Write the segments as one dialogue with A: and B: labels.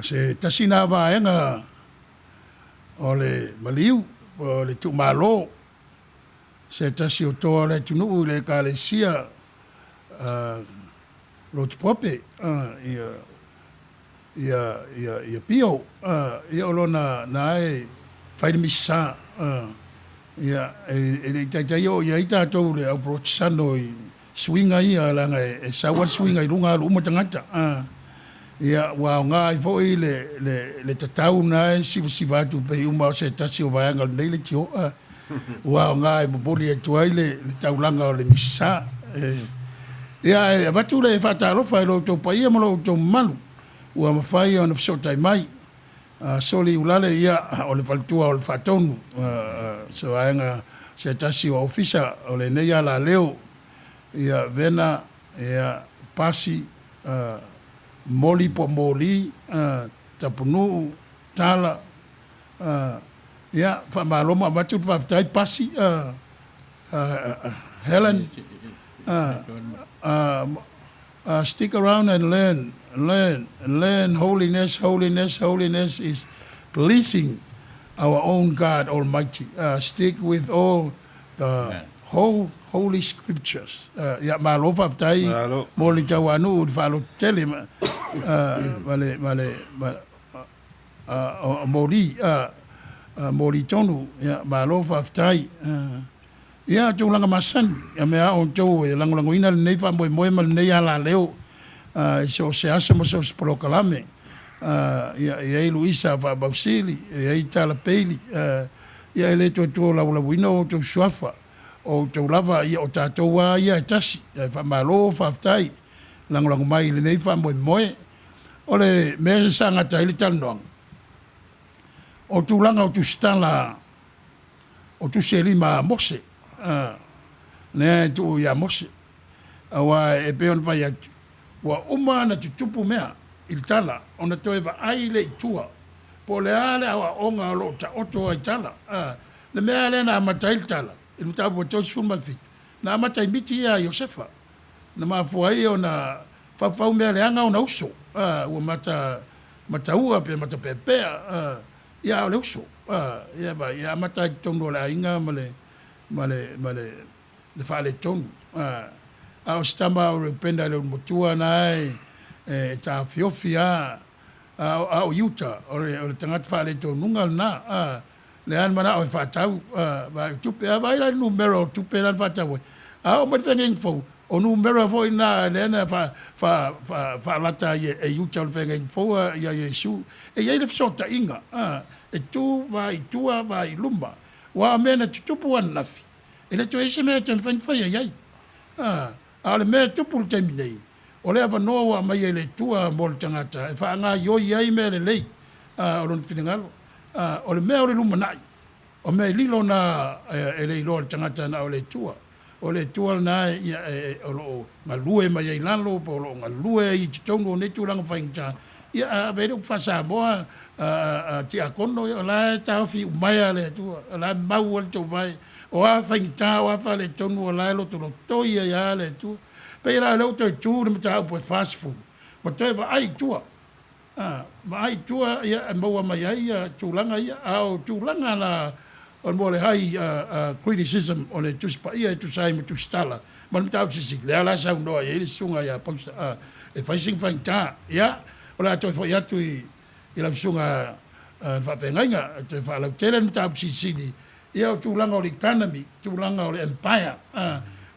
A: Se tasi na vaega o le maliu o le itumalo, se tasi o toa o le atunuu i le Ekalesia Lotu Pope, ia ia ia ia Pio, ia o lona na e fai le misa, ia e le i taitai oo i ai tatou le au Porotisano i suiga ia leaga e sau lava le suiga i luga alu uma tagata. Ia ua aoga ai foi le le le tatau na e sivasiva atu pei uma o se tasi o vaega o lenei leitio ua aoga e momoli atu ai le le taulaga o le Misasa. Ia ae avatu le faatalofa i lo outou paia ma lo outou mamalu ua mafai ona fesootai mai. Soli Ulale, ia o le faletua o le Faatonu, se vaega se tasi o Ofisa o lenei alaleo, ia Vena, ia Pasi, Moli po o Moli, Tapunuu, Tala, ia faamalo ma avatu le faafetai Pasi, Helen, Stick around and learn, learn, learn holiness, holiness, holiness is pleasing our own God Almighty. Stick with all the whole holy scriptures. Ia malo faafetai mo le tauanuu i le faalototele ma le ma le moli moli tonu. Ia malo faafetai. Ia, tulaga masani, ia mea a outou e lagolagoina lenei faamoemoe ma lenei alaleo i so o se aso ma so o se polokalame. Ia, e i ai Luisa Faamausili, e i ai Tala Peili, ia e le toe tuolaulauina o outou suafa, o outou lava, ia o tatou lava ia e tasi. Ae faamalo faafetai lagolago mai i lenei faamoemoe. O le mea sa gata ai le talanoaga, o tulaga o tusitala o tusi e lima a Mose, lea e tuu ia Mose. Aua e pei ona fai atu, ua uma ona tutupu mea i le tala, ona toe vaai lea i tua, po o le a le aoaoga o lo o taoto ai tala. Le mea lea na amata ai le tala, i le mataupu 37, na amata i miti ia a Iosefa, na mafua ai ona faufau mea leaga ona uso, ua mata mataua pe matapeapea. Ia a o le uso, a, ia vaai, e amata ai i totonu o le aiga ma le, ma le, ma le, le faaletonu. A, a o si tama o Reupena i le ulumatua na e, e taofiofi lava, a o, a o Iuta, o le, o le tagata faaletonuga lena, a, lea na manao e faatau, a, vaai o tupe, a vaai la i le numera o tupe la na faatau ai, a oo mai le feagaiga fou, O numera foi na lea na faalata ai e Iuta o le feagaiga fou ia Iesu. E i ai le fesootaiga, e tu va i tua va i luma. Aua o mea na tutupu ananafi, e le toe i ai se mea e toe mafai ona faia i ai. A o le mea e tupu i le taimi nei, o le avanoa ua aumaia e le Atua mo le tagata e faagaioi ai mea lelei o lona finagalo. O le mea o le lumanai, o mea e lilo na e le iloa e le tagata na o le Atua. O le Atua lena o lo o galue mai ai i lalo po o lo o galue ai i totonu o nei tulaga faigata, ia a ave ai le upu faa-Samoa a Tiakono, o la e taofi umaea le Atua, o la e mau lava le tauvae. O a faigata, o a faaletonu, o la e lotolotoi ai lava le Atua. Pei la o lea ua toe tu le mataupu e 40 ma toe vaai i tua. A, vaai i tua ia e maua mai ai ia tulaga ia, a o tulaga la o le mo le high criticism o le Tusi Paia e tusa ai ma Tusitala ma le mataupu silisili, lea la e saunoa i ai le susuga ia Pausa e fai sina faigata. Ia, o le a toe foi atu i lau susuga i le faafeagaiga e toe faalautele le mataupu silisili Ia o tulaga o le economy, tulaga o le empire,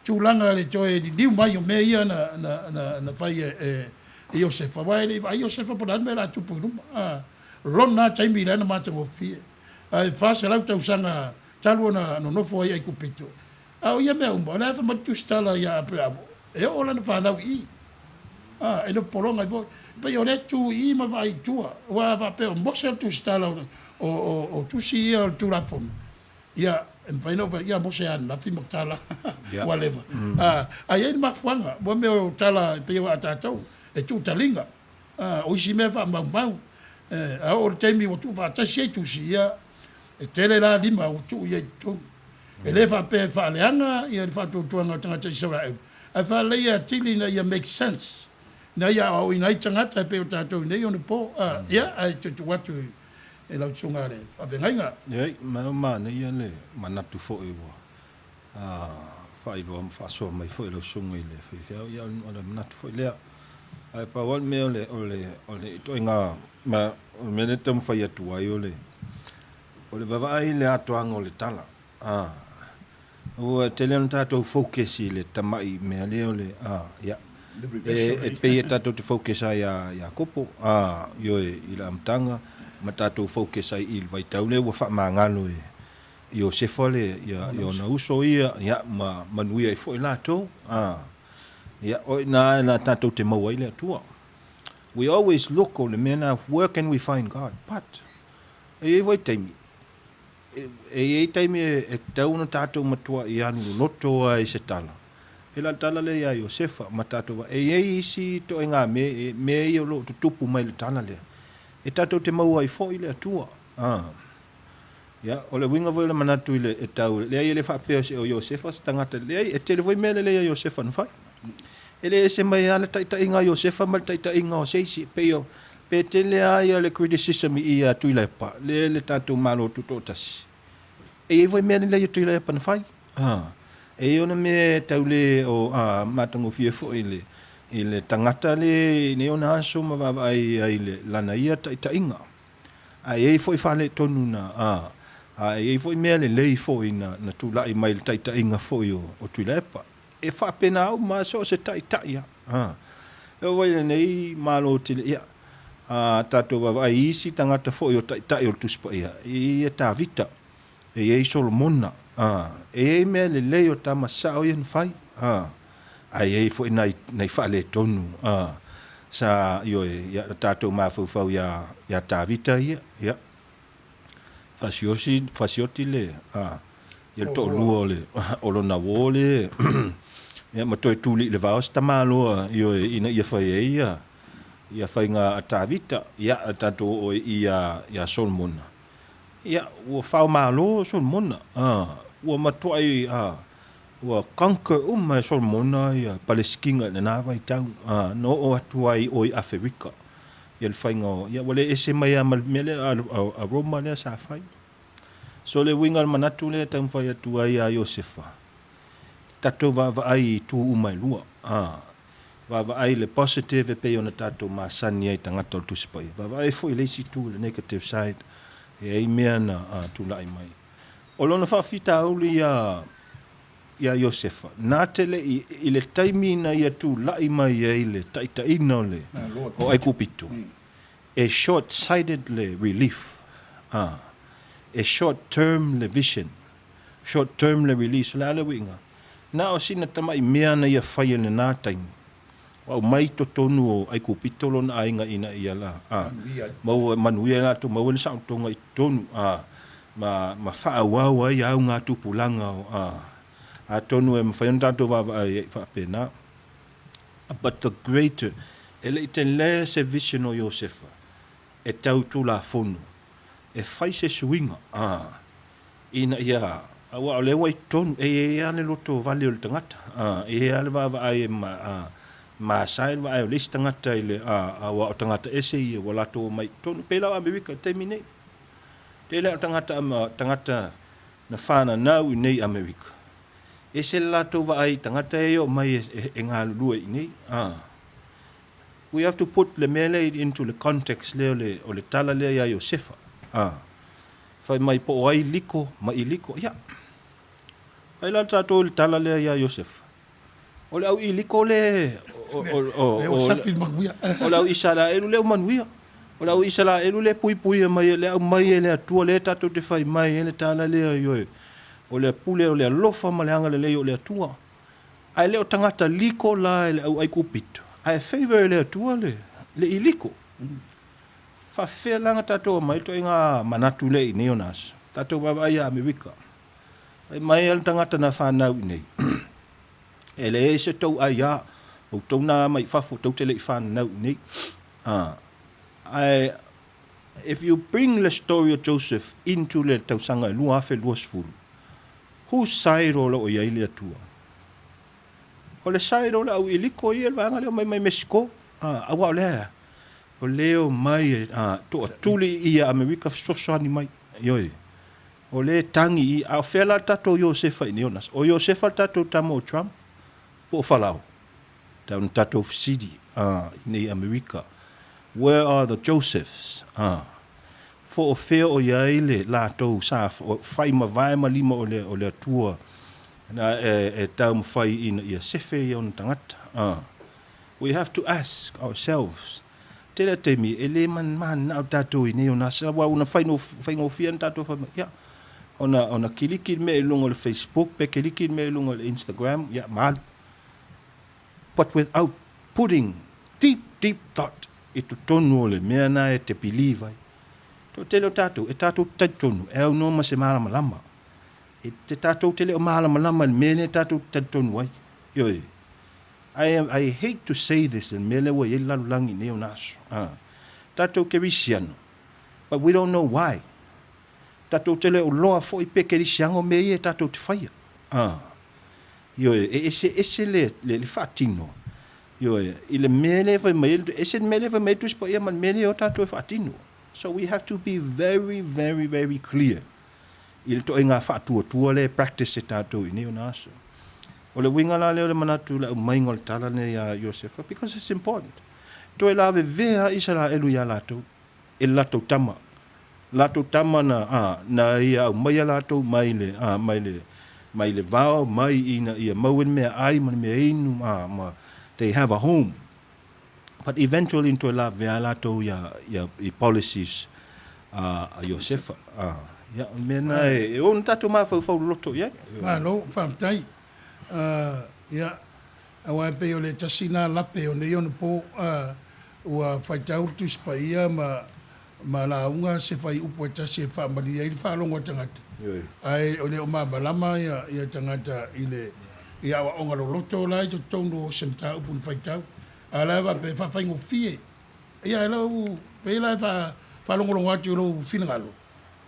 A: tulaga le toe liliu mai o mea ia na, na, na, na fai e, e, e Iosefa, aua e le i vaai Iosefa po o le a le mea o le a tupu i luma. Lona lava taimi lea na matagofie. Ae 400 tausaga talu ona nonofo ai Aikupito. A o ia mea uma, o lea e fai mai le tusitala ia Aperamo, e oo lana fanau i i. E le pologa ai foi. E pei o lea e tu i i ma vaai i tua. Aua a faapea o Mose le tusitala o, o, o, o tusi ia o le Tulafono, ia, e mafai ona ou fai, ia Mose ananafi ma tala, whatever. A i ai le mafuaaga, mo mea o tala e pei o a tatou, e tuu taliga. O isi mea e faamaumau. A oo i le taimi ua tuufaatasi ai tusi, ia, e tele la lima ua tuu i ai i totonu. E le faapea e faaleaga ia le faatuatuaga o tagata Isaraelu, ae faaleleia atili ina ia make sense. Ina ia aoaoina ai tagata e pei o tatou i nei ona po. Ia, ae toe tuu atu i lau Susuga le Faafeagaiga.
B: Leai, ma manaia le manatu foi ua faailoa ma faasoa mai foi lau Susuga i le Faifeau. Ia, o le manatu foi lea. Ae pau lava le mea o le, o le ituaiga, ma o le mea lea e taumafai atu ai, o le, o le vaavaai i le atoaga o le tala. Ua tele ona tatou focus i le tamai mea lea o le, ia, e pei e tatou te focus ai ia Iakopo, ioe, i le amataga, ma tatou focus ai i le vaitau lea ua faamagalo e Iosefa le, ia, ona uso ia, ia, ma manuia ai foi latou, ia, o i ina la tatou te maua ai le Atua. We always look o le mea lena, where can we find God? But, e i ai vaitaimi, E i ai taimi e tatau ona tatou matuai alu loloto ai i se tala. Pēlā le tala lea iā Iosefa ma tatou vaai. E i ai isi ituaiga mea, mea ia o lo o tutupu mai i le tala lea, e tatou te maua ai foi le Atua. A. Ia, o le uiga foi o le manatu i le, e tau, leai e le faapea o Iosefa se tagata, leai, e tele foi mea lelei a Iosefa na fai. E le ese mai lava le taitaiga a Iosefa ma le taitaiga o se isi. E pei o, pe tele lava ia le criticism i i ia Tuilaepa, lea le tatou Malo Tutoatasi, e i ai foi mea lelei a Tuilaepa na fai. A, e i ai ona mea e tau le o, a, matagofie foi i le, i le tagata le i nei ona aso ma vaavaai ai i le, lana ia taitaiga. Ae i ai foi faaletonu na, a, a e i ai foi mea lelei foi na, na tulai mai i le taitaiga foi o, o Tuilaepa. E faapena uma lava so o se taitai lava. A. E oo mai i lenei Malo tele, ia, a tatou vaavaai i isi tagata foi o taitai o le Tusi Paia, e i ai ia Tavita, e i ai Solomona, a, e i ai mea lelei o tama sao ia na fai, a, ae i ai foi nai, nai faaletonu, a, sa, ioe, ia, tatou mafaufau iā, iā Tavita ia, ia. Fasiosi, fasioti le, a, ia le toalua o le, o lona uo le, ia ma toe tuli i le vao se tamaloa, ioe, ina ia fai ai ia, ia faiga a Tavita, ia, a tatou oo ai i ia, ia Solomona. Ia, ua faomalo Solomona, a, ua matuai, a, ua conquer uma e Solomona ia Palesitina i lena vaitau, a, na oo atu ai i o i Aferika. Ia le faiga o, ia ua le ese mai lava ma le mea lea a Roma lea sa fai. So le uiga o le manatu lea e taumafai atu ai ia Iosefa, tatou vaavaai i itu uma e lua. A, vaavaai i le positive e pei ona tatou masani ai i tagata o le Tusi Paia. Vaavaai foi i le isi itu, le negative side, e i ai mea na tulai mai. O lona faafitauli ia iā Iosefa, na te le i, i le taimi na ia tulai mai ai le taitaiina o le, o Aikupito, e short sighted le relief, a, e short term le vision, short term le release. O le a le uiga? Na o sina tamai mea na ia faia i lena taimi, ua aumai i totonu o Aikupito lona aiga ina ia la, a, maua, manuia ai latou, maua le saolotoga i totonu, a, ma, ma faaauau ai augatupulaga o, a, atonu e mafai ona tatou vaavaai ai faapena. But the greater, e le i tele se vision o Iosefa e tau Tulafono e fai se suiga, a, ina ia, aua o lea ua i totonu, e i ai lava le loto vale o le tagata, a, e i ai lava le vaavaai e ma, a, masae le vaai o le isi tagata i le, a, aua o tagata ese ia ua latou omai i totonu. E pei la o Amerika i le taimi nei. Tele o tagata, tagata na fananau i nei Amerika, ese le latou vaai i tagata e oo mai e galulue i nei. A. We have to put le mea lea into le context lea o le tala lea ia Iosefa. A. Fai mai po o ai liko ma i liko. Ia. Ai la tatou i le tala lea ia Iosefa. O le au iliko le o le au Isaraelu le manuia. O le au Isaraelu le puipuia mai le au mai e le Atua le tatou te fai mai e le tala lea ioe. O le pule o le alofa ma le agalelei o le Atua. Ae le o tagata liko la e le au Aikupito, ae favor e le Atua le iliko. Faafefea la ona tatou omai ituaiga manatu lea i nei ona aso? Tatou vaavaai ia Amerika. Fai mai le tagata na fanau i nei, e leai se tou aia, outou na mai fafo, tou te le i fananau i nei. Ae if you bring the story of Joseph into le tausaga e 2020, whose side o lo o i ai le Atua? O le side o le au iliko ia, le vaega lea mai mai Mexico. Aua o le a? O lea e omai e toatuli ia Amerika fesoasoani mai. Ioe. O lea e tagi i i. A o fea la le tatou Iosefa i nei ona aso? O Iosefa le tatou tama o Trump po o Farao? Tau ina tatou fesili i nei Amerika. Where are the Josephs? Fo o fea o i ai le latou sa fai mavae ma lima o le, o le Atua na e, e taumafai ina ia sefe ia ona tagata. We have to ask ourselves. Tele a taimi, e le mananao tatou i nei ona asa, aua una faigofie ona tatou fai mai, ia, ona, ona kiliki le mea i luga o le Facebook, pe kiliki le mea i luga o le Instagram, ia, ma alu. But without putting deep, deep thought i totonu o le mea na e te believe ai. Toatele o tatou, e tatou te talitonu, e aunoa ma se malamalama. E te tatou te le o malamalama i le mea lea tatou te talitonu ai. Ioe. I am, I hate to say this i le mea lea ua i ai le lalolagi i nei ona aso. Ah. Tatou kerisiano, but we don't know why. Tatou te le o loa foi pe kerisiano mea ia e tatou te faia. Ah. Ioe, e eseese le, le, le faatino. Ioe, i le mea lea e fai mai ai, ese le mea lea e fai mai ai Tusi Paia ma le mea lea o tatou e faatino. So we have to be very, very, very clear i le toaiga faatuatua lea e practice e tatou i nei ona aso. O le uiga la lea o le manatu i le aumaiga o le tala lenei ia Iosefa, because it's important. Toe lavevea a Isaraelu iā latou e le latou tama. Latou tama na, a, na ia aumaia latou mai le, a, mai le, mai le vao mai ina ia maua le meaai ma le meainu, a, ma they have a home. But eventually toe lavevea a latou ia, ia, i policies a, a Iosefa. A, ia, o le mea lena e, e ono tatou mafaufau loloto i ai.
A: Malo, faafetai. Uh, ia, aua e pei o le tasi lena lape o nei onapo, uh, ua faitau le Tusi Paia ma, ma lauga se fuaiupu e tasi e faamalie ai le faalogo a tagata. Ae o le o malamalama ia, ia tagata i le i aoaoga loloto la i totonu o se mataupu na faitau. A o la e faapea e faafaigofie. Ia e lau, pei la e faalogologo atu i lou finagalo,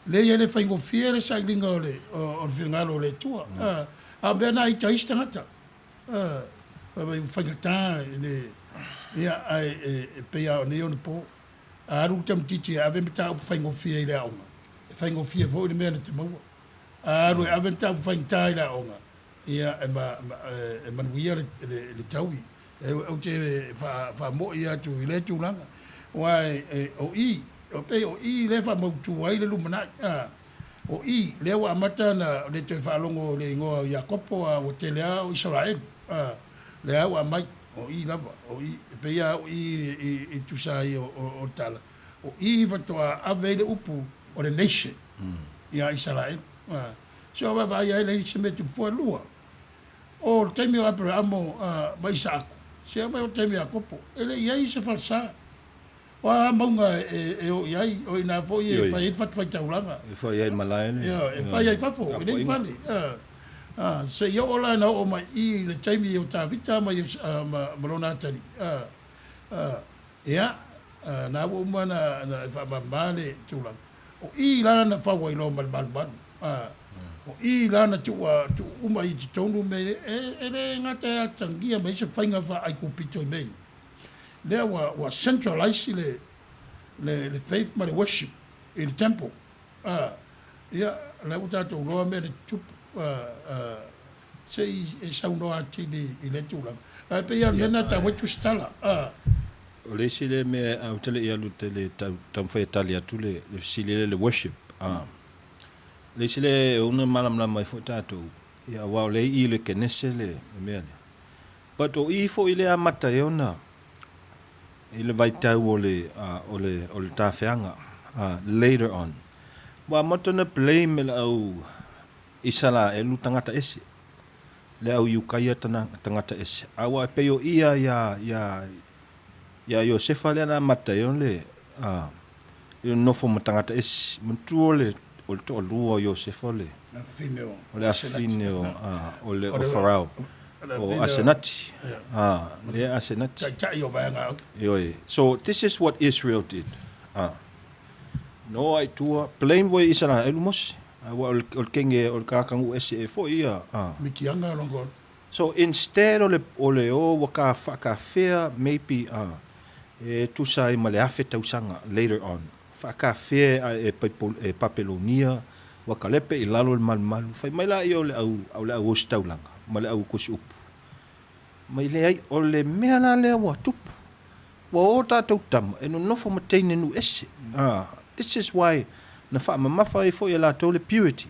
A: leai e le faigofie le sailiga o le, o le finagalo o le Atua. A o mea na ita isi tagata. Fai mai ua faigata i le, ia ae e pei lava o nei ona po. A alu le tamaitiiti e ave mataupu faigofie i le aoga, e faigofie foi le mea na te maua. A alu e ave mataupu faigata i le aoga, ia e, ma, ma, e manuia le, le, le taui. E, ou te faamo'i atu i lea tulaga. Aua e, e, o i, o pei o i lea e faamautu ai le lumanai. A, o i, lea ua amata ona le toe faalogo i le igoa o Iakopo, a ua tele lava o Isaraelu. A, lea ua aumai, o i lava, o i, e pei lava o i i, i tusa ai o, o, o le tala, o i faatoa ave ai le upu o le nation iā Isaraelu. A, so a vaavaai ai leai se mea tupu fua. Lua, o le taimi o Aperahamo ma Isaako, se aumai o le taimi o Iakopo, e le i ai se falesa. O a mauga e o i ai, o i ina foi e fai ai le fatafaitaulaga.
B: E fai ai malae le.
A: Ioe, e fai ai fafo, e leai ni fale. Se i oo la ina oo mai i le taimi o Tavita ma ma lona atalii, ia, na ua uma ona e faamama le tulaga. O i la na fau ai loa ma le malumalu. O i la na tuu uma i totonu me e le gata e atagia mai se faiga faa-Aikupito i mea ia. Lea ua, ua centralize le, le, le faith ma le worship i le temple. Ia, lea ua tatou iloa mea na tutupu. Se i e saunoa atili i lea tulaga. Ae pei lava o le mea lena e taua ai tusitala.
B: O le isi lea mea ae ou te le i alu te le taumafai e tali atu le fesili lea le worship. Le isi lea e ono malamalama ai foi tatou, ia aua o lea e i i le Kenese le mea lea. But o i foi le amata ai ona i le vaitau o le, o le, o le tafeaga, later on. Ua amata ona blame e le au Isaraelu tagata ese, le au Iukaia tagata ese. A ua pei o ia ia, ia, ia Iosefa lea na amata ai ona le, le nofo ma tagata ese. Manatua o le, o le toalua o Iosefa o le, o le afafine o, o le, o Farao. O Asenati. Ah, lea Asenati.
A: Taitai o vaega au.
B: Ioe. So this is what Israel did. Ah. No ai tua blame voi Israel Mose. Aua o le o le kenge o le kakagu ese e foi ia. Ah.
A: Mikianga longo.
B: So instead o le o le o ua ka whakawhea maybe ah. E tusa ai ma le 1000 tausaga later on, faakafea e e Papelonia ua kalepe i lalo le malumalu, fai mai laia o le au o le au ositaulaga ma le au tusi upu. Ma i leai, o le mea la lea ua tupu, ua o tatou tama e nonofo ma teine nuu ese. This is why na faamamafa ai foi e latou le purity.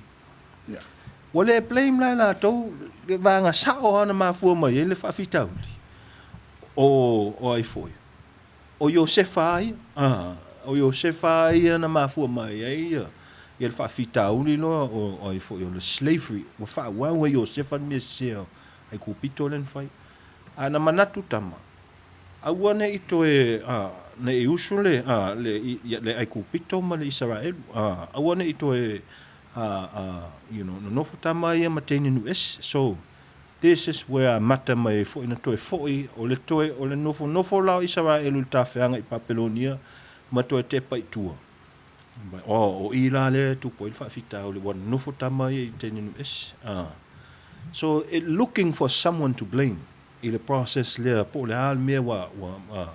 B: Ua le blame la e latou le vaega sao lava na mafua mai ai le faafitauli. O, o ai foi? O Iosefa lava ia. Ah, o Iosefa lava ia na mafua mai ai ia, ia le faafitauli loa o, o ai foi o le slavery. Ua faaauau e Iosefa le mea sese a Aikupito lea na fai. A na manatu tama, aua ne i toe, a, ne i usu le, a, le, le Aikupito ma le Isaraelu. A, aua ne i toe, a, a, you know, nonofo tama ia ma teine nuu ese. So, This is where amata mai ai foi na toe foi o le toe o le nofonofo la o Isaraelu i le tafeaga i Papelonia ma toe tepa i tua. Oh, o i la lea e tupu ai le faafitauli ua nonofo tama ia i teine nuu ese. Ah. So it looking for someone to blame i le process lea po o le a le mea ua ua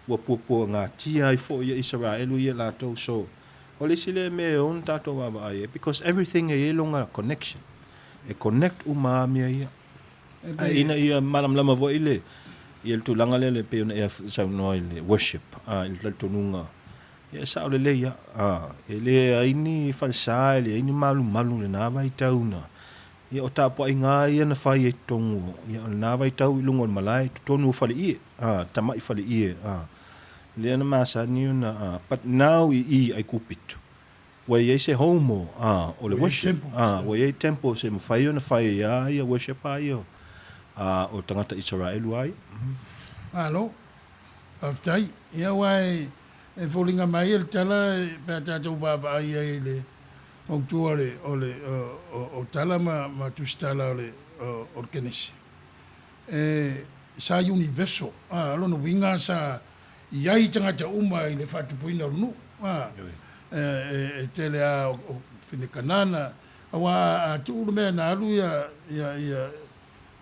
B: ua puapuagatia ai foi ia Isaraelu ia latou. So o le isi lea mea e ono tatou vaavaai ai because everything e i ai lona connection. E connect uma lava mea ia. Ae ina ia malamalama foi le ia le tulaga lea le pei ona e saunoa i le worship, i le talitonuga, ia e sao lelei lava. E leai ni falesa, e leai ni malumalu i lena vaitau na, ia o tapuaiga lava ia na fai ai i totonu, ia o lena vaitau i luga o le malae i totonu o faleie, tamai faleie, lea na masani ona, but now i i Aikupito, Ua i ai se home o, a, o le worship. A, ua i ai temples e mafai ona fai ai a ia worship a ia a, o tagata Isaraelu a ia.
A: Malo. Faafetai. Ia aua e, e foliga mai le tala pe a tatou vaavaai ai i le mautu o le, o le, o, o, o tala ma, ma tusitala o le, o, o le Kenese. E, sa universal, a, o lona uiga sa i ai tagata uma i le faatupuina o le nuu, a, e, e, e tele a o, o fine Kanana, aua a, a tuu le mea na alu ia, ia, ia,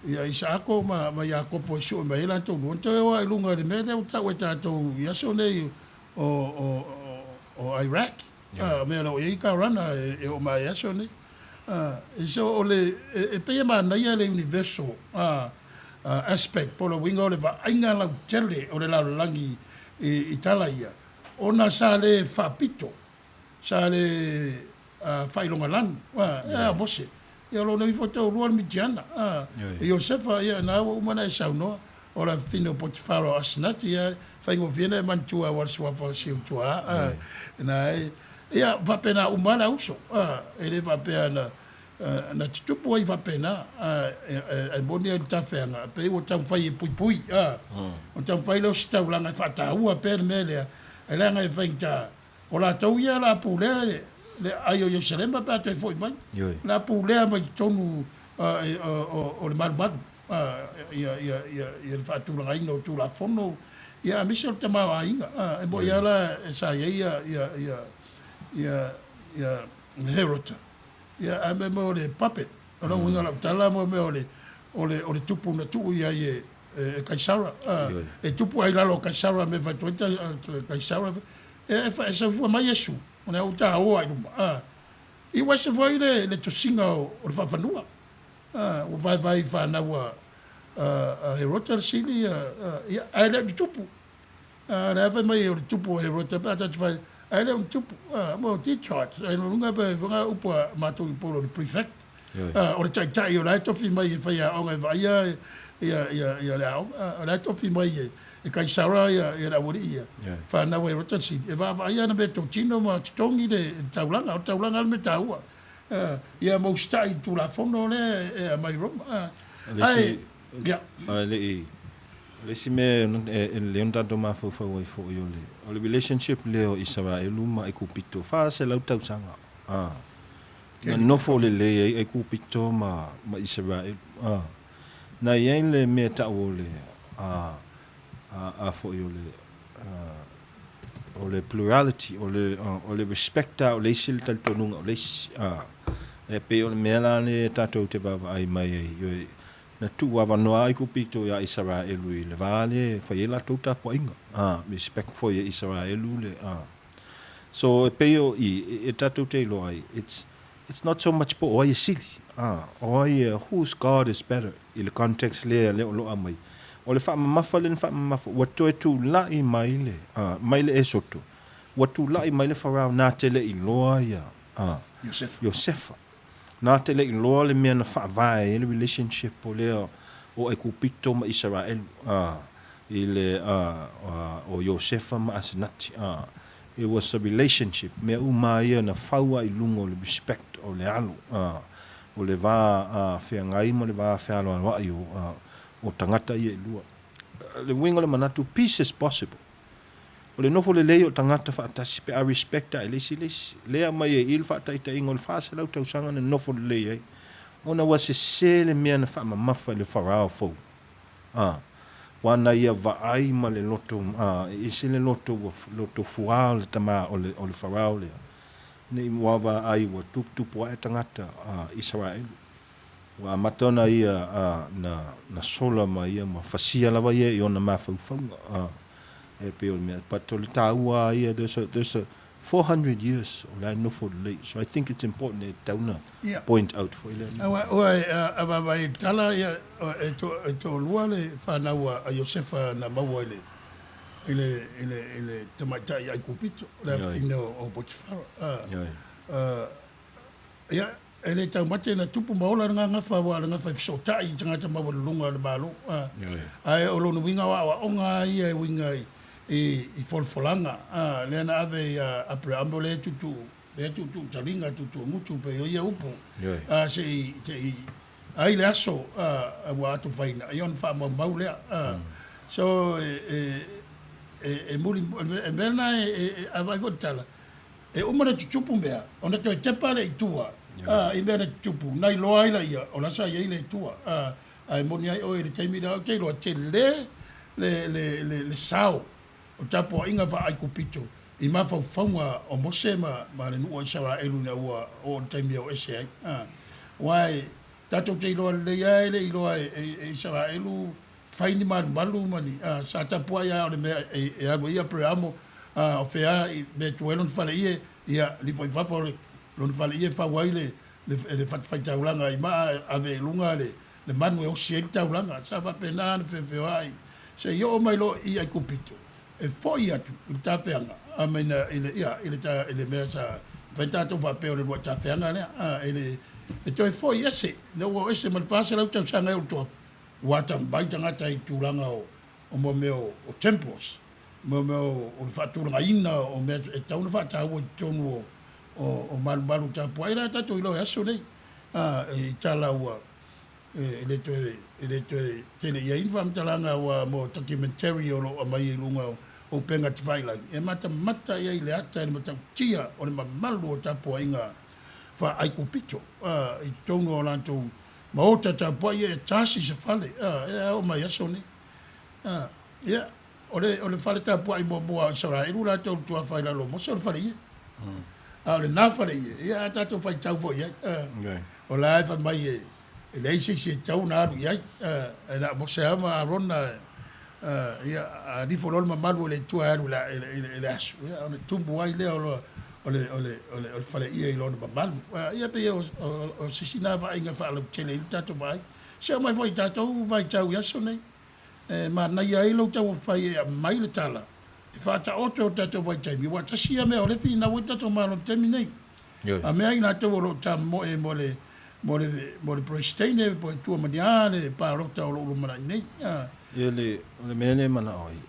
A: ia Isaako ma, ma Iakopo e sue mai ai latou lua, na toe o lava i luga i le mea lea ua tau e tatou i aso nei o, o, o, o Iraq, a, mea o lo o i ai Karana e, e oo mai i aso nei. A, so o le, e, e pei e manaia le universal, a, aspect po o le uiga o le vaaiga lautele o le lalolagi i tala ia, ona sa le faapito, sa le faailoga lanu, e a Mose, ia o lona ifo toalua le Mitiana, Iosefa, ia na ua uma ona e saunoa, o le afafine o Potifara o Asenati, ia faigofie ona e manatua aua le suafa o si ou tuaa, na e, ia faapena uma lava le auso, e le faapea na Na tutupu ai faapena, ae moni ai le tafeaga, pei ua taumafai e puipui, a. Ua taumafai le ositaulaga e faataua pea le mea lea, ae leaga e faigata, o latou ia o le a pulea le aai o Ierusalema pe a toe foi mai. O le a pulea mai totonu o le malumalu, ia le faatulagaina o Tulafono, ia aemaise o le tamaoaiga. E moni lava la sa i ai ia Herota. Ia, ae mea o le puppet. O lou uiga o lau tala, mo mea o le, o le, o le tupu na tuu i ai e, e Kaisara. E tupu ai lalo o Kaisara me fai atu ai Kaisara. E, e, e soifua mai Iesu, o lea ua taoa i luma. I ua ese foi le, le tosiga o, o le faafanua. Ua vaevae i fanau a, a, a Herota le sili, a, a, ia, ae le o ni tupu. A lea fai mai o le tupu o Herota pe a tatou fai, ae le o ni tupu. A, mo tetrarchs, ai no luga pe whanga upu a matou i Upolu o le prefect. A, o le taitai o la e tofi mai e faiaoga e vaaia ia, ia, ia le aoga. A, o la e tofi mai e, e Kaisara ia, ia le aualii ia. Whanau e Herota le sili. E vaavaaia ana meatotino ma totogi le, le taulaga. O le taulaga le mea taua. A, ia ma usitai i le Tulafono lea e aumai i Roma. A, ae,
B: Ia. Ae le i, o le isi mea e lelei ona tatou mafaufau ai foi o le, o le relationship lea o Isaraelu ma Aikupito, 400 tausaga, a, na nofo lelei ai Aikupito ma, ma Isaraelu, a. Na i ai le mea tau o le, a, a, a foi o le, a, o le plurality, o le, o le respect o le isi le talitonuga o le isi, a. E pei o le mea la lea tatou te vaavaai mai ai, ioe. Na tuuavanoa Aikupito iā Isaraelu i le va lea e fai ai latou tapuaiga, a, respect foi e Isaraelu le, a. So e pei o i, e tatou te iloa ai, it's, it's not so much po o ai e sili, a, o ai e, whose God is better i le context lea lea o lo o aumai. O le faamamafa lea na faamamafa, ua toe tulai mai le, a, mai le Esoto, ua tulai mai le Farao na te le iloa ia, a,
A: Iosefa.
B: Iosefa. Nā te le iloa le mea na faavae ai le relationship o lea o Aikupito ma Isaraelu, ā, i le, ā, ā, o Iosefa ma Asenati, ā. It was a relationship, mea uma ia na fau ai i luga o le respect o le alo, ā, o le va, ā, feagai ma le va fealoaloai o, ā, o tagata ia e lua. Le uiga o le manatu, peace is possible. O le nofo lelei o tagata faatasi pe a respect ae le isi le isi. Lea aumai ai i le faataitaiga o le 400 tausaga na nofo lelei ai ona ua sese le mea na faamamafa i le Farao fou. A, ua na ia vaai ma le loto, a, e ese le loto ua loto fuā o le tama o le, o le Farao lea. Ne i ua vaai ua tuputupu ae tagata a Isaraelu. Ua amata ona ia a, na, na sola ma ia ma fasia lava ia i ona mafaufauga. A, e pei o le mea, but o le tāua a ia, there's a, there's a 400 years o la e nofo lelei. So I think it's important e tatau na
A: yeah.
B: point out foi lea mea.
A: Ua, ua e, a, a vaavaai i le tala, ia, e, to, e toalua le fanau a, a Iosefa na maua i le, i le, i le, i le tamaitai Aikupito, le afafine o, o Potifara. A, a, ia, E le taumate na tupu ma ola le gagafa aua o le gafa e fesootai i tagata maualuluga o le Malo. Ae o lona uiga o aoaoga lava ia e uiga i folafolaga lea na ave ia Aperahama lea e tuutuu lea e tuutuu taliga tuutuu gutu pei o ia upu se i se i ai le aso ua atofaina ia ona faamaumau lea. So e e muli e mea lena e vaai foi le tala E uma ona tutupu mea, ona toe tepa lea i tua, ā, i mea na tutupu, na iloa ai laia, o la sa i ai le Atua. Ā, ae moni ai oe i le taimi lea, ou te iloa, tele le, le, le, le sao o tapuaiga faa-Aikupito i mafaufauga o Mose ma, ma le nuu o Isaraelu ina ua oo le taimi e o ese ai. Ā, aua e, tatou te iloa lelei lava e le i iloa e, e, e Isaraelu Fai ni malumalu ma ni, a, sa tapuai a o le mea e, e alu ai Aperamo, a, o fea i mea e tu ai lona faleie, ia, lifo i fafo le, lona faleie fau ai le, le, le fatafaitaulaga i maa e ave i luga le, le manu e osi ai le taulaga. Sa faapena ona feofeoai se i oo mai loa i Aikupito, e foi atu i le tafeaga, a mai na, i le, ia, i le ta, i le mea sa fai tatou faapea o le luai tafeaga lea, a, e le, e toe foi ese, lea ua oo ese ma le 400 tausaga e oo i le toafa. Ua atamai tagata i tulaga o o mo mea o o temples, mo mea o o le faatulagaina o mea e tatau ona faataua i totonu o o o malumalu tapuai la tatou iloa i aso nei, a i tala ua e le toe e le toe tele i ai ni faamatalaga aua mo documentary o lo o aumai i luga o upega tafailagi e matamata i ai le ata i le matautia o le mamalu o tapuaiga faa-Aikupito a i totonu o latou Maota tapuai ia e tasi se fale, a, e ao mai aso nei. A, ia, o le, o le fale tapuai muamua a Isaraelu latou le tuafa i lalo o Mose o le fale ie. A o lena fale ie, ia a tatou faitau foi i ai. A, o la e fai mai e, e leai se isi e tatau ona alu i ai. A, e na o Mose lava ma Arona, a, ia, a nifo loa le mamalu o le Atua e alu i le, i le, i le aso, ia, ona tumu ai lea o le, o le, o le, o le, o le faleie i lona mamalu. Ia pei o, o, o se isi na vaaiga e faalautele ai le tatou vaai. Se aumai foi i tatou vaitau i aso nei. E manaia ai lou taumafai e aumai le tala e faataoto i o tatou vaitaimi, aua tasi ia mea o lea e finau ai le tatou Malo i le taimi nei. A mea i latou o lo o tamomoe mo le, mo le, mo le Peresetene po e tua ma ni a le palota o lo o lumanai nei.
B: Ia le, o le mea lea e manao ai,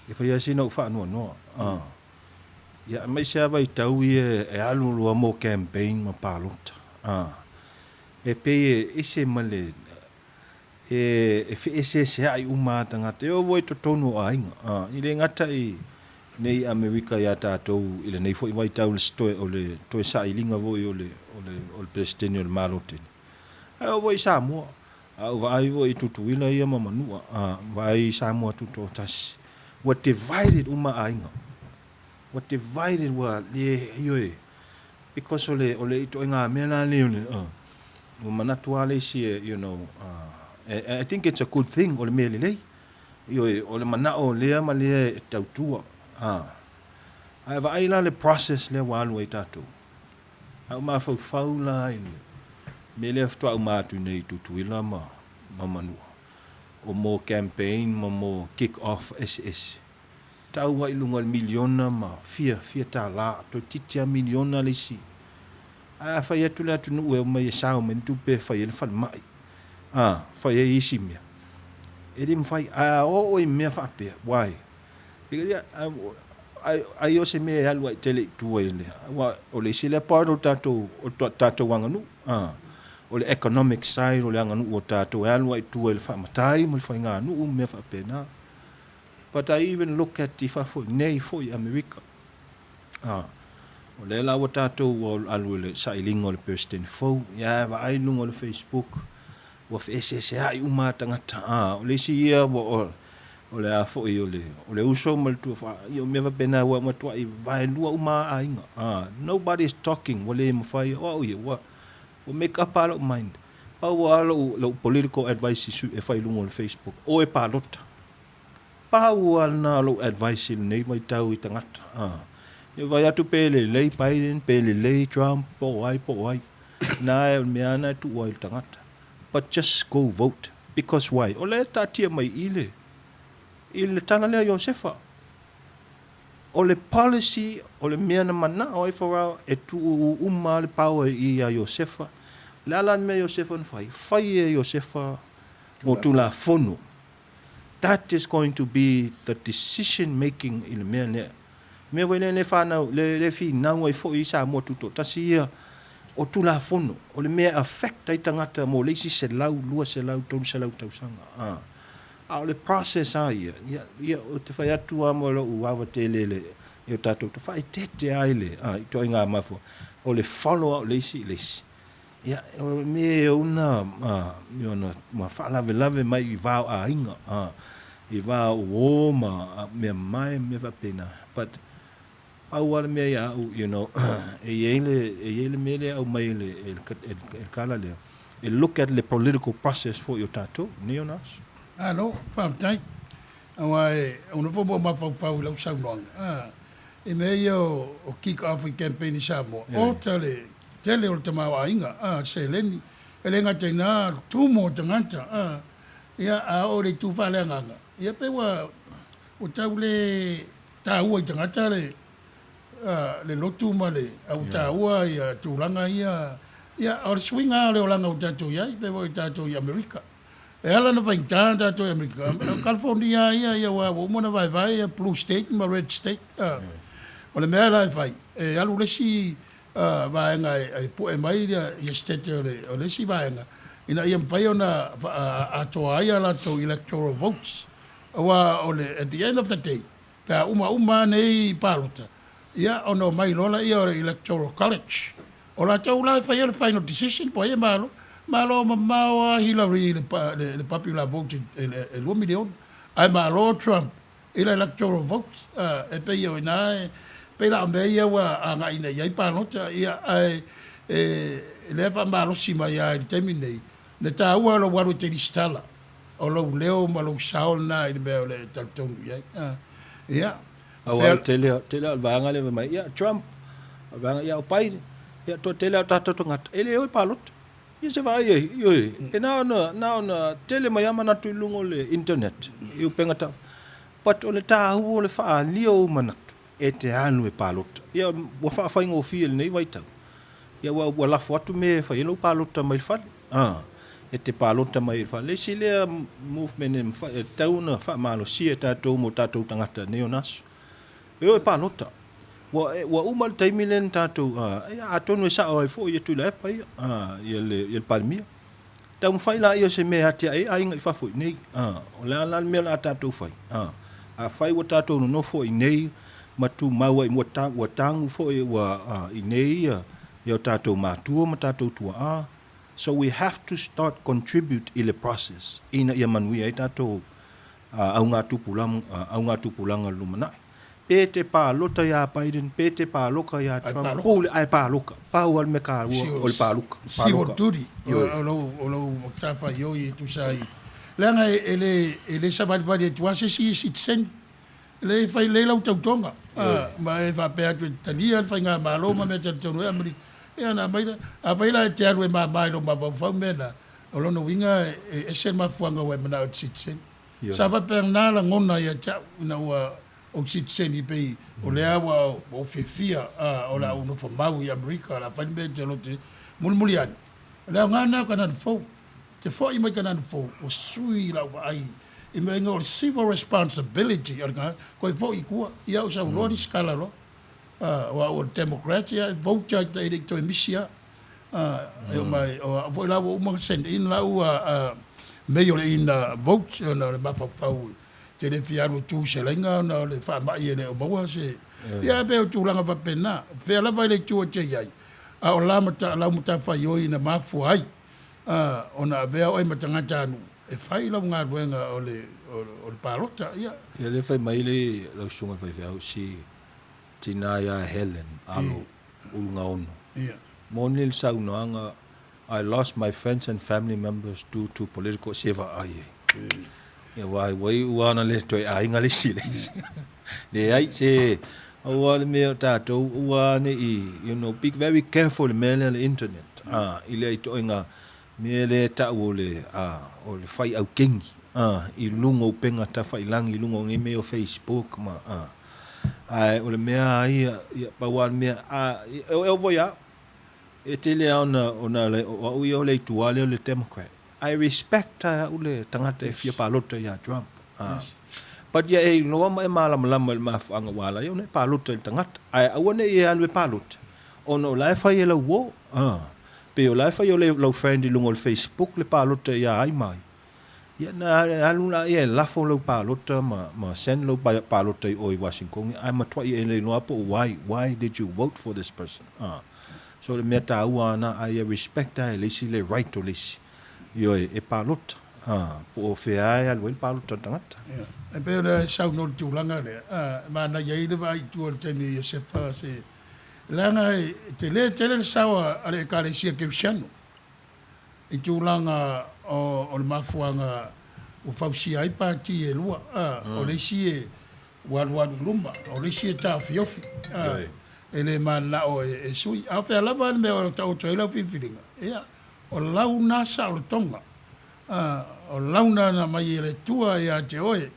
B: e fai lava sina ou faanoanoa. Ia, aemaise lava vaitau ia e alu loa mo campaign ma palota. E pei e ese ma le, e feeseeseai uma lava tagata, e oo foi i totonu o aiga. E le gata i nei Amerika ia tatou i lenei foi vaitau o le toe sailiga foi o le Peresetene o le Malo tele, ae oo foi i Samoa. A ou vaai foi i Tutuila ia ma Manua, a, vaai i Samoa Tutoatasi, ua divided uma aiga. Ua divided, ua le, ioe, because o le, o le itoaiga mea la lea o le, a, Ua manatu lava le isi e, you know, I think it's a good thing, o le mea lelei. Ioe, o le manao o lea ma lea e tautua. Ae vaai la le process lea ua alu ai tatou. A ou mafaufau la i le mea lea faatoa uma atu nei i Tutuila ma Manua, o mo campaign ma mo kick off eseese, tau ai i luga o le miliona ma fia fia tala, toeitiiti lava miliona le isi. Ae a fai atu le atunuu e omai e sao mai ni tupe e fai ai le falemai, a, fai ai isi mea, e le mafai. Ae a oo i mea faapea, why? Ai o se mea e alu ai tele i tua i le, aua o le isi lea part o tatou, o tatou aganuu, a, o le economic side o le aganuu o tatou e alu ai i tua i le faamatai ma le faiganuu ma mea faapena. But I even look at i fafo i nei foi i Amerika, a, o lea la ua tatou ua alu i le sailiga o le Peresetene fou, ia e vaai i luga o le Facebook, ua feeseesea'i uma lava tagata, a, o le isi ia ua, o le a foi, o le, o le uso ma le tuafā, ia o mea faapena ua matua'i vaelua uma lava aiga, a, nobody is talking, ua le mafai, o au ia, ua, ua make up lava lo'u mind, pau lava lo'u, lo'u political advice i sui e fai i luga o le Facebook, o e palota. Pau lava lena o lou advice i lenei vaitau i tagata. A, ia vaai atu pe lelei Biden, pe lelei Trump, po o ai, po o ai. Na e o le mea lava lena e tuu ai i le tagata. But just go vote. Because why? O lea e taatia mai i le, i le tala lea a Iosefa. O le policy, o le mea na manao ai Farao e tuu uma lava le power i ia Iosefa. O le a la le mea Iosefa na fai? Fai e Iosefa mo Tulafono. That is going to be the decision making i le mea lea. Mea foi lea le whanau, le, le finau ai foi i Samoa Tutoatasi ia, o Tulafono, o le mea e affect ai tagata mo le isi 100, 200, 300 tausaga. A, a o le process a ia, ia, ia o te whai atu a mo lou ava tele le, i o tātou te whaitete ai le, a, i toa mafua, o le follow up le isi i le isi. Ia, o mea e ona, i ona ma faalavelave mai i va o aiga, i va o uō ma mea mamae ma mea faapena. But, pau lava le mea ia au, you know, e i ai le, e i ai le mea lea e aumai e le, e le kala lea, e look at le political process foi o tatou, nei ona aso.
A: Malo, faafetai. Aua e ono foi ua mafaufau i lau saunoaga, i mea ia o kick off i campaign i Samoa, ota le tele o le tamaoaiga, a, seleni, e le gata i na tumu o tagata, a, ia, a oo i le itu faaleagaga, ia pei ua, ua tau le taua i tagata le, a, le lotu ma le, a ua taua ia tulaga ia, ia, o le suiga lava o le olaga ua tatou i ai, pei foi o tatou i Amerika. E ala ona faigata tatou i Amerika, o California lava ia, ia ua uma ona vaevae ia blue state ma red state. O le mea la e fai, e alu le isi vaega e pue mai ia state o le isi vaega, ina ia mafai ona atoa ai a latou electoral votes. Aua o le, at the end of the day, pe a uma uma lava nei palota, ia ona omai loa lea o le Electoral College. O latou la e faia le final decision po o ai e malo. Malo mamao lava Hillary i le popular vote e 2 miliona, ae malo Trump i le electoral vote. E pei o ina e pei la o mea ia ua agai nei i ai palota, ia ae e lea e faamalosi mai lava i le taimi nei le taua o lou alu e te resitala. O lou leo ma lou sao lena i le mea o le talitonu i ai. Ia.
B: Aua o le tele, tele o le vaega lea fai mai, ia Trump, o le vaega, ia o Biden, ia toatele lava o tatou tagata, e le o i palota. Ia se vaai ai, ioe, e na ona, na ona tele mai lava manatu i luga o le internet, i upega tau. But o le taua o le faaalia o ou manatu, e te alu e palota. Ia, ua faafaigofie i lenei vaitau. Ia, ua, ua lafo atu mea e fai ai lou palota mai le fale. A, e te palota mai i le fale. Le isi lea movement e mafai, e tatau ona faamalosia e tatou mo tatou tagata nei ona aso. E o e palota. Ua, ua uma le taimi lea na tatou, a, ia, atonu e sao ai foi ia Tuilaepa ia, a, ia le, ia le Palemia. Taumafai laia o se mea e atiae ai aiga i fafo i inei. A, o le a la le mea o le a tatou fai? A, afai ua tatou nonofo i inei ma tumau ai, ua, ta, ua tagu foi ua, a, i inei ia, ia o tatou matua ma tatou tuaa, so we have to start contribute i le process ina ia manuia ai tatou, a, augatupulaga, augatupulaga i le lumanai. Pe te palota iā Biden, pe te paloka iā Trump, pule ae paloka. Pau lava le mea taua o le paluka.
A: Civil duty o lou matafaioi e tusa ai. Leaga e le savalivali atu lava se isi sitiseni. E le fai lelei lau tautoga ma e faapea atu e te talia le faigamalo ma mea talitonu ai Amerika. Ia ona aumai lea. Afai la e te alu e mama i lou mafaufau mea na, o lona uiga e ese le mafuaaga ua e manao e te sitiseni. Sa faapena lagona ia te au ina ua ou sitiseni pei o lea ua ou fiafia o le a ou nofo mau i Amerika o le a fai le mea ou te loto i ai. Mulimuli ane, o le aoga lena o Kanana Fou. Te foi mai Kanana Fou, ua sui lau vaai i mea igoa o le civil responsibility o le tagata, toe foi i tua, ia ou sau loa risikala loa. O au o le Democrat, ia e vote lava e le i toe misi lava. E oo mai, o au foi la ua uma ona send in lau mail in vote ona o le mafaufau te le fia alu e tu i se laina ona o le faamai e le o maua se. Ia e pei o tulaga faapena. O fea lava i le itu e te i ai, a o la lau matafaioi na mafua ai ona avea oe ma tagatanuu e fai lau galuega o le palota. Ia.
B: Ia lea fai mai le lau susuga i le faifeau si tina ia Helen alo Ulugaono.
A: Ia.
B: Moni le saunoaga I lost my friends and family members due to political se vaai ai. Ia aua ua iu lava ona le toe aiga le isi i le isi. Leai se aua le mea o tatou aua ne i you know be very careful i le mea lea o le internet i lea ituaiga mea lea e tau o le o le fai aukeni i luga o upega tafailagi i luga o nei mea o Facebook ma ae o le mea lava ia ia pau lava le mea e oo foi lava E tele lava ona, ona o au ia o le itu lava lea o le Democrat. I respect lava e au le tagata e fia palota ia Trump. Yes. But ia e iloa ma e malamalama i le mafuaaga ua ala ai ona e palota i le tagata. Ae aua ne i e alu e palota ona o la e fai e lau uo. Pei o la e fai e lau friend i luga o le Facebook le palota ia ai ma ai. Ia na alu laia e lafo lau palota ma, ma send lau palota i o i Wasingtone, ae matuai e le iloa po o why, why did you vote for this person? Ah. So le mea taua ana, a ia respect a e le isi le right o le isi. Ioe, e palota. Ah, po o fea e alu ai le palota a le tagata.
A: Ia. E pei ona e saunoa i le tulaga lea, ah, e manaia ai le vaai i tua i le taimi o Iosefa se, leaga e tele tele le sao a le Ekalesia Kerisiano. i tulaga o le mafuaaga ua fausia ai pati e lua, o le isi e ua alualu i luma, o le isi e taofiofi, e le mananao e sui. A o fea lava le mea o taoto ai lau filifiliga, ia, o lau na saolotoga, o lau na na aumai e le Atua ia te oe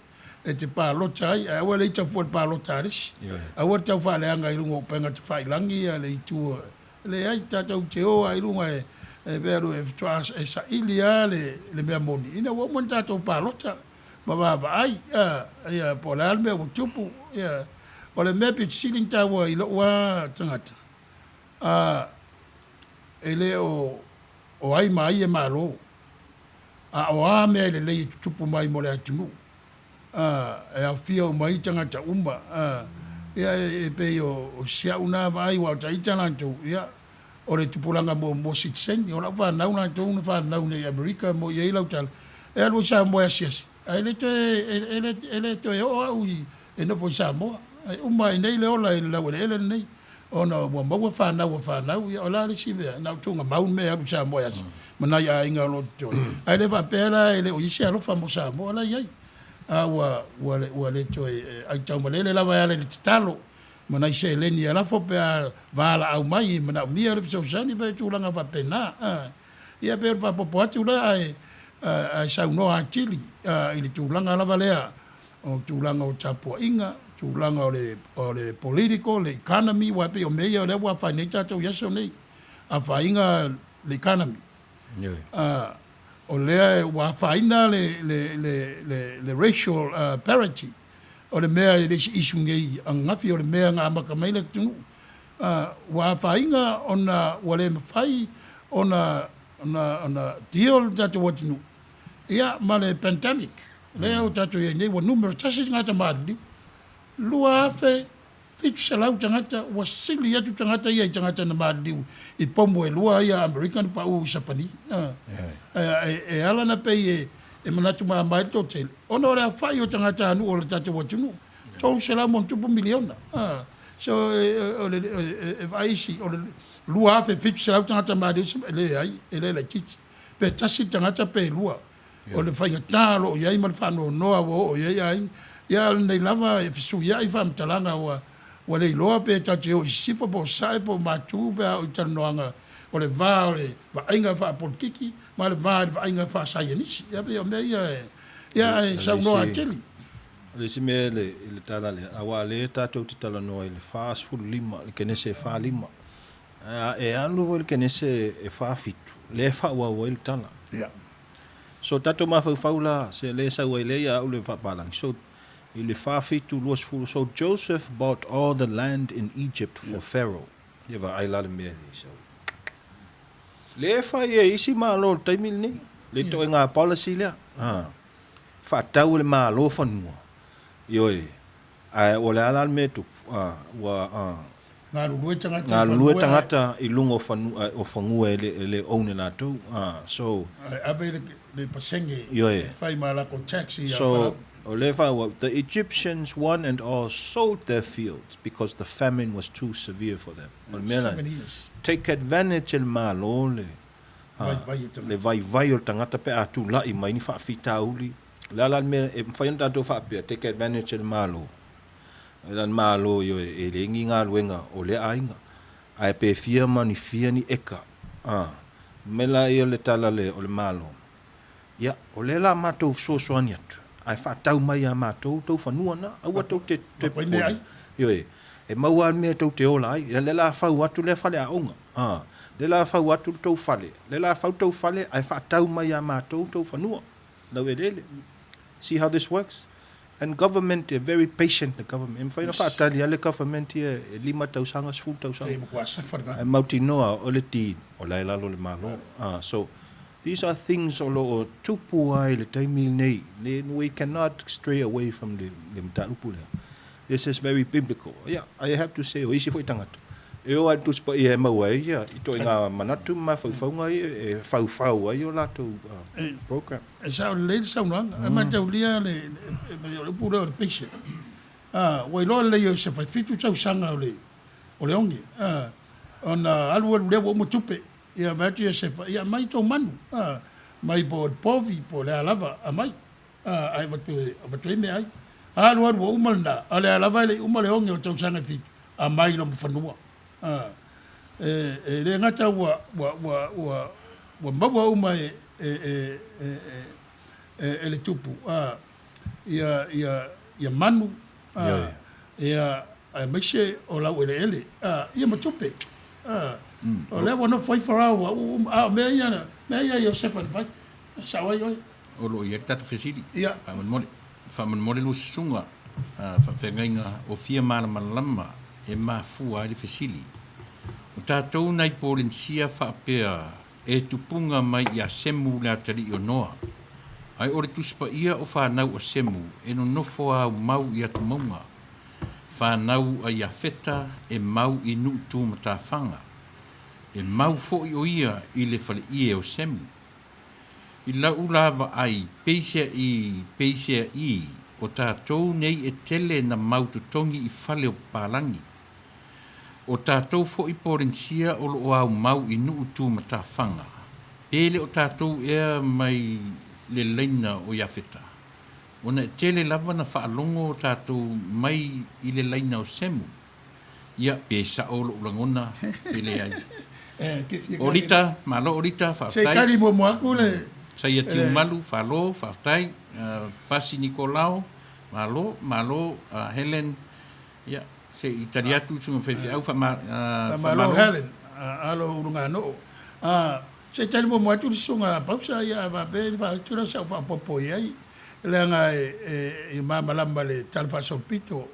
A: e te palota ai, ae aua le ita fua i le palota a le isi. Aua le tau faaleaga i luga o upega tafailagi le itu Leai, tatou te o lava i luga e alu e faatoa e saili lava le mea moni ina ua uma ona tatou palota ma vaavaai ia po o le a le mea ua tupu. Ia, o le mea pito sili ona taua i lou lava tagata, e le o ai ma ai e Malo, a o a mea e lelei e tutupu mai mo le atunuu. e aofia uma ai tagata uma. Ia e pei o si au na vaai aua o ita latou, ia o le tupulaga muamua sitiseni. O lau fanau latou na fanau nei i Amerika mo i ai lau tala, e alu i Samoa e asiasi, ae le toe, e le toe oo au i, e nofo i Samoa. E uma ai nei le ola i le laueleele lenei, ona ua maua fanau a fanau, ia o le a le isi mea, na o tuugamau le mea e alu i Samoa e asiasi ma nai aiga o lo o totoe. Ae le faapea la e le o i ai se alofa mo Samoa, la e i ai. A ua, ua, ua le toe aitaumalele lava e ala i le tatalo ma nai seleni e lafo pe a valaau mai e manaomia le fesoasoani pe tulaga faapena. Ia pei o le faaopoopo atu lea ae, ae saunoa atili i le tulaga lava lea o tulaga o tapuaiga, tulaga o le, o le political, le economy, aua e pei o mea ia o lea ua afaina ai tatou i aso nei, afaina le economy. O lea ua afaina le, le, le, le, le racial parity, o le mea e le isi issue nei ananafi, o le mea na amata mai le atunuu. Ua afaina ona ua le mafai ona, ona, ona deal le tatou atunuu ia ma le pandemic. Lea ua tatou i ai nei, ua numera tasi tagata maliliu, 2,700 tagata, ua sili atu tagata ia i tagata na maliliu i pomu e lua ia Amerika na pau i Sapani. E ala na pei e manatu mama ai le toatele, ona o le aofai o tagatanuu o le tatou atunuu. 300 ma ono tupu miliona. So o le e vaai isi o le 2,700 tagata maliliu, e leai, e le laitiiti. Pe tasi le tagata pe lua. O le faigata o lo o i ai ma le faanoanoa ua oo i ai aiga. Ia a o lenei lava e fesuiai faamatalaga ua ua le iloa pe tatou te o i sisifo po o sasae po o matu pe a oo i talanoaga o le va o le vaaiga faapolitiki ma le va i le vaaiga faasaienisi. Ia pei o mea ia e ia ae saunoa tele.
B: O le isi mea i le tala lea, aua o lea tatou te talanoa i le 45, le Kenese e 45. A e alu foi i le Kenese e 47, lea e faaauau ai le tala.
A: Ia.
B: So tatou mafaufau la, se lea e sau ai lea ia au le faapalagi. So i le 47, 20, so Joseph bought all the land in Egypt for Pharaoh. Ia vaai la le mea lea i sau. Lea e fai e isi Malo i le taimi lenei, le ituaiga policy lea. Ha. Faatau e le Malo fanua. Ioe. Ae o le a la le mea e tupu? A, ua a.
A: Galulue tagata i
B: Galulue fanua tagata i luga o fanua, o fanua e le, e le own e latou. A, so.
A: Ae ave le, le pasenge
B: Ioe.
A: e fai ma lakou tax ia
B: So,
A: Farao.
B: o lea e faaauau, The Egyptians one and all sold their fields because the famine was too severe for them. O le mea la,
A: Seven years.
B: take advantage e le Malo le,
A: Vaivai o tagata.
B: le vaivai o le tagata pe a tulai mai ni faafitauli. O le a la le mea e mafai ona tatou faapea, take advantage e le Malo. O le Malo ioe, e leai ni galuega o lea aiga, ae pe fia ma ni fia ni eka. A, mai laia le tala le, o le Malo, ia, o lea la matou fesoasoani atu, ae faatau mai ia matou tou fanua na, aua tou te, te
A: popole.
B: Ioe, e maua lava le mea tou te ola ai. Lea la fau atu lea faleaoga, a, lea la fau atu le tou fale, lea la fau tou fale ae faatau mai ia matou tou fanua, lau eleele. See how this works? And government, e very patient the government. E mafai ona faatali lava le government ia e lima tausaga, sefulu tausaga. Ae mautinoa o le deed, o la e lalo le Malo. Ah, so, these are things o lo o tupu ai i le taimi lenei. We cannot stray away from le, le mataupu lea. This is very biblical. Yeah, I have to say, o isi foi tagata, e o lava i le Tusi Paia e maua ai ia ituaiga manatu ma mafaufauga ia e faufau ai o latou program.
A: E sao lelei le saunoaga. E mataulia le, le, o le upu lea o le patient. Ah, ua iloa lelei o se faifitu tausaga o le, o le oge. Ah, ona alu alu lea ua uma tupe. Ia vaai atu Iosefa, ia aumai tou manu. Ah, mai po o le povi po o le a lava, aumai. Ae avatu e avatu ai meaai. Alu alu ua uma lena, a o lea lava e le i uma le oge o tausaga e fitu, aumai loma fanua. E, e le gata ua, ua, ua, ua, ua maua uma e, e, e, e, e, e le tupu, ia, ia, ia manu, ia, aemaise o laueleele, ia ma tupe. O lea ua nofo ai Farao ua uma, a o mea ia, mea ia a Iosefa na fai. E sao ai oe.
C: O lo o i ai le tatou fesili.
A: Ia.
C: Faamolemole. Faamolemole lua susuga faafeagaiga o fia malamalama e mafua ai le fesili. O tatou nai Polenisia faapea e tupuga mai ia Semu le atalii o Noa. Ae o le Tusi Paia o fanau a Semu e nonofo aumau i atumauga. Fanau a Iafeta e mau i Nuu Tumatafaga. E mau foi o ia i le faleie o Semu. I lau la vaai, peiseai, peiseai, o tatou nei e tele na mau totogi i fale o papalagi. O tatou foi Polensia o lo o aumau i nuu tumatafaga, pe le o tatou ea mai le laina o Iafeta? Ona e tele lava na faalogo tatou mai i le laina o Semu. Ia, pe sao lou lagona, pe leai. O Lita, malo o Lita,
A: faafetai. Se i tali muamua atu le...
C: Saia Tiumalu, falo, faafetai. Pasi Nikolao, malo, malo Helen. Ia, se i tali atu susuga faifeau,
A: faamalo. Faamalo Helen, alo Uluganoo. Se i tali muamua atu le susuga Pausa, ia faapea i faatu lea sa ou faaopoopo i ai. Leaga e malamalama le tala faasolopito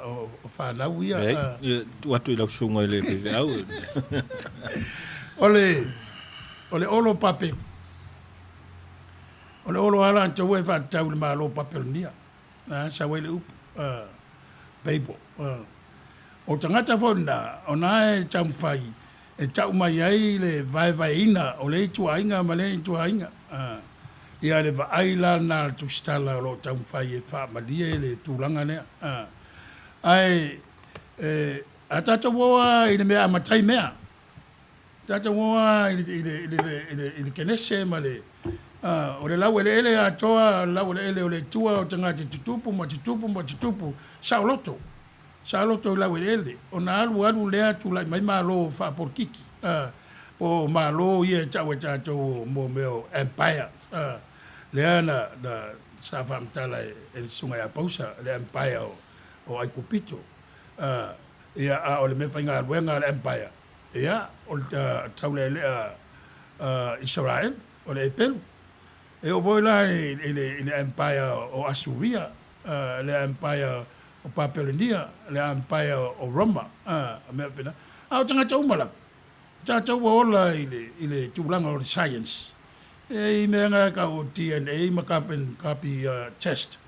A: o fanau ia.
B: Leai, tuu atu i lau susuga i le faifeau.
A: O le o le olo Papelu. O le olo lava latou e faatatau i le Malo o Papelonia. Na sau ai le upu Babel. O tagata foi na, o na e taumafai e tau mai ai le vaevaeina o lea ituaiga ma lea ituaiga. Ia le vaai la lena a le Tusitala o lo o taumafai e faamalie le tulaga lea. Ae e, a tatou o lava i le mea amata ai mea, tatou o lava i le, i le, i le, i le, i le Kenese ma le, a, o le laueleele atoa, o le laueleele o le Atua o tagata tutupu ma tutupu ma tutupu, saoloto, saoloto i laueleele. Ona alu alu lea tulai mai Malo faapolokiki, a, po o Malo ia e tau e tatou o mea o empire, a, lea na, na, sa faamatala e, e le Susuga ia Pausa, le empire o, o Aikupito. A, ia, a o le meafaigaluega a le empire, ia, o le taulealea a Isaraelu, o le Epelu. E oo foi la i le, i le empire o Asuria, le empire o Papelonia, le empire o Roma, a mea faapena. A o tagata uma lava, o tatou ua ola i le, i le tulaga o le science. E i mea na e tau o DNA ma carbon copy test.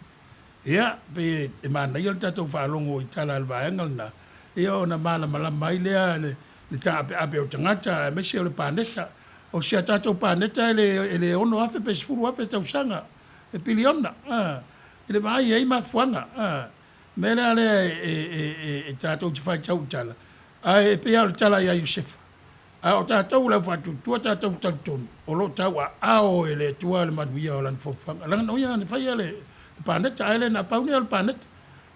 A: Ia, pei e manaia le tatou faalogo i tala a le vaega lena, ia ona malamalama ai lea le, le taapeape o tagata aemaise o le paneta. O si a tatou paneta e le, e le 6,000 pe 10,000 tausaga, e piliona, a, i le vaai e i ai mafuaaga, a. Mea lea lea e, e, e, e tatou te faitau i tala, ae e pei lava o le tala ia Iosefa, A o tatou o le au faatuatua tatou talitonu o lo o tauaao e le Atua le manuia o Lana fofofaga. Leaga o Ia na faia le paneta, ae le na pau lea o le paneta.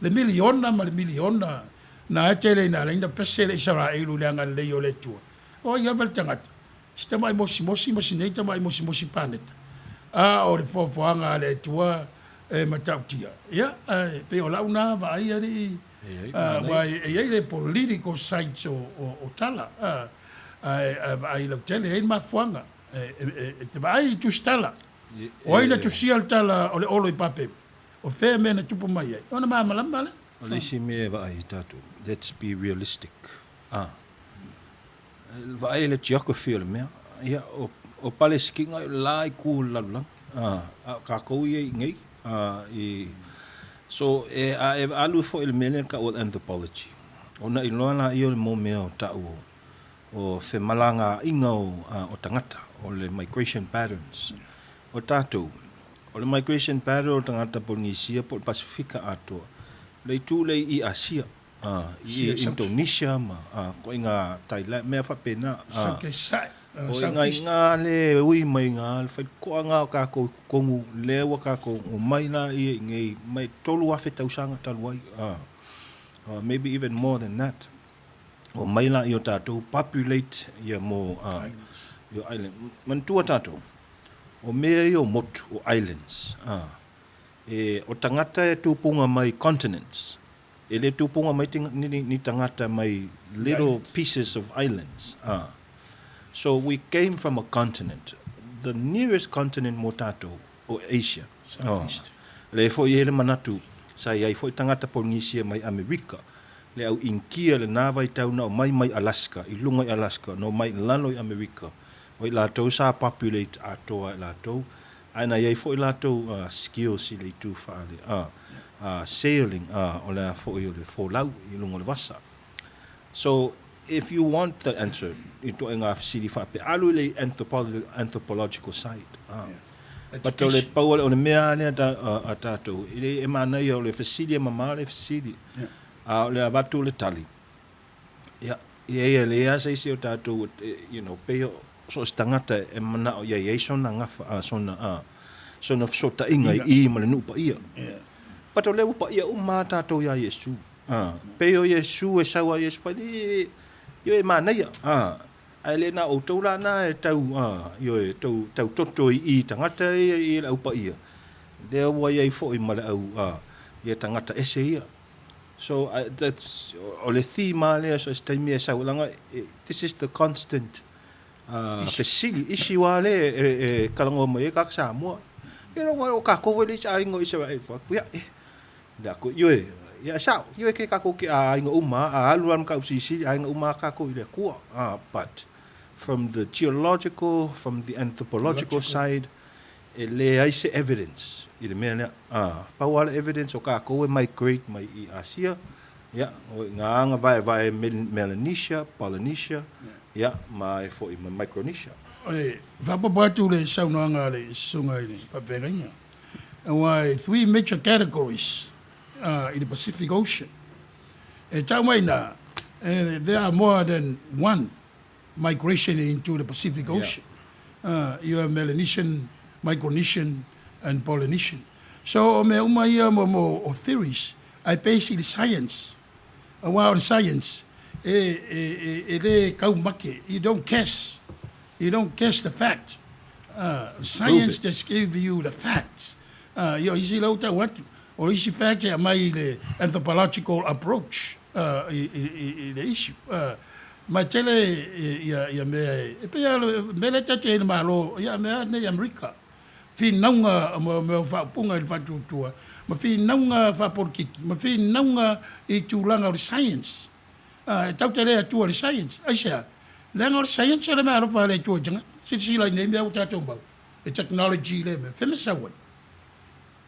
A: Le miliona ma le miliona na e tele ina ala ai ona pese le Isaraelu i le agalelei o le Atua. O ai lava le tagata, si tamai mosimosi ma si nei tamai mosimosi paneta, a o le foafoaga a le Atua e matautia. Ia, ae pei o lau na vaai alii. Aua e i ai le political sides o tala, ae vaai lautele, e i ai le mafuaaga. E te vaai i le tusitala. O ai na tusia le tala o le olo i Papelu? O fea mea na tupu mai ai? Ona malamalama lea.
B: O le isi mea e vaai i tatou, let's be realistic. Vaai i le geography o le mea. Ia, o, o Palesitina o le la itu o le lalolagi, a, a o tatou ia i inei. A, i, so, e, a e alu foi i le mea lea e tau o le anthropology, ona iloa laia o le mau mea o tau o, o femalagaaiga o, a, o tagata, o le migration patterns. O tatou, o le migration pattern o tagata Polynesia po o le Pasifika atoa, le itu lea i Asia. I Indonesia ma koiga Thailand, mea faapena. O iga iga le ui mai ga le faitotoa o tatou i totonu lea ua tatou omai la ia i nei mai 3,000 tausaga talu ai, maybe even more than that. Omai la ia o tatou populate ia mo island. Manatua tatou, o mea ia o motu, o islands, e, o tagata e tupunga mai continents. E le tupunga mai ni tagata mai little pieces of islands. Ah. So we came from a continent. The nearest continent mo tatou o Asia.
A: Southeast.
B: Oh. Le foi e le manatu sa i ai foi tagata Polynesia mai Amerika. Le au Inkia le na vaitau na o mai mai Alaska, i lunga i Alaska, no mai lalo i Amerika. O i latou sa populate atoa e latou. Ae na i ai foi latou skills i le itu faale sailing o le a foi o le folau i luga o le vasa. So if you want the answer i ituaiga fesili faapea, alu i le anthropological side. But o le pau o le mea lea a tatou, e le e manaia o le fesili e mama le fesili, a o le avatu le tali. Ia, ia ia leai lava se isi o tatou, you know, pei o so o se tagata e manao ia i ai sona gafa, a, sona, a, sona fesootaiga i i ma le nuu paia. But o lea ua paia uma lava tatou iā Iesu. A, pei o Iesu e sau a Iesu fai, e, ioe, e manaia. A, ae le na o outou la na e tau, a, ioe, tau, tau toto i i tagata ia i le au paia. Lea ua i ai foi ma le au, a, ia tagata ese ia. So that's o le theme lava lea so se taimi e sau leaga this is the constant fesili issue lava lea e talanoa mai ai tagata Samoa. Ia leaga o tatou e le isi aiga o Isaraelu fai atu ia e le aku ioe ia e sao ioe ke tatou ke aiga uma a alu lava ma kau silisili aiga uma lava tatou i le Atua but from the geological from the anthropological side E leai se evidence i le mea lea. A, pau lava le evidence o tatou e migrate mai i Asia, ia, o i ngā anga vaevae Melanesia, Polynesia, ia, ma e foi ma Micronesia.
A: E faaopoopo atu le saunoaga a le Susuga i le Faafeagaiga, aua e three major categories i le Pacific Ocean. E tau mai na, there are more than one migration into the Pacific Ocean. You have Melanesian, Micronesian and Polynesian. So o mea uma ia mo mo o theories, ae base i le science. Aua o le science e e e e le kau make, you don't guess, you don't guess the fact. Science just give you the facts. Ia o isi la ua tau atu, o isi facts e aumai i le anthropological approach i i i le issue. Ma e tele ia ia mea e pei lava o le mea lea tatou te i ai i le Malo, ia mea lava nei i Amerika. Finauga o mea o faaupuga i le faatuatua, ma finauga faapolokiki, ma finauga i tulaga o le science. E tatou te le atua i le science. Aisea? Leaga o le science o le meaalofa a le Atua i tagata. Silasila i nei mea ua tatou maua, le technology lea mea, fea mea sau ai?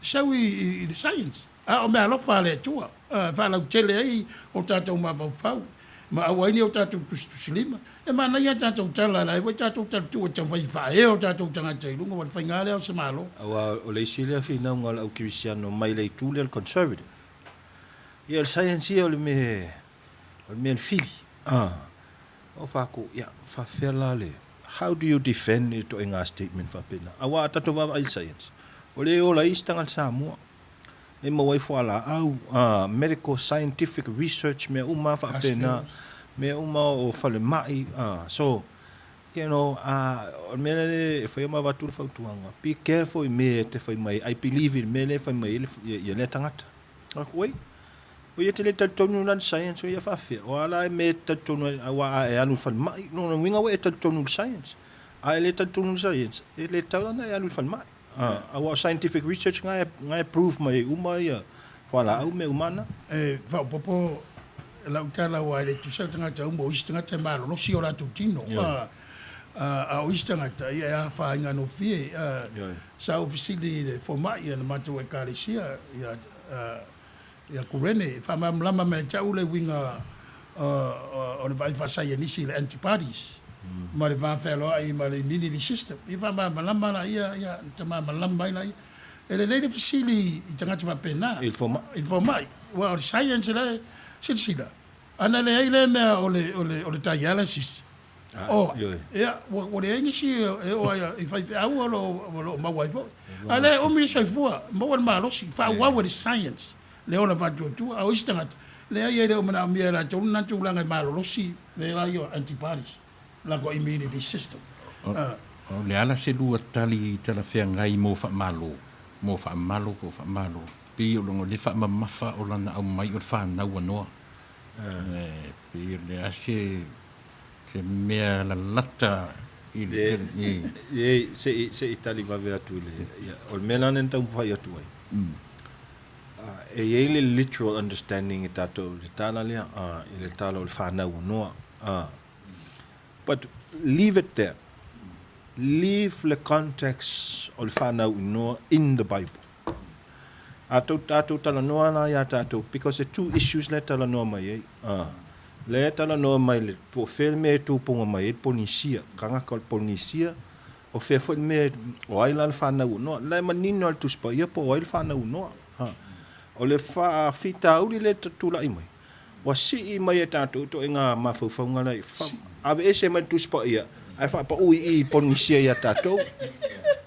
A: E sau i le science, a o meaalofa a le Atua e faalautele ai o tatou mafaufau ma aua ai ne i o tatou tusitusilima. E manaia a tatou tala, la e foi tatou talatuu e taumafai e faaea o tatou tagata i luga, ua le faiga lea o se Malo.
B: Aua o le isi lea finauga a le au kerisiano mai le itu lea o le conservative. Ia o le science ia o le mea o le mea e fili. O faku, ia, faafefea la le, how do you defend i ituaiga statement faapena? Aua a tatou vaavaai i le science, o lea e ola ai isi tagata Samoa, e maua ai fualaau, medical scientific research, mea uma lava faapena, mea uma o falemai, so, you know, o le mea lea e fai ma avatu le fautuaga, be careful i mea e te fai mai ai, I believe i le mea lea e fai mai ai lea tagata. Wait, O ia te le talitonu la i le science o ia faafefea? O a la e mea e te talitonu ai aua a e alu i le falemai, lona uiga ua e talitonu i le science. A e le talitonu i le science, e le tatau la ona e alu i le falemai. Aua o scientific research na e prove mai ai uma ia fualaau mea uma na.
A: E faaopoopo lau tala aua e le tusa le tagata uma, o isi tagata e malolosi o latou tino, a o isi tagata ia e afaina gofie. Sa ou fesili i le fomai a le matou Ekalesia ia Ia Kurene, e faamalamalama mai ia te au le uiga o le vaai faasaienisi i le antibodies ma le va fealoai ma le immunity system. Ia faamalamalama laia, ia ta malamalama ai laia. E lelei le fesili i tagata faapena.
B: I le fomai.
A: I le fomai. Aua o le science la e silasila. Ana leai lea mea o le, o le, o le dialysis, Oh, ia, ua leai nisi e oo ai i faifeau o lo o maua ai foi. A lea e umi le soifua, maua le malosi, faaauau e le science le ola faatuatua. A o isi tagata, leai e le o manaomia e latou lena tulaga e malolosi mea la ia o antibodies, latou immunity system.
C: O le a la se lua tali talafeagai mo faamalo, mo faamalo po o faamalo, pei o le faamamafa o lana aumai o le fanau a Noa. E pei o le a se Se mea lalata i le
B: tele. E, se i, se i tali vave atu i le, ia, o le mea lana na taumafai atu ai. E i ai le literal understanding e tatou i le tala lea, i le tala o le fanau o Noa. But leave it there. Leave le context o le fanau i Noa in the Bible. A tou, tatou talanoa la iā tatou, because the two issues lea e talanoa mai ai. Lea e talanoa mai le, po o fea le mea e tupuga mai ai le Polenisia, tagata o le Polenisia, o fea foi le mea, o ai la le fanau o Noa. La e manino lava le Tusi Paia po o ai le fanau o Noa. Ha. O le faafitauli lea e tulai mai, ua sii mai e tatou ituaiga mafaufauga la i aveese mai le Tusi Paia ae faapau i i i Polenisia ia tatou.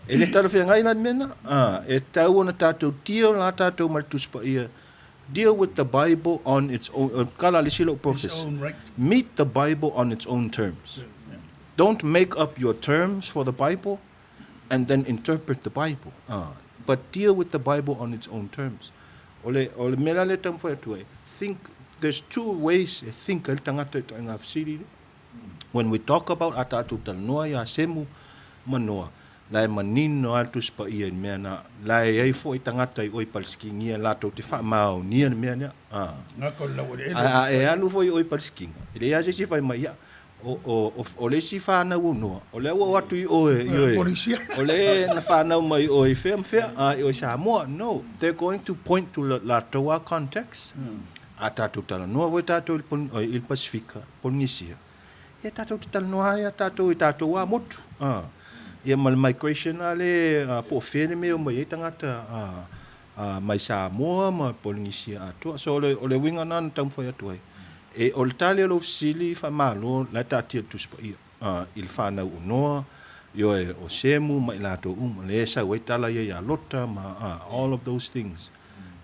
B: E le talafeagai la le mea lena. E tatau ona tatou deal la tatou ma le Tusi Paia. Deal with the Bible on its own, kala le isi lou prophecy. Meet the Bible on its own terms. Don't make up your terms for the Bible and then interpret the Bible. But deal with the Bible on its own terms. O le, o le mea la lea e taumafai atu ai, think, there's two ways e think ai le tagata i ituaiga fesili lea. When we talk about a tatou talanoa iā Semu ma Noa, la e manino lava le Tusi Paia i le mea na, la e i ai foi tagata i o i Palesikinia latou te faamaonia le mea lea. Ae a e alu foi i o i Palesikiga, e leai lava se isi e fai mai, ia, o, o, o, o le isi fanau o Noa, o lea ua o atu i oe, i oe, o lea na fanau mai i oe i fea ma fea, a, i oe i Samoa. No, they're going to point to latou lava context. A tatou talanoa foi tatou i le, i le Pasifika, Polenisia, ia tatou te talanoa ai a tatou i tatou lava motu. A, ia ma le migration lea, po o fea le mea e omai ai tagata, a. mai Samoa ma Polenisia atoa. So o le, o le uiga lena na taumafai atu ai. E, o le tali o lou fesili, faamalo, la e taatia i le Tusi Paia, i le fanau o Noa, ioe, o Semu ma i latou uma, lea e sau ai tala ia ia Lota ma, all of those things,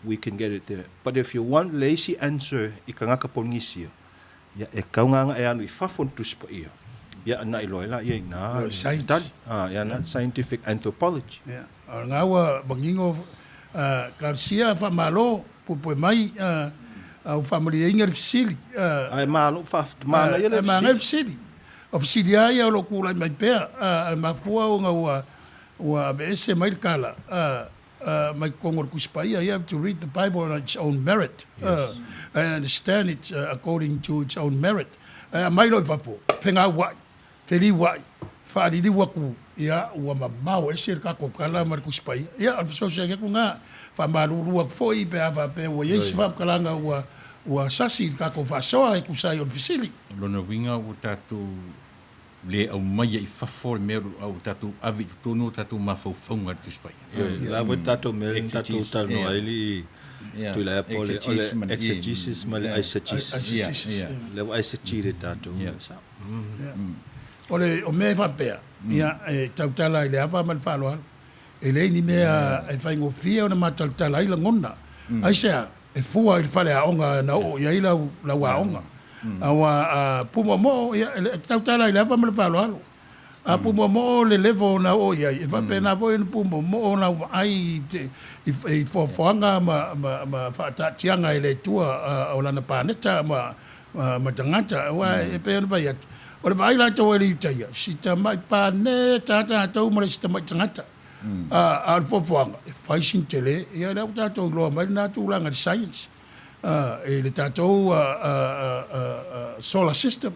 B: we can get it there. But if you want le isi answer i tagata Polenisia, Ia, e kau ngā e alu i fafo le Tusi Paia. Ia, na iloa ai la ia i nā tali. Ah, ia, na scientific anthropology.
A: Ia, o ngā ua mangingo uh, Garcia whamalo, pupue mai, uh, au whamalieina le fesili.
B: Uh, Ai malo, wha, mana ia le
A: fesili. Mana le fesili. O fesili a ia o lo kūlai mai pea, uh, mafua o ngā ua, ua aveese mai le kala. Uh, mai totonu o le Tusi Paia, you have to read the Bible on its own merit, and understand it according to its own merit. Ae aumai loa i fafo, fegaua'i, feliua'i, faaliliu atu, ia, ua mamao ese le tatou tala ma le Tusi Paia. Ia, o le fesoasoani atu lena, faamalulu atu foi pe a faapea ua i ai se faamatalaga ua, ua sasi i le tatou faasoa e tusa ai o le fesili.
C: O lona uiga ua tatou le aumaia i fafo le mea a ua tatou ave i totonu o tatou mafaufauga i le Tusi Paia.
B: Ioe, la foi tatou mea lea na tatou talanoa ai le Tuilaepa o le exegesis ma le eisegesis. Lea ua eisegete tatou.
A: O le o mea e faapea, ia e tautala i le ava ma le faaaloalo. E leai ni mea e faigofie ona matalatala ai lagona. Aisea? E fua i le faleaoga na oo i ai lau, lau aoga. Aua a pumoomoo, ia, e tautala i le ava ma le faaaloalo. A pumoomoo le level na oo i ai, e faapena foi ona pumoomoo lau vaai i, te, i, i foafoaga ma, ma, ma faataatiaga e le Atua o lana paneta ma, ma, ma tagata. Aua e pei ona fai atu, o le vaai latou e le Iutaia, si tamai paneta a tatou ma le isi tamai tagata. A o le foafoaga, e fai sina tele, ia lea ua tatou iloa mai lena tulaga i le science, i le tatou solar system,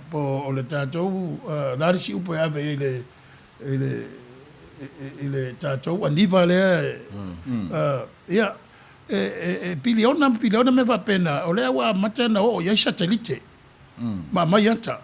A: po o le tatou, o le a le isi upu e ave i ai i le, i le, i le tatou aniva lea, ia, e piliona ma piliona mea faapena, o lea ua amata ona oo i ai satelite ma aumai ata.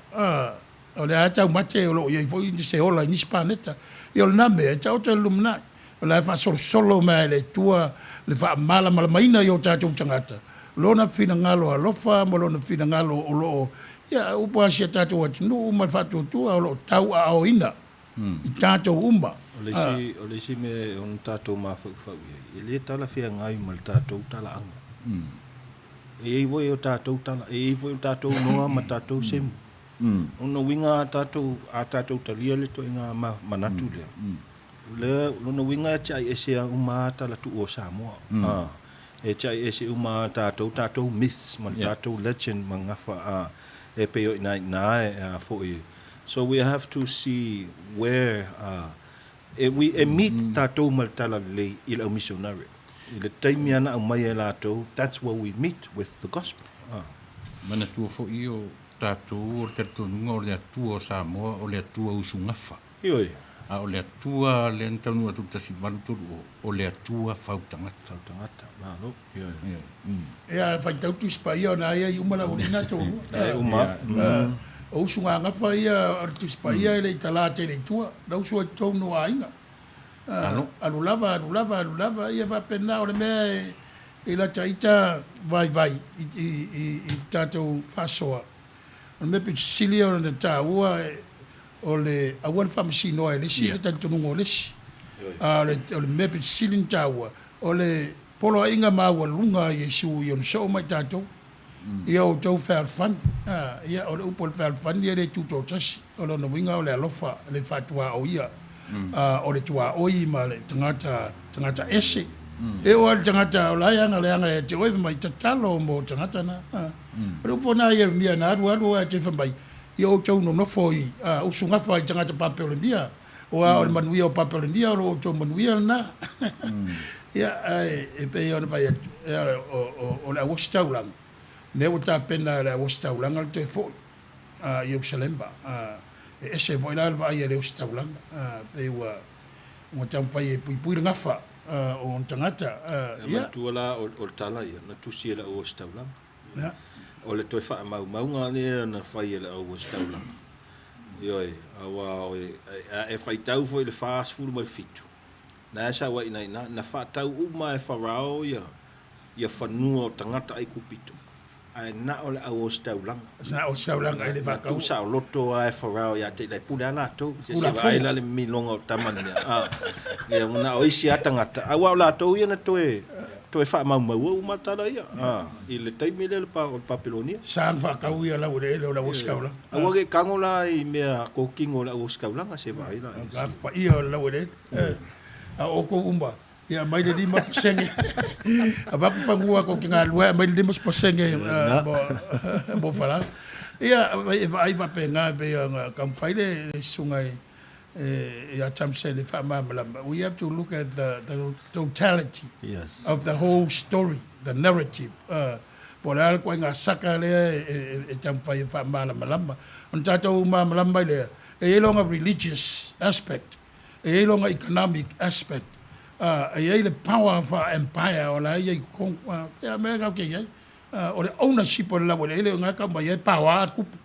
A: O lea lava e taumate o lo o i ai foi se ola i nisi paneta. Ia o lena mea e taoto i le lumanai. O la e faasolosolo mai lava e le Atua le faamalamalamaina i o tatou tagata Lona finagalo alofa ma Lona finagalo o lo o, ia, upu lava si a tatou atunuu ma le faatuatua o lo o tauaaoina i tatou uma.
B: O le isi, o le isi mea e ono tatou mafaufau i ai, e le talafeagai ma le tatou talaaga. E i ai foi o tatou tala, e i ai foi o tatou noa ma tatou semu. O lona uiga a tatou, a tatou talia le ituaiga manatu lea, lea, o lona uiga e tiai ese uma lava tala tuu o Samoa. E tiai ese uma lava tatou, tatou myths ma le tatou legend ma gafa e pei o i ina i ina e a foi. So we have to see where e, we, e meet tatou ma le talalelei i le au missionary. I le taimi lava na aumai e latou, that's where we meet with the gospel.
C: Manatua foi o Tatou o le talitonuga o le Atua o Samoa o le Atua usugafa.
B: Ioe.
C: A o le Atua lea na taunuu atu i le 1830, o le Atua fau tagata.
B: Fau tagata, malo. Ioe.
A: Ioe. Ia, faitau Tusi Paia ona ai ai uma le aualii na toalua.
B: Ai uma.
A: O usugagafa ia o le Tusi Paia e le i tala tele i tua, na usu ai totonu o aiga. Alu lava, alu lava, alu lava, ia faapena o le mea e I lata ita vaivai i le tatou faasoa, o le mea pito sili ona taua o le aua le faamasinoa e le isi le talitonuga o le isi. A o le mea pito sili ona taua, o le poloaiga maualuga a Iesu i ona soo ma i tatou. Ia outou fealofani. Ia, o le upu o le fealofani e le tutoatasi. O lona uiga o le alofa, le faatuaoia o le tuaoi ma le tagata, tagata ese. E oo lava i le tagata o la e aga leaga ia te oe, fai mai, tatalo mo le tagata na. O le upu lena a Ieremia na alu alu ae te fai mai, ia outou nonofo i, usugafa i tagata Papeolonia, aua o le manuia o Papeolonia o lo outou manuia lena. Ia, ae e pei ona fai atu, o le auositaulaga, lea ua tapena e le auositaulaga le toe foi i Ierusalema. E ese foi la le vaai a le ositaulaga, pei ua taumafai e puipui le gafa o ona tagata.
B: Ia manatua la o le tala ia na tusi e le auositaulaga. O le toe faamaumauga lea na fai e le auositaulaga. Ioe, aua a e faitau foi i le 47, Na e sauaina i ina, na faatau uma e Farao ia ia fanua o tagata Aikupito, ae na o le au ositaulaga.
A: Na o ositaulaga i le
B: Na
A: faatau.
B: tuusaoloto lava e Farao ia te i la e pule lava latou. Se se vaai la le mimiloga o tama na mea, a, ia na o isi lava tagata, aua o latou ia na toe toe faamaumaua uma tala ia, a, i le taimi lea o le o le Papelonia.
A: Sa na faatau ia lau eleele o le au ositaulaga.
B: Aua ke tago la i mea kokino o le au ositaulaga, se vaai la.
A: Ka paia o le laueleele. A o outou uma, ia aumai le 5%. Avatu fanua tou te galulue ai, aumai le 5% mo Folau. Ia, e vaai faapena e pei ona taumafai le susuga ia Thompson e faamalamalama. We have to look at the totality of the whole story, the narrative. Po o le a le ituaiga saka lea e taumafai e faamalamalama. Ona tatou malamalama mai lea, e i ai lona religious aspect, e i ai lona economic aspect, e i ai le power faa-empire o la e i ai i totonu. Pei a mea tatou te i ai, o le ownership o le laueleele o i ina e tau mai ai paoa a le tupu.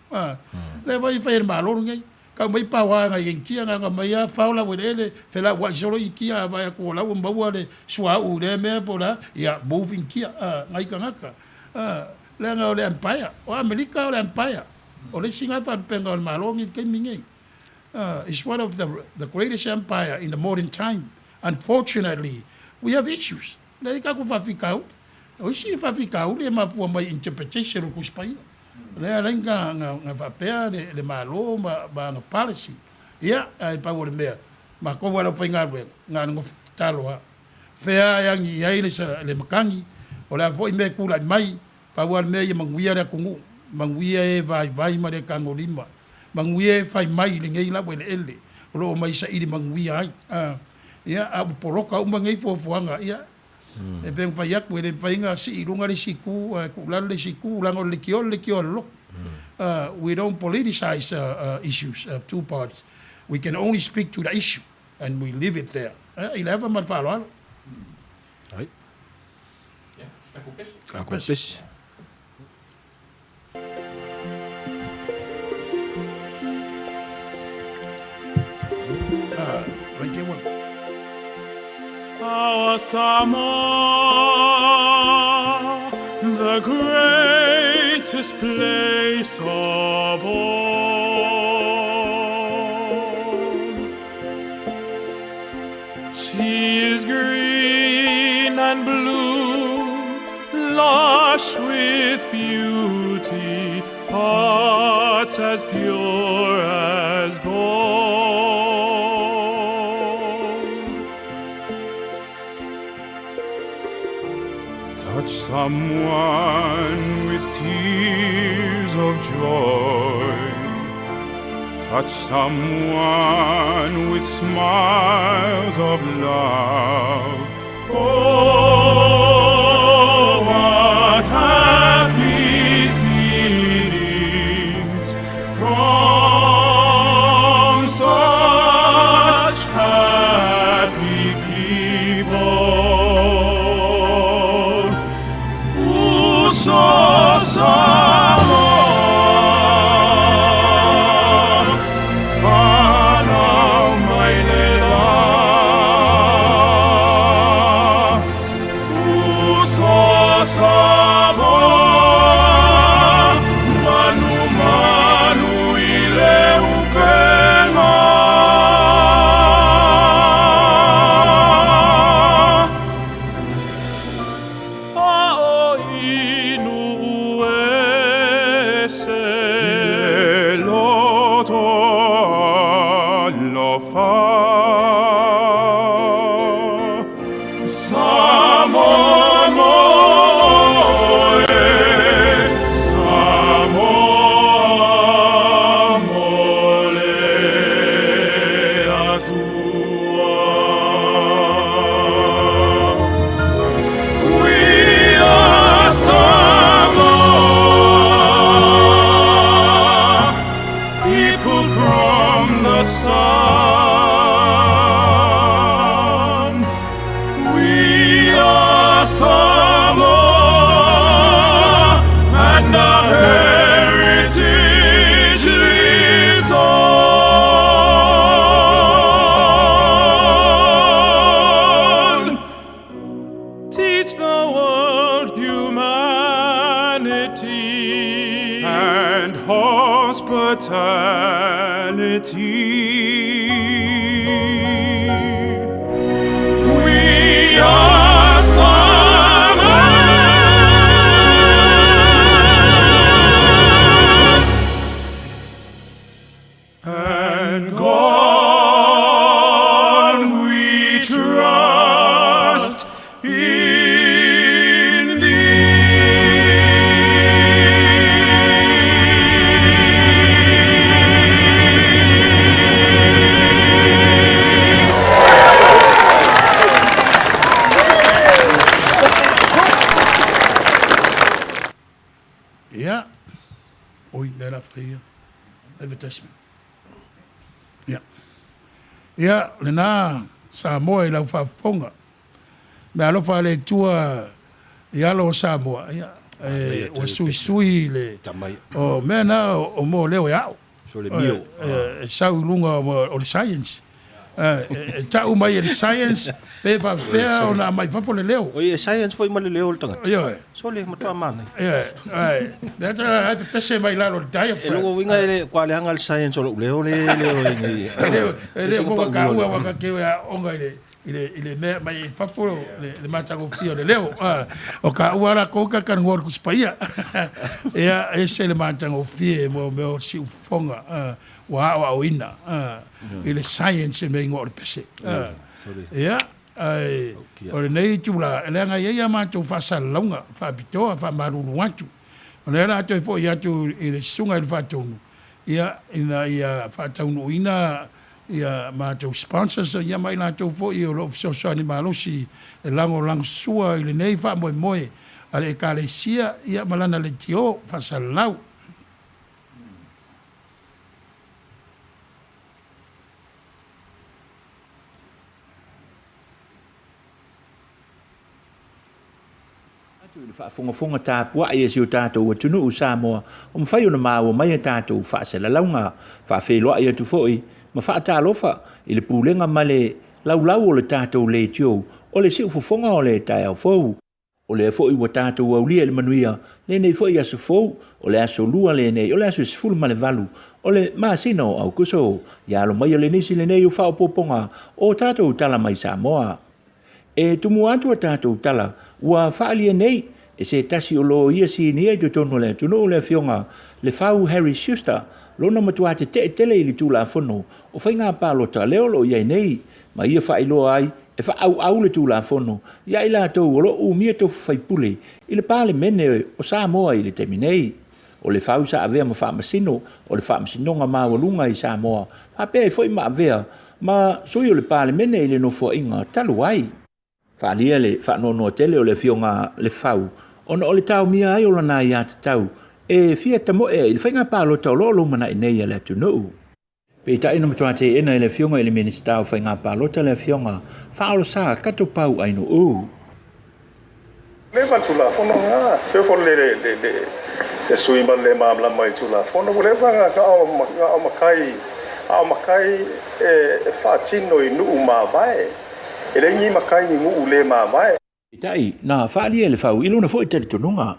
A: Lea foi e fai e le Malo lenei, tau mai paoa nai Initia, na ona aumai lava fao laueleele, felauai solo Initia, a vaai atu o la ua maua le suauu i lea mea po o le a, ia move Initia, nai tagata. Leaga o le empire, o Amerika o le empire. O le isi lena faalupega o le Malo lenei i le taimi lenei. It's one of the greatest empire in the modern time. Unfortunately, we have issues. Lea e i ai tatou faafitauli. O isi faafitauli e mafua mai i interpretation o Tusi Paia. Lea e ala ai ona faapea le Malo ma ana policy. Ia, ae pau o le mea, matou lava le aufaigaluega, na ona nofo tatalo lava. Fea e agi i ai le matagi, o le a foi mea e tulai mai, Pau lava le mea ia manuia le atunuu, manuia e vaivai ma le tagolima, manuia e fai mai i lenei laueleele o lo o omai saili manuia ai. Ia, a ua poloka uma nei fuafuaga, ia, e pei ona fai atu, e le mafai ona sii i luga le isi itu ae tuu i lalo le isi itu, leaga o le leitio le leitio a le lotu. We don't politicize issues of two parties. We can only speak to the issue and we leave it there. I le ava ma le faaaloalo.
B: Ai. Takou pese.
D: Our Samoa, the greatest place of all. She is green and blue, lush with beauty, hearts as pure as gold. Touch someone with tears of joy. Touch someone with smiles of love. Oh, what happy feelings from such happy people. Uso Samoa, fanau mai le lagi. hospitality. We are Samoa. And God we trust in thee.
A: Ia, oi, lea la faia advertisement. Ia. Ia, lena Samoa i lau faafofoga. Mea alofa a le Atua i alo o Samoa, ia, e, ua suisui le, o mea na o mo leo e ao. E sau i luga o le science. E tau mai e le science pe faapefea ona aumai fafo le leo.
B: Oi, e science foi ma le leo o le tagata.
A: Ioe.
B: Sole, matua manaia.
A: Ioe, ai. Lea ta ai pepese mai lalo o le diaphragm.
B: E lou uiga e le, kua leaga le science o lou leo le leo e nei.
A: E le o ka ua waka ke o onga i le i le i le mea mai i fafo le le matagofie o le leo. O ka ua la ko ka ka ngor kuspaia. Ia ese le matagofie mo mea o siufofoga ua aoaoina i le science e mea igoa o le pese. Ia, ae o lenei itula, e leaga e i ai a matou faasalalauga faapitoa, faamalulu atu. O lea o le a toe foi atu i le Susuga i le Faatonu, ia, ina ia faataunuuina ia matou sponsors, ia ma i latou foi o lo o fesoasoani malosi e lagolagosua i lenei faamoemoe a le Ekalesia, ia ma lana leitio faasalalau.
E: Atu i le faafogafoga tapuai a si o tatou atunuu Samoa, ua mafai ona maua mai a tatou faasalalauga, faafeiloai atu foi ma faatalofa i le pulega ma le laulau o le tatou leitio o le siufofoga o le taeao fou. O lea foi ua tatou aulia i le manuia lenei foi aso fou, o le aso lua lenei, o le aso 18 o le masina o Aokuso. Ia alo maia le nisi lenei o faaopoopoga o tatou tala mai Samoa. E tumu atu a tatou tala ua faaalia nei e se tasi o loia sinia i totonu o le atunuu le afioga Lefau Harry Schuster lona matua tetee tele i le Tulafono o Faiga Palota lea o lo o i ai nei ma ia faailoa ai e faaauau le Tulafono ia i latou o lo o umia tofi faipule i le Palemene o Samoa i le taimi nei. O Lefau sa avea ma Faamasino o le Faamasinoga Maualuga i Samoa faapea ai foi ma avea ma sui o le Palemene i le Nofoaiga talu ai. Faaalia le faanoanoa tele o le Afioga Lefau ona o le taomia ai o lana aiatatau e fia tamoe ai i le faiga palota o lo o lumanai nei a le atunuu. Peitai na matua teena e le Afioga i le Minisita o Faiga Palota le Afioga Faaolosā Katopau Ainuu.
F: Leva le Tulafono lena. Pei foi le, le, le, le sui ma le le malamalama i Tulafono, ua leva na o matai, a o matai e faatino i nuu mavae. E leai ni matai ni nuu le mavae.
E: Peitai, na faaalia e Lefau i lona foi talitonuga.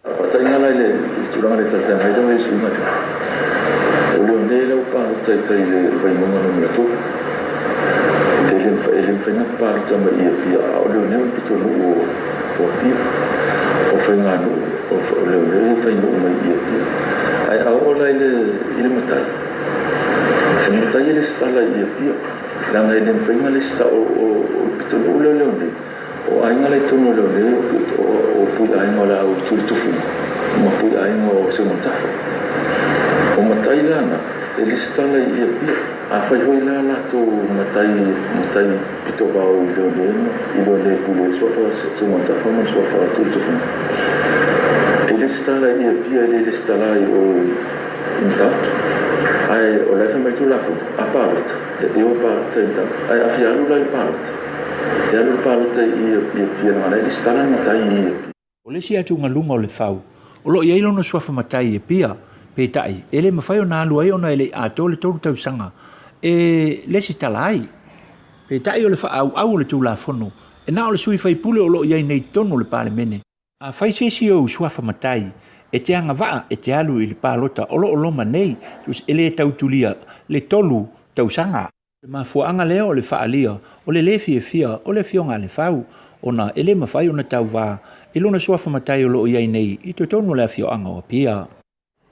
G: Faataitaiga la i le tulaga le talafeagai lea ua i ai suiga lea, o Leone lea ua palota i tai i le Vaimauga numera 3. E le e le mafai ona palota mai i Apia, a o Leone o le pitonuu o Apia. O faiganuu, o Leone e fai nuu mai i Apia. Ae a oo la i le i le matai, o le matai e lesitala i Apia, leaga e le mafai ona lesitala, o le pitonuu lea o Leone, O aiga la i totonu o Leoleo, o pui aiga o le au Tulitufuga ma pui aiga o Seumanutafa. O matai la na, e lesitala i Apia. Afai foi la latou matai, matai pitovao i Leoleo ma i Leoleo e pule ai le suafa Seumanutafa ma le suafa Tulitufuga, e lesitala i Apia e le lesitala ai o i Matautu. Ae o la e fai mai le Tulafono, a palota, e o e palota i Matautu. Ae a fia alu la i le palota, E alu le palota i Apia leaga la e lesitala le matai i Apia.
E: O le isi atugaluga o Lefau, o lo o i ai lona suafa matai i Apia, peitai, e le mafai ona alu ai ona e le i atoa le tolu tausaga e lesitala ai. Peitai o le faaauau o le Tulafono, e na o le sui faipule o lo o i ai nei i totonu o le Palemene. A fai se isi ou suafa matai E te agavaa e te alu i le palota o lo o loma nei, e le tau tulia le 3 tausaga. O le mafuaaga lea o le faaalia o le lē fiafia o le Afioga a Lefau, ona e le mafai ona tauvā i lona suafa matai o lo o i ai nei i totonu o le afioaga o Apia.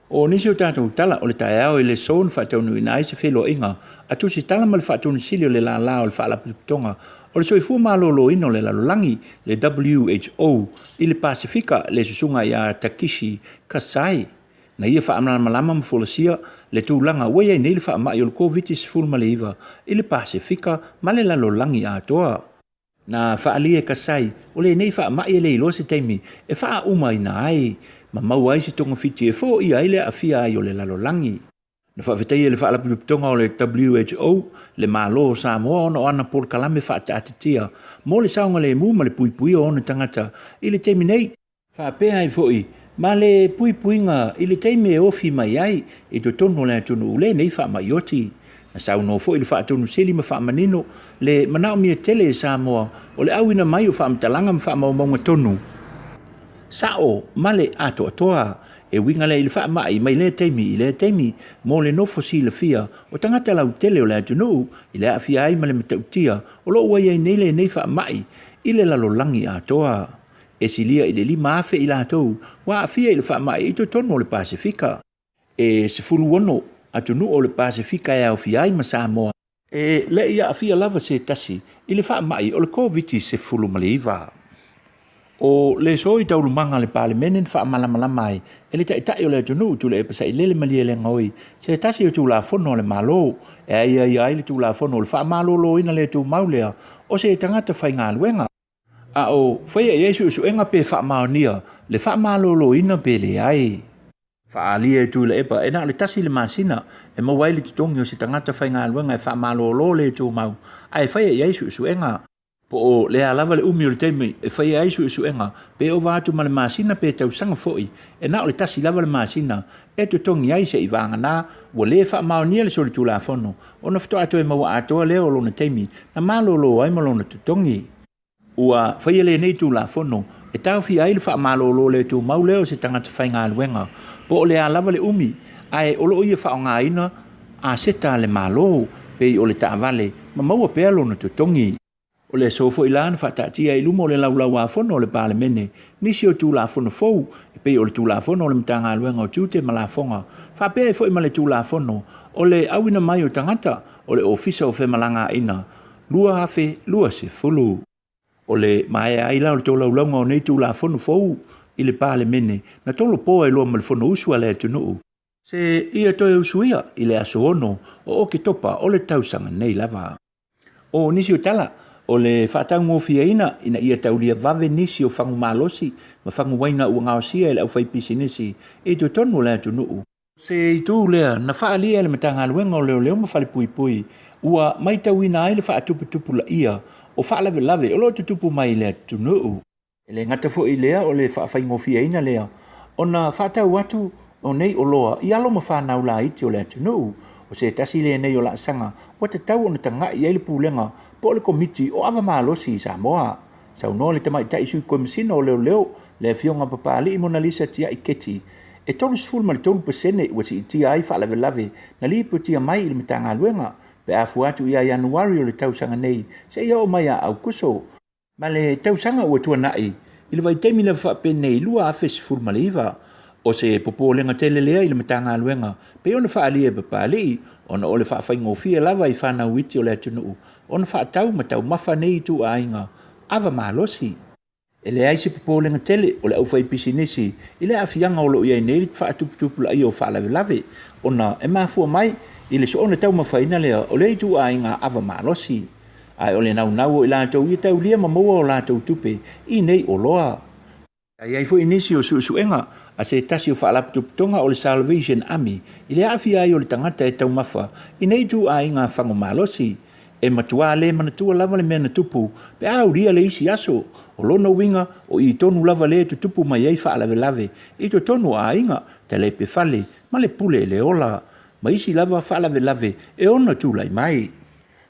E: O nisi o tatou tala o le taeao i le aso na faataunuuina ai se feiloaiga a Tusitala ma le Faatonusili o le Lālā o le Faalapotopotoga o le Soifua Maloloina o le Lalolagi, le WHO, i le Pasefika, le Susuga ia Takeshi Kasai, na ia faamalamalama ma folasia le tulaga ua i ai nei le faamai o le Koviti-19 i le Pasefika ma le lalolagi atoa. Na faaalia e Kasai, o lenei faamai e le iloa se taimi e faaumaina ai ma maua ai se togafiti e foia ai le aafia ai o le lalolagi. Na faafetaia e le Faalapotopotoga o le WHO le Malo o Samoa ona o ana polokalame faataatitia mo le saogalemu ma le puipuia o ona tagata i le taimi nei, faapea ai foi ma le puipuiga i le taimi e ofi mai ai i totonu o le atunuu lenei faamai oti. Na saunoa foi le Faatonu Sili ma faamanino le manaomia tele e Samoa o le auina mai o faamatalaga ma faamaumauga tonu sa'o ma le atoatoa e uiga lea i le faamai mai lea taimi i lea taimi mo le nofo silafia o tagata lautele o le atunuu i le aafia ai ma le matautia o lo o ua i ai nei lenei faamai i le lalolagi atoa. E silia i le 5,000 i latou ua aafia i le faamai i totonu o le Pasefika. E 16 atunuu o le Pasefika e aofia ai ma Samoa. E le i aafia lava se tasi i le faamai o le Koviti-19. O le aso i taualumaga a le Palemene na faamalamalama ai e le Taitai o le atunuu Tuilaepa Sailele Malielegaoi se tasi o Tulafono a le Malo e aiaia ai le Tulafono o le Faamaloloina le tumau lea o se tagata faigaluega. A o faia i ai suesuega pe faamaonia le faamaloloina pe leai. Faaalia e Tuilaepa e na o le 1 le masina e maua ai le totogi o se tagata faigaluega e faamalolo le tumau ae faia i ai suesuega. Po o le a lava le umi o le taimi e faia ai suesuega, pe ova atu ma le masina pe tausaga foi, e na o le 1 lava le masina e totogi ai seivagana ua le faamaonia le solitulafono ona faatoa toe maua atoa lea o lona taimi na malolo ai ma lona totogi. Ua faia lenei Tulafono e taofia ai le faamalolo le tumau lea o se tagata faigaluega po o le a lava le umi ae o lo o ia faaaogaina aseta a le Malo pei o le taavale ma maua pea lona totogi. O le aso foi la na faataatia ai i luma o le Laulau-a-Fono o le Palemene nisi o Tulafono fou e pei o le Tulafono o le Matagaluega o Tiute ma Lafoga faapea ai foi ma le Tulafono o le Auina Mai o Tagata o le Ofisa o Femalagaaiga 2020. O le maea ai la o le tolaulauga o nei Tulafono fou i le Palemene na tolopo ai loa ma le Fonousu a le atunuu. Se ia toe usuia i le aso 6 o Oketopa o le tausaga nei lava. O nisi o tala, o le faataugofieina ina ia taulia vave nisi o fagu malosi ma fagu uaina ua gaosia e le aufaipisinisi i totonu o le atunuu. Se itu lea na faaalia e le Matagaluega o Leoleo ma Falepuipui ua maitauina ai le faatuputupulaia o faalavelave o lo o tutupu mai i le atunuu. E le gata foi i lea o le faafaigofieina lea ona faatau atu o nei oloa i alo ma fanau laiti o le atunuu. O se tasi lenei o laasaga ua tatau ona tagai i ai le Pulega po o le Komiti o Ava Malosi i Samoa. Saunoa le Tamaitai Sui Komemisina o Leoleo, le Afioga Papalii Monalisa Tiai Keti, e 33% ua siitia ai faalavelave na lipotia mai i le Matagaluega pe a fua atu ia Ianuari o le tausaga nei seia oo mai ia Aokuso ma le tausaga ua tuanai i le vaitaimi lava faapenei 2019. O se popolega tele lea i le Matagaluega pei ona faaalia e Papalii ona o le faafaigofie lava i fanau iti o le atunuu ona faatau ma taumafa nei ituaiga ava malosi. E leai se popolega tele o le aufaipisinisi i le aafiaga o lo o i ai nei le faatuputupulaia o faalavelave ona e mafua mai i le soona taumafaina lea o lea ituaiga ava malosi. Ae o le naunau o i latou ia taulia ma maua o latou tupe i nei oloa. Sa i ai foi nisi o suesuega a se tasi o faalapotopotoga o le Salvation Army i le aafia ai o le tagata e taumafa i nei ituaiga fago malosi. E matuā le manatua lava le mea na tupu pe a aulia le isi aso. O lona uiga, o i tonu lava lea e tutupu mai ai faalavelave i totonu o aiga, talepe fale ma le pule le ola, ma isi lava faalavelave e ono tulai mai.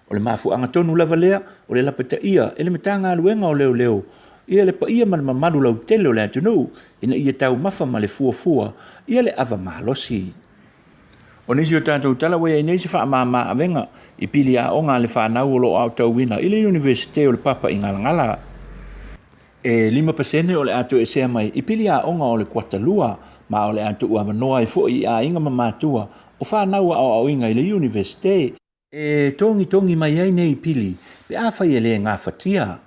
E: O le mafuaaga tonu lava lea o le lapataia e le Matagaluega o Leoleo ia le paia ma le mamalu lautele o le atunuu ina ia taumafa ma le fuafua ia le ava malosi. O nisi o tatou tala ua i ai nei se faamama avega i pili aoga a le fanau o lo o aotauina i le Iunivesite o le Papaigalagala. E 5% o le a toesea mai i pili aoga o le kuata lua, ma o le a tuuavanoa ai foi i aiga ma matua o fanau aoaoina i le Iunivesite. E togitogi mai ai nei pili pe afai e le gafatia.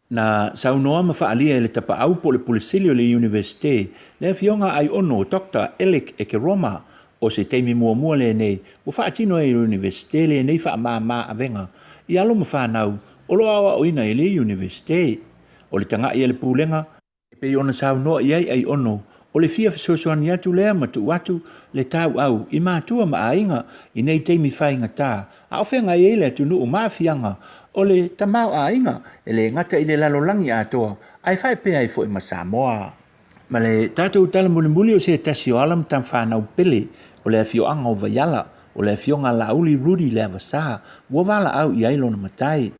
E: Na saunoa ma faaalia e le tapaau po o le Pule Sili o le Iunivesite, le Afioga Aiono Doctor Alec Ekeroma, o se taimi muamua lenei ua faatino ai e le Iunivesite lenei faamama avega i alo ma fanau o lo o aoaoina i le Iunivesite. O le tagai a le Pulega, e pei ona saunoa i ai Aiono, o le fia fesoasoani atu lea ma tuu atu le tauau i matua ma aiga i nei taimi faigata a o feagai ai le atunuu ma aafiaga o le tamaoaiga e le gata i le lalolagi atoa ae faapea ai foi ma Samoa. Ma le tatou tala mulimuli o se tasi o ala ma tamafanau pele o le afioaga o Vaiala, o le afioga a Laauli Rudy Leavasa, ua valaau i ai lona matai.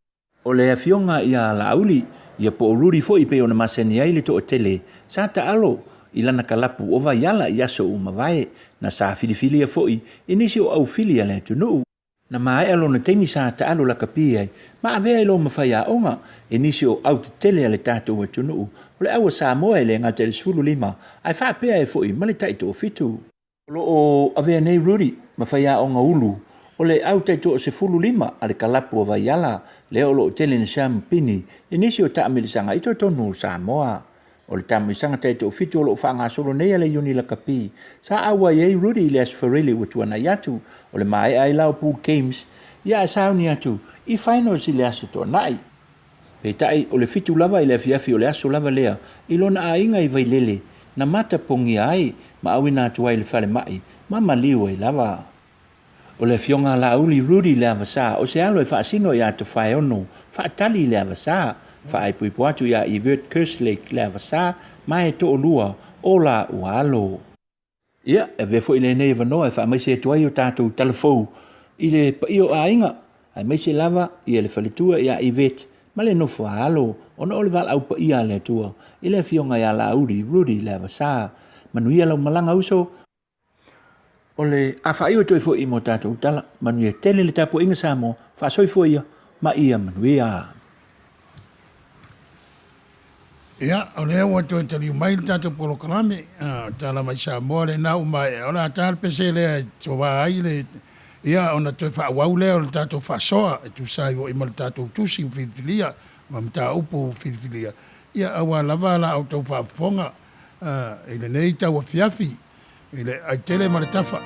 E: O le afioga ia Laauli, ia po o Rudy foi pei ona masani ai le toatele, sa taalo i lana kalapu o Vaiala i aso ua mavae, na sa filifilia foi i nisi o aufili a le atunuu. Na maea lona taimi sa taalo lakapi ai ma avea i loma faiaoga i nisi o au tetele a le tatou atunuu o le au a Samoa e le gata i le 15 ae faapea ai foi ma le taitoafitu. O lo o avea nei Rudy ma faiaoga ulu o le au taitoa-15 a le kalapu a Vaiala lea o lo o tele ina siamupini i nisi o taamilosaga i totonu o Samoa. O le taamilosaga taitoafitu o lo o faagasolo nei a le Iuni Lakapi sa auai ai Rudy i le Aso Faraile ua tuanai atu, o le maea ai la o Pool Games ia ae sauni atu i Finals i le Aso Toonai. Peitai, o le fitu lava i le afiafi o le aso lava lea i lona aiga i Vailele na matapogia ai ma auina atu ai i le falemai ma maliu ai lava. O le afioga a Laauli Rudy Leavasa o se alo e faasino iā Tofaeono Faatali Leavasa, faaipoipo atu iā Evert Kerslake Leavasa ma e toalua o laua alo. Ia, e avea foi lenei avanoa e faamaise atu ai o tatou tala fou i le paia o aiga, aemaise lava ia le faletua ia Yvette ma le nofo a alo, ona o le valaau paia a le Atua i le afioga ia Laauli Rudy Leavasa. Manuia lau malaga uso. O le a faaiu atu ai foi mo tatou tala. Manuia tele le tapuaiga Samoa, faasoifua ia ma ia manuia.
A: Ia, o lea ua toe taliu mai le tatou polokalame, Tala Mai Samoa lena ua maea. O le a ta le pese lea e sova ai le, ia, ona toe faaauau lea o le tatou faasoa e tusa ai foi ma le tatou tusi ua filifilia ma mataupu ua filifilia, ia, aua lava la outou faafofoga i lenei tauafiafi. I le aitele ma le tafa.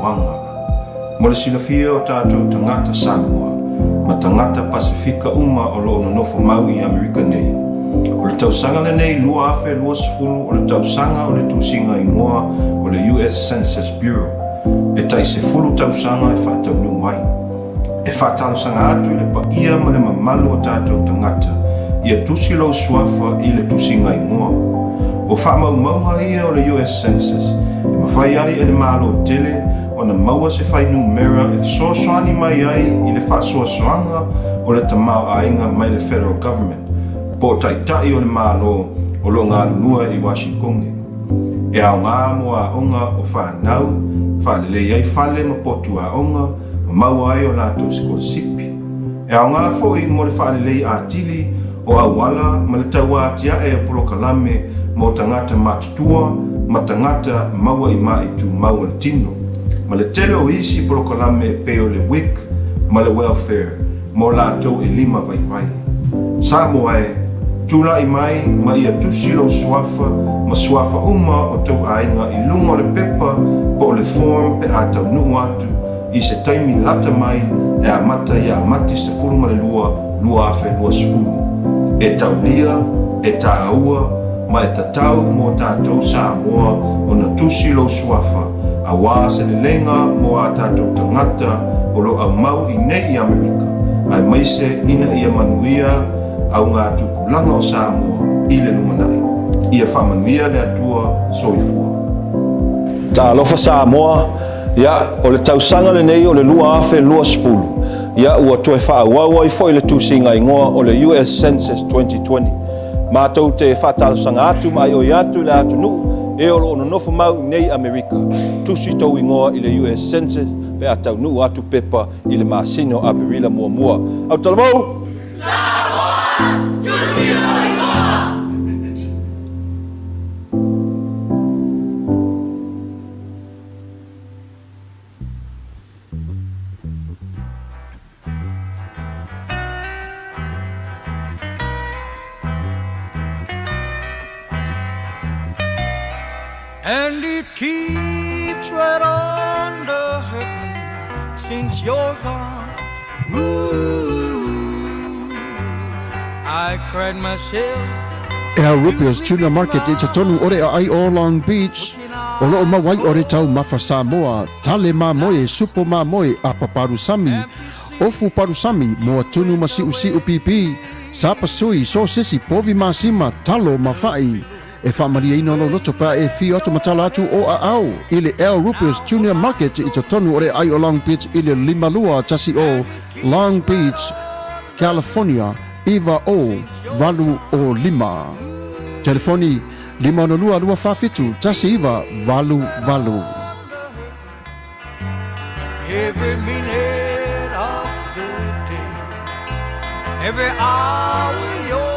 B: faanoanoaga. Mo le silafia o tatou tagata Samoa ma tagata Pasefika uma o lo o nonofo mau i Amerika nei, o le tausaga lenei 2020 o le tausaga o le tusiga igoa o le US Census Bureau e tai 10 tausaga e faataunuu ai. E faatalosaga atu i le paia ma le mamalu o tatou tagata ia tusi lou suafa i le tusiga igoa. O faamaumauga ia o le US Census e mafai ai e le Malo tele ona maua se fuainumera e fesoasoani mai ai i le faasoasoaga o le tamaoaiga mai le Federal Government po o taitai o le Malo o lo o galulue i Washingtone. E aoga mo aoga o fanau, faalelei ai fale ma potu aoga, ma maua ai o latou sikolasipi. E aoga foi mo le faalelei atili o auala ma le tauatiae o polokalame mo tagata matutua ma tagata maua i maʻi tumau o le tino, ma le tele o isi polokalame e pei o le WIC ma le Welfare mo latou e lima vaivai. Samoa e, tulai mai ma ia tusi lou suafa ma suafa uma o tou aiga i luga o le pepa po o le form pe a taunuu atu i se taimi lata mai e amata ia Mati 12, 2020. E taulia, e tāua, ma e tatau mō tātou Samoa ona tusi lou suafa auā se leleiga mō ā tātou tagata o lo aumau i nei i Amerika, aemaise ina ia manuia au ngā tupulaga o Samoa i le lumanai. Ia faamanuia le Atua. Soifua. Talofa Samoa, ia, o le tausaga lenei o le 2020, ia, ua toe faaauau ai foi le tusiga igoa o le US Census 2020. Matou te faatalosaga atu ma aioi atu i le atunuu e o lo o nonofo mau i nei Amerika, tusi tou igoa i le US Census pe a taunuu atu pepa i le masina o Aperila muamua. Autalavou!
H: Samoa! Tusi lou igoa!
I: And it keeps right on the hurting since you're gone. Ooh, I cried myself.
J: Al Rupio's Tuna Market i totonu o le aai o Long Beach, o loo mau ai o le taumafa Samoa, tale mamoe, supo mamoe, apa palusami, ofu palusami, moa tunu ma siusiu pipi, sapasui, sosesi, povi masima, talo ma fa'i. E faamalieina lou loto pe a e fio atu ma tala atu o aao i le Al Rupio's Junior Market i totonu o le aai o Long Beach i le 5210 Long Beach, California 90805. Telefoni 562 247 1988.
I: Every minute of the day, every hour you're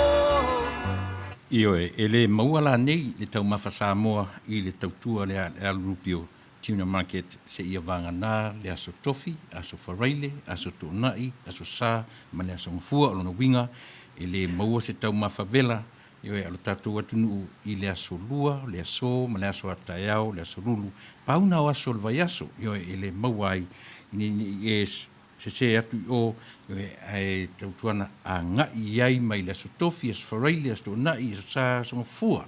C: Ioe, e le maua la nei le taumafa Samoa i le tautua le Al Rubio Tuna Market seia vagana le Aso Tofi, Aso Faraile, Aso Toonai, Aso Sa ma le Aso Gafua. O lona uiga, e le maua se taumafa vela Ioe, a lo tatou atunuu i le aso Lua, le aso ma le aso a taeao, le aso Lulu, pauna o aso o le vaiaso, ioe, e le maua ai, ina ne i e sesē atu i o, ioe, ae tautuana agai i ai mai le aso Tofi, aso Faraile, aso Toonai, aso Sa, aso Gafua,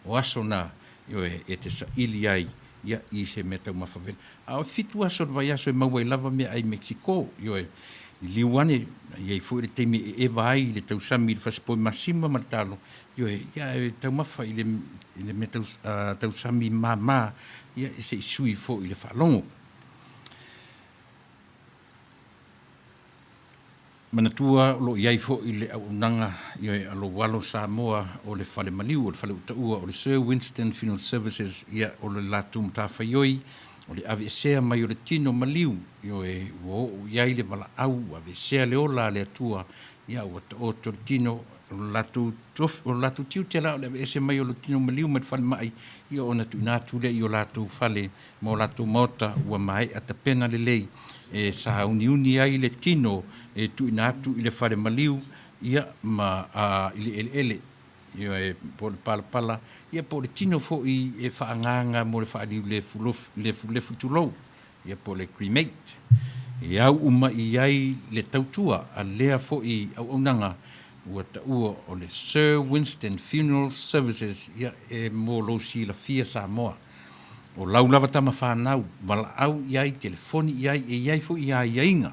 C: o aso na, ioe, e te saili ai, ia, i se mea taumafa vela. A o fitu aso o le vaiaso e maua ai lava meaai Mexico, ioe, liliu ane, i ai foi le taimi e eva ai i le tausami i le fasipovi masima ma le talo, ioe, ia e taumafa i le, i le mea tau, uh, tausami māmā, ia, e se i sui foi i le faalogo. Manatua o lo o i ai foi le auaunaga ioe a lou alo Samoa o le Fale Maliu, o le Fale Utaua, o le Sir Winston Funeral Services, ia, o le latou matafaioi o le aveesea mai o le tino maliu, ioe, ua oo i ai le valaau, ua aveesea le ola a le Atua, ia, ua taoto le tino, o le latou tofi, o le latou tiute la o le aveese mai o le tino maliu mai le falemai, ia ona tuuina atu lea i o latou fale ma o latou maota ua maea tapena lelei e sāuniuni ai le tino e tuuina atu i le fale maliu, ia, ma, a, i le eleele, ioe, po o le palapala, ia, po o le tino foi e faaagaaga mo le faaliu lefulefu, tulou. Ia po o le cremate. E au uma i ai le tautua a lea foi auaunaga ua taua o le Sir Winston Funeral Services, ia e mo lou silafia Samoa. O lau lava tama fanau, valaau i ai, telefoni i ai, e i ai foi aiaiga.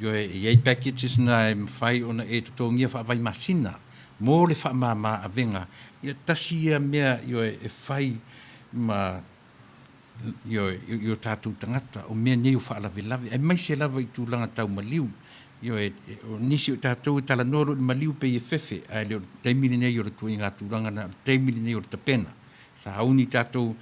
C: Ioe, e i ai packages na e mafai ona e totogia faavaimasina mo le faamama avega. Ia tasi ia mea, ioe, e fai ma Ioe, i o tatou tagata, o mea nei o faalavelave, aemaise lava i tulaga tau maliu. Ioe, o nisi o tatou e talanoa loa i le maliu pei e fefe, ae le o le taimi lenei o le tuaiga tulaga lena, o le taimi lenei o le tapena. Sauni tatou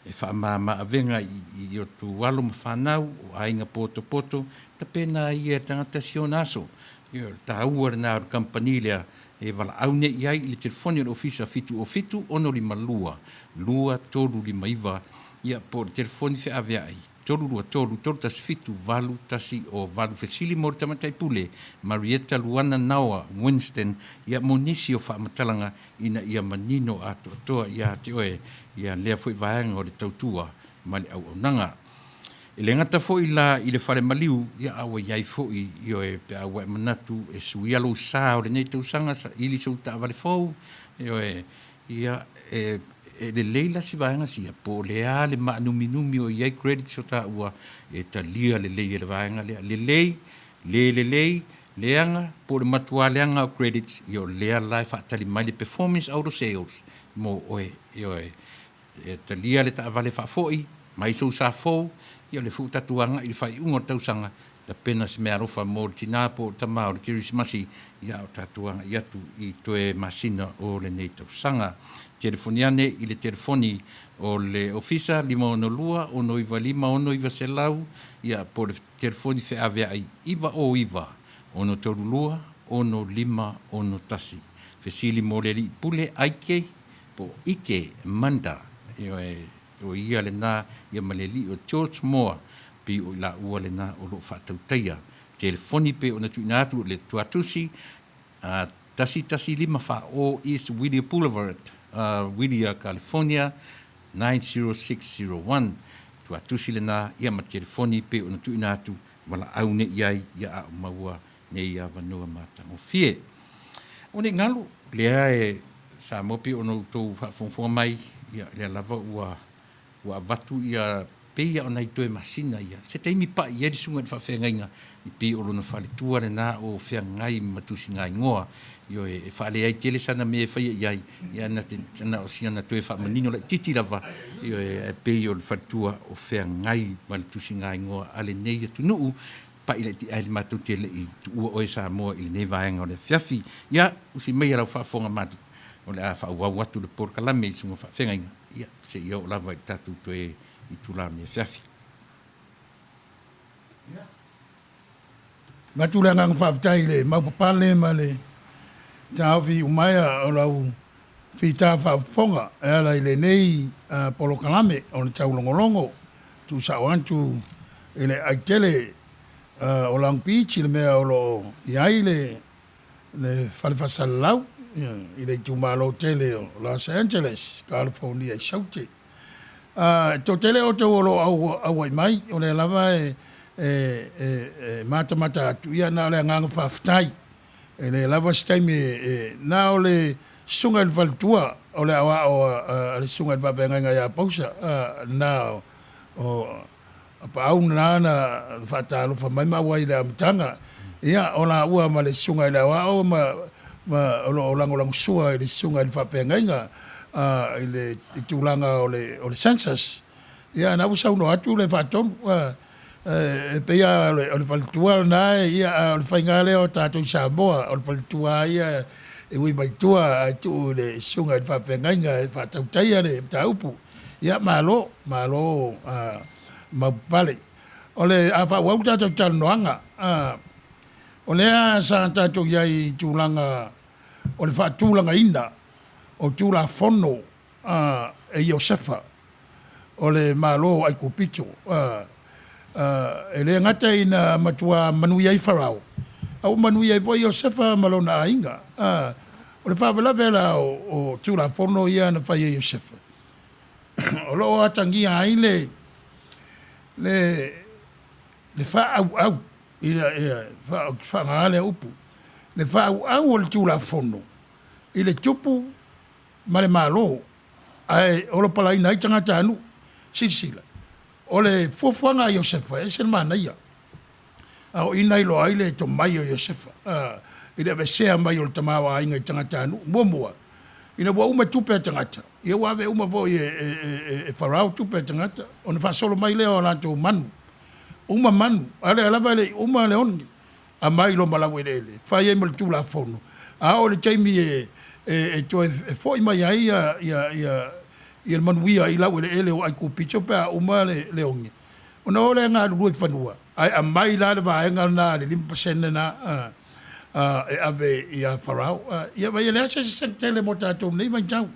C: e faamama avega i o outou alo ma fanau, o aiga potopoto, tapena ai ia e le tagata si ona aso. Ioe, o le taua lena o le kamupani lea e valaau nei i ai i le telefoni a le Ofisa 707 652 2359, ia, po o le telefoni feaveai 323 317 8108. Fesili mo le Tamaitai Pule, Marietta Luana Naoa Winston, ia, mo nisi o faamatalaga ina ia manino atoatoa ia te oe ia lea foi vaega o le tautua ma le auaunaga. E le gata foi la i le fale maliu, ia, a ua i ai foi, ioe, pe a ua e manatu e suia lou sa o lenei tausaga, saili sou taavale fou, ioe, ia, e, e lelei la si vaega sia, po o le a le maanuminumi o i ai credits o taua, e talia lelei e le vaega lea. Lelei, le lelei, leaga, po o le matua leaga o credits, ia o lea la e faatali mai le performance auto sales mo oe, ioe. E talia le taavale faafoi mai sou sa fou, ia o lea foi ua tatou agai i le faaiuga o le tausaga, tapena se meaalofa mo le tina po o le tama o le Kerisimasi, ia a o tatou agai atu i toe masina o lenei tausaga. Telefoni ane i le telefoni o le Ofisa 562 695 6900, ia po o le telefoni feaveai 909 632 6561. Fesili mo le Alii Pule Aike po o Ike Manda, ioe, o ia lena ia ma le alii o George Moore, pei o i laua lena o lo o faatautaia telefoni pei ona tuuina atu i le tuatusi a 1154 East Whittier Boulevard, Whittier, California 90601. Tuatusi lena ia ma telefoni pei ona tuuina atu valaau nei i ai ia a o maua nei avanoa matagofie. O nei galu, lea e Samoa pei ona outou faafogafoga mai, ia lea lava ua ua avatu ia pei lava o nai toe masina ia, se taimi pa'i ai le susuga i le faafeagaiga i pei o lona faletua lena o feagai ma tusigaigoa, ioe, e faaleai tele sana mea e faia i ai, ia na te na o siana toe faamanino laitiiti lava, ioe, ae pei o le faletua o feagai ma le tusigaigoa a lenei atunuu, Pai laiti ai le matou te le i tuua oe Samoa i lenei vaega o le afiafi. Ia, usi maia lau faafofoga matu, o le a faaauau atu le polokalame i susuga faafeagaiga, ia, seia oo lava i le tatou toe itula o lenei afiafi.
A: Ia, avatu le agaga faafetai i le maupapale ma le taofi umaea o lau fita faafofoga e ala i lenei polokalame o le taulogologo tuusao atu i le aitele o Long Beach i le mea o lo o i ai le le fale faasalalau i le itumalo tele o Los Angeles, California i Saute. E toatele outou o lo o auai mai, o lea lava e e matamata atu, ia na o le agaga faafetai. E le lava se taimi e, na o le susuga i le faletua o le aoao a le susuga i le faafeagaiga ia Pausa, na o Apaau na na faatalofa mai ma auai i le amataga. Ia, o laua ma le susuga i le aoao ma, ma o lo o lagolagosua i le susuga i le faafeagaiga i le tulaga o le, o le census. Ia, na ua saunoa atu le faatonu, E pei lava o le faletua lena e ia, a o le faiga lea o tatou i Samoa, o le faletua lava ia e ui mai tua ae tuu i le susuga i le faafeagaiga e faatautaia le mataupu. Ia, malo, malo maupapale. O le a faaauau le tatou talanoaga, o lea sa tatou i ai i tulaga o le faatulagaina o Tulafono e Iosefa o le Malo o Aikupito, e le gata ina matua manuia ai Farao, a ua manuia ai foi Iosefa ma lona aiga. O le faalavelave la o Tulafono ia na fai e Iosefa, o lo o atagia ai le le faaauau i le, ia, ou te faaaogaina lea upu, le faaauau o le Tulafono i le tupu ma le Malo ae olopalaina ai tagatanuu. Silasila, o le fuafuaga a Iosefa e ese le manaia. A o i na iloa ai le tomai o Iosefa i le aveesea mai o le tamaoaiga i tagatanuu. Muamua, ina ua uma tupe a tagata, ia ua ave uma foi e Farao tupe a tagata, ona faasolo mai lea o a latou manu. Uma manu, a o lea lava e le i uma le oge, aumai loa ma laueleele, fai ai ma le Tulafono, a oo i le taimi e toe foi mai ai le manuia i laueleele o Aikupito pe a uma le oge, ona o lea e galulue i fanua, ae aumai la le vaega lena le 5% lena e ave ia Farao. Ia vaai e leai se eseesega tele mo tatou i lenei vaitau.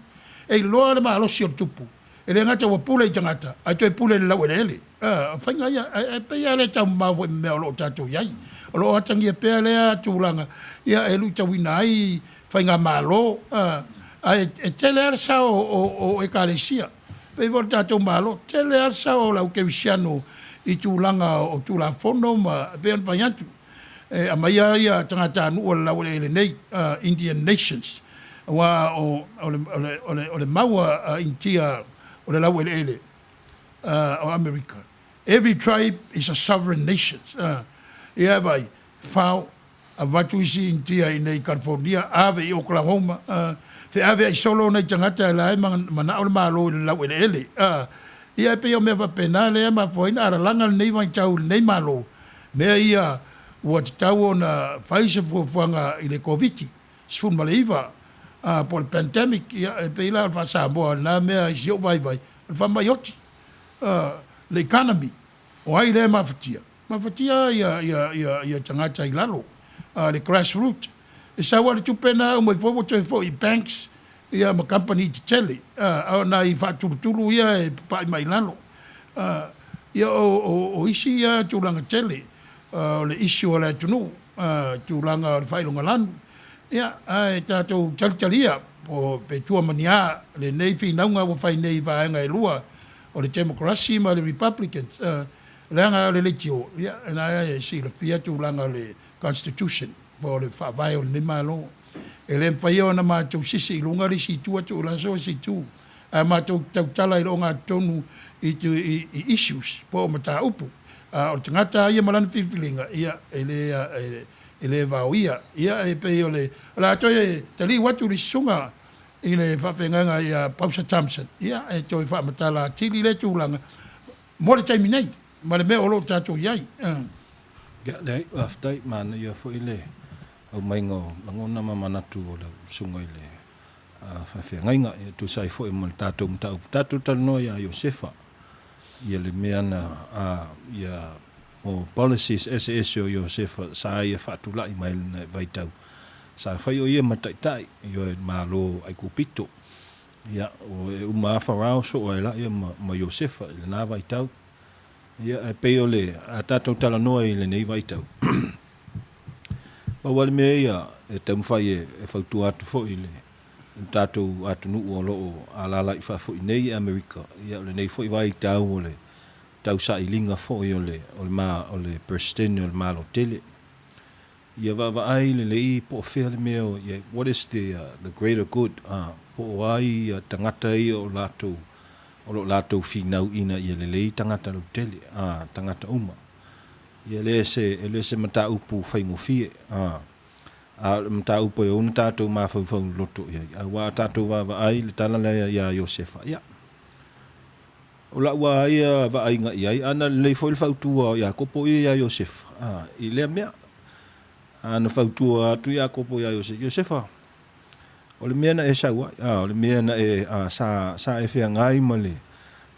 A: E iloa le malosi o le tupu, e le gata ua pule i tagata, ae toe pule i le laueleele. O faiga ia, ae pei lava e le taumamao foi ma mea o lo o tatou i ai. O lo o atagia pea lea tulaga e luitauina ai faigamalo, ae tele lava le sao o Ekalesia. Pei foi o le tatou Malo, tele lava le sao o le au kerisiano i tulaga o Tulafono ma e pei ona fai atu, e aumaia ia tagatanuu o le laueleele nei, Indian Nations, aua o le mau a Initia o le laueleele o Amerika, every tribe is a sovereign nation. Ia vaai, fao Avatu isi Initia i nei i California, ave i Oklahoma, feaveai solo nai tagata la e manao le Malo i le laueleele. Ia e pei o mea faapena lea e mafua ai ona alalaga lenei vaitau i lenei Malo, mea ia ua tatau ona fai se fuafuaga i le Koviti 19, po o le pandemic, ia e pei la o le faa-Samoa o lena mea i si ou vaivai, o le faamai oti, le economy. O ai lea e mafatia? Mafatia ia tagata i lalo, le grass root. E sau lava le tupe lena uma ifo ua toe foi i banks ia ma kamupani tetele, a o nai faatulutulu ia e papai mai lalo. Ia o isi ia tulaga tele o le issue a le atunuu, tulaga o le faailogalanu. Ia, ae tatou talitalia pe tua ma ni a lenei finauga ua fai nei i vaega e lua o le Democracy ma le Republicans, leaga o le leitio, ia, na e silafia tulaga o le Constitution po o le Faavae o lenei Malo. E le mafai ona matou sisi i luga le isi itu atu i laso isi itu, ae matou te tautala i le ogatotonu i issues po o mataupu. A o le tagata lava ia ma lana filifiliga, ia, e le, e le vaoia. Ia, e pei o le, o le a toe taliu atu i le susuga i le faafeagaiga ia Pausa Thompson, ia, e toe faamatala atili lea tulaga mo le taimi nei ma le mea o lo o tatou i ai.
B: Ia, leai, faafetai, manaia foi le aumaiga o lagona ma manatu o lau susuga i le faafeagaiga, e tusa ai foi ma le tatou mataupu. Tatou talanoa ia Iosefa, ia le mea na, ia mo policies eseese o Iosefa sa ia faatulai mai lena vaitau. Sa fai o ia ma taitai i oe Malo Aikupito. Ia, o e uma a Farao soo ai la ia ma, ma Iosefa i lena vaitau. Ia, ae pei o le, a tatou talanoa i lenei vaitau, pau lava le mea ia e taumafai e, e fautua atu foi i le, le tatou atunuu o lo o alaala i fafo i nei i Amerika, ia o lenei foi vaitau o le tausailiga foi o le, o le, o le Peresetene o le Malo tele. Ia vaavaai lelei po o fea le mea o i ai, what is the, the greater good, a, po o ai ia tagata ia o latou, o lo o latou finau ina ia lelei tagata lautele, a, tagata uma. Ia e le se, e le se mataupu faigofie, a, a o le mataupu e ou ona tatou mafaufau loloto i ai, aua a tatou vaavaai i le tala lea ia Iosefa, ia, O lau lava ia vaaiga i ai, ana lelei foi le fautua o Iakopo ia iā Iosefa, a, i lea mea. A na fautua atu Iakopo iā Iosefa, Iosefa, o le mea na e sau ai, a, o le mea na e, a, sa, sa e feagai ma le,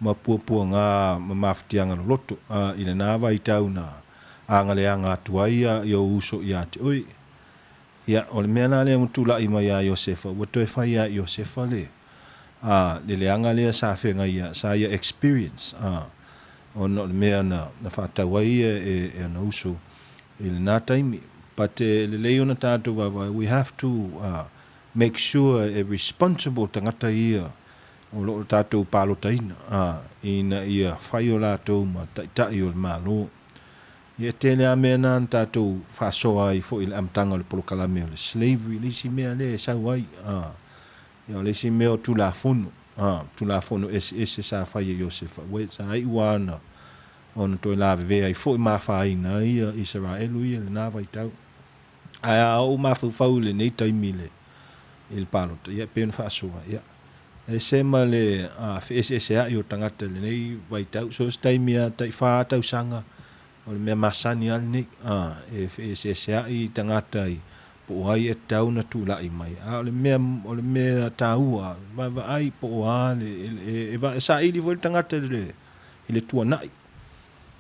B: ma puapuaga ma mafatiaga loloto, a, i lena vaitau na agaleaga atu ai ia, ia ou uso ia te oe. Ia, o le mea la lea ua tulai mai iā Iosefa, ua toe fai ia Iosefa le, a, le leaga lea sa feagai ia, sa ia experience, a, ona o le mea na, na faatau ai ia e, e ana uso i lena taimi. But e lelei ona tatou vaavaai, we have to make sure e responsible tagata ia o lo o tatou palotaina, a, ina ia fai o latou ma taitai o le Malo. Ia e tele lava mea na na tatou faasoa ai foi i le amataga o le polokalame o le slavery, le isi mea lea e sau ai, a, ia o le isi mea o Tulafono, a, Tulafono eseese sa fai e Iosefa, ua sa iu lava ona, ona toe lavevea ai foi ma afaina ai ia Isaraelu ia i lena vaitau. Ae a ou mafaufau i lenei taimi i le, i le palota, ia e pei ona faasoa, ia, e ese ma le feeseesea'i o tagata i lenei vaitau. So o se taimi lava tai fa tausaga, o le mea masani lava lenei, e feeseesea'i tagata i po o ai e tatau ona tulai mai. A o le mea, o le mea taua, vaavaai po o a le, e, e, e saili foi le tagata i le, i le tuana'i.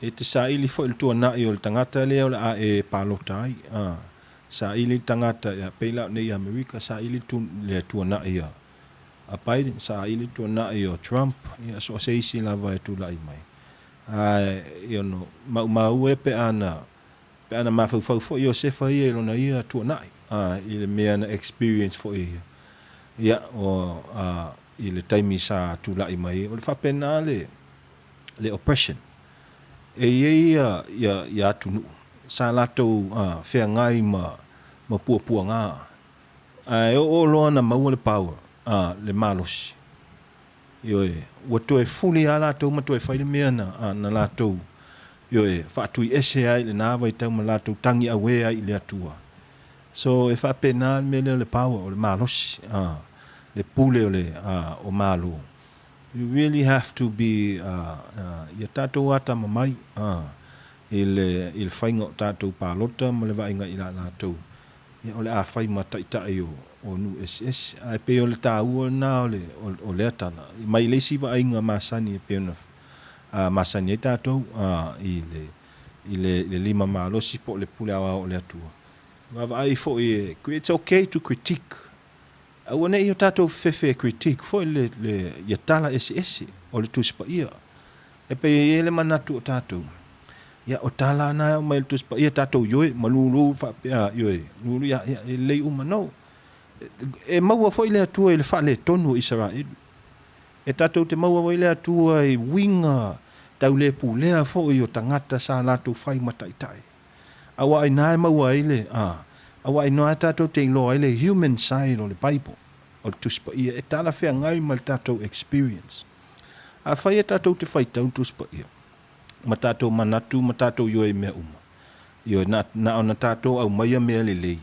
B: E te saili foi i le tuana'i o le tagata lea o le a e palota ai. A, saili le tagata, ia, pei la o nei i Amerika, saili le, tu, le tuana'i a, a Biden, saili le tuana'i o Trump, ia, so o se isi lava e tulai mai. Ae, you know, maumau e pe a na, pe a na mafaufau foi Iosefa ia i lona ia tuana'i, a, i le mea na experience foi e ia, ia, o, a, i le taimi sa tulai mai ai. O le faapena le, le oppression. E i ai ia, ia, ia atunuu sa latou uh, feagai ma, ma puapuaga, ae oo loa na maua le power, uh, le malosi. Ioe, ua toe fuli lava latou ma toe fai le mea na, uh, na latou, ioe, faatuiese ai i lena vaitau ma latou tagi auē ai i le Atua. So, e faapena le mea lea o le power, o le malosi, uh, le pule o le, uh, o Malo. You really have to be ia tatou atamamai i le i le faiga o tatou palota ma le vaaiga i la latou ia o le a fai ma taitai o o nuu eseese. Ae pei o le taua lena o le o lea tala mai le isi vaaiga masani e pei ona masani ai tatou i le i le i le lima malosi po o le pule aoao o le Atua. Vaavaai foi e it's okay to critique Aua ne i o tatou fefe e critique foi le, le, ia tala eseese o le Tusi Paia. E pei e i ai le manatu o tatou, ia o tala na e aumai e le Tusi Paia tatou ioe ma lulu faapea, ioe, lulu ia, ia, e lelei uma. No. E maua foi le Atua i le faaletonu o Isaraelu. E tatou te maua foi le Atua i uiga tau le pulea foi o tagata sa latou fai ma taitai. Aua ina e maua ai le, a, aua ina tatou te iloa ai le human side o le Bible, o le Tusi Paia, e talafeagai ma le tatou experience. Afai e tatou te faitau le Tusi Paia, ma tatou manatu ma tatou ioe i mea uma, ioe, na, na ona tatou aumaia mea lelei,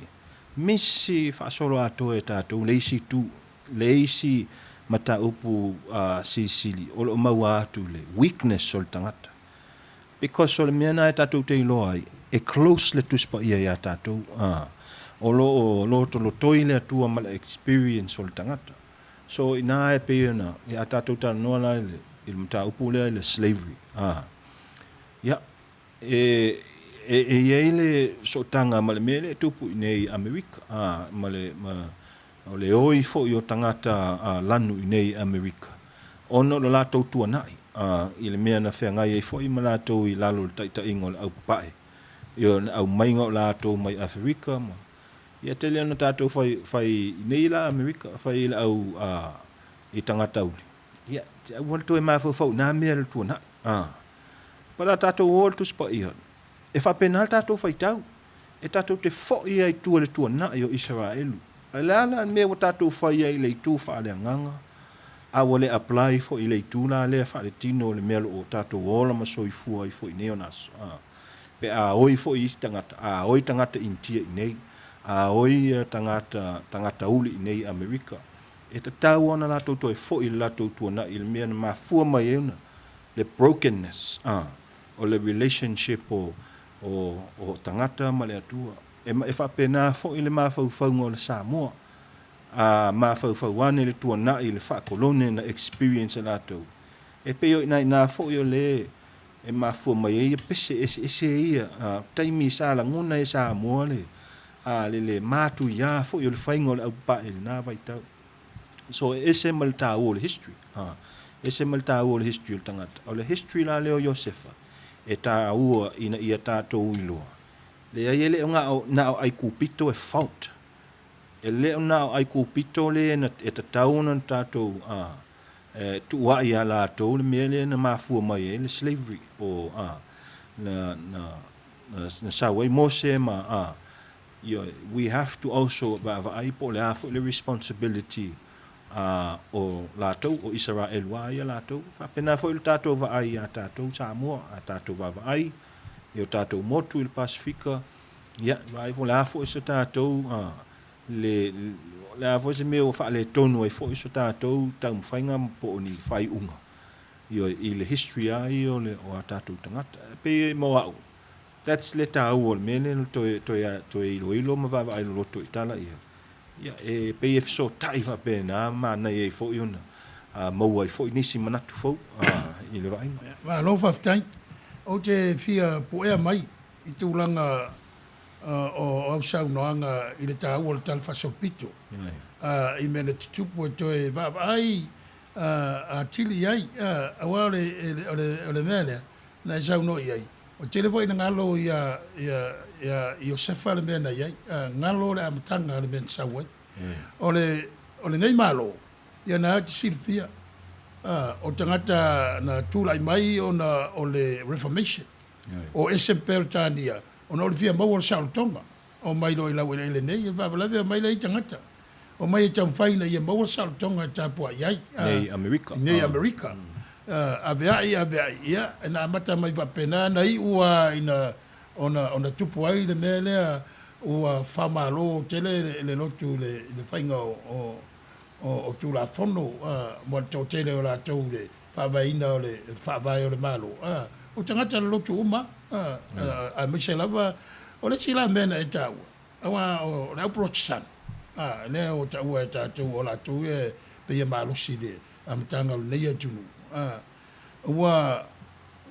B: misi faasoloatoa e tatou le isi itu, le isi mataupu uh, silisili o lo o maua atu le weakness o le tagata. Because o le mea lena e tatou te iloa ai, e close le Tusi Paia ia tatou. A, o lo o lotolotoi le Atua ma le experience o le tagata. So ina e pei ona, ia a tatou talanoa la i le, i le mataupu lea i le slavery. A, ia, e, e, e i ai le sootaga ma le mea lea e tupu i nei i Amerika, a, ma le, ma, O le oi foi o tagata lanu i nei Amerika, ona o lo latou tuanai i le mea na feagai ai foi ma latou i lalo o le taitaiga o le aupapae, ia o le aumaiga o latou mai Aferika ma, ia tele ona tatou fai, fai i nei la Amerika, fai i le au i tagata uli, ia te aua le toe mafaufau i na mea i le tuanai, a. But a tatou o i le Tusi Paia, e faapena le tatou faitau. E tatou te foi ai i tua i le tuanai o Isaraelu. A o le a la le mea ua tatou fai ai i le itu faaleagaga, a ua le apply foi i le itu la lea faaletino o le mea o lo o tatou ola ma soifua ai foi i nei ona aso? A. Pe a oi foi isi tagata, a oi tagata Initia i nei, a oi tagata, tagata uli i nei i Amerika, e tatau ona latou toe foi i le latou tuanai i le mea na mafua mai ai ona le brokenness, a, o le relationship o, o, o tagata ma le Atua. E, e faapena foi le mafaufauga o le Samoa. A mafaufau ane le tuanai i le faakolone na experience e latou. E pei o ina ina foi o le e mafua mai ai pese eseese ia, a, taimi sa lagona e Samoa le, a, le, le matuia foi o le faiga o le aupapae i lena vaitau. So e ese ma le taua o le history. A, ese ma le taua o le history o le tagata. O le history la lea o Iosefa, e taua ina ia tatou iloa. Leai e le o na o, na o Aikupito e fault. E le o na o Aikupito le na, e tatau ona tatou a, e, tuuai iā latou le mea lea na mafua mai ai le slavery o a, na, na, na sau ai Mose ma, a, ioe, we have to also vaavaai po o le a foi le responsibility a o latou, o Isaraelu a ia latou. Faapena foi lo tatou vaai ia tatou Samoa, a tatou vaavaai i o tatou motu i le Pasefika, ia, vaai po o le a foi se tatou, a, le, le a foi se mea ua faaletonu ai foi so tatou taumafaiga po o ni faaiuga, ioe, i le history lava ia o, le, o a tatou tagata. E pei mo au, that's le taua o le mea lea, toe, toe, toe iloilo ma vaavaai loloto i tala ia. Ia, e pei e fesootai faapena ma manaia ai foi ona maua ai foi nisi manatu fou i le vaaiga.
A: Malo faafetai. Ou te fia puea mai i tulaga o au saunoaga i le taua o le Tala Faasolopito i mea na tutupu e toe vaavaai atili i ai, aua o le mea lea na e saunoa i ai, ua tele foi ina galo ia Iosefa le mea na i ai, galo le amataga o le mea na sau ai. O le o lenei Malo, ia na te silafia, o tagata na tulai mai ona o le Reformation, o ese ma Peretania, ona o le fia maua o le saolotoga. Omai loa i laueleele nei, e faalavelave omai lea i tagata. Omai e taumafai ina ia maua le saolotoga e tapuai ai.
B: Nei Amerika.
A: Nei Amerika. Aveai, aveai, ia, na amata mai faapena, na iu lava ina ona, ona tupu ai le mea lea ua faamalo tele le lotu i le faiga o, o, o, o Tulafono mo le toatele o latou i le faavaeina o le faavae o le Malo, o tagata lolotu uma, aemaise lava, o le isi la mea na e taua, aua o le au Polotesani, lea ua taua e tatou o latou ia e pei e malosi i le amataga o lenei atunuu, ua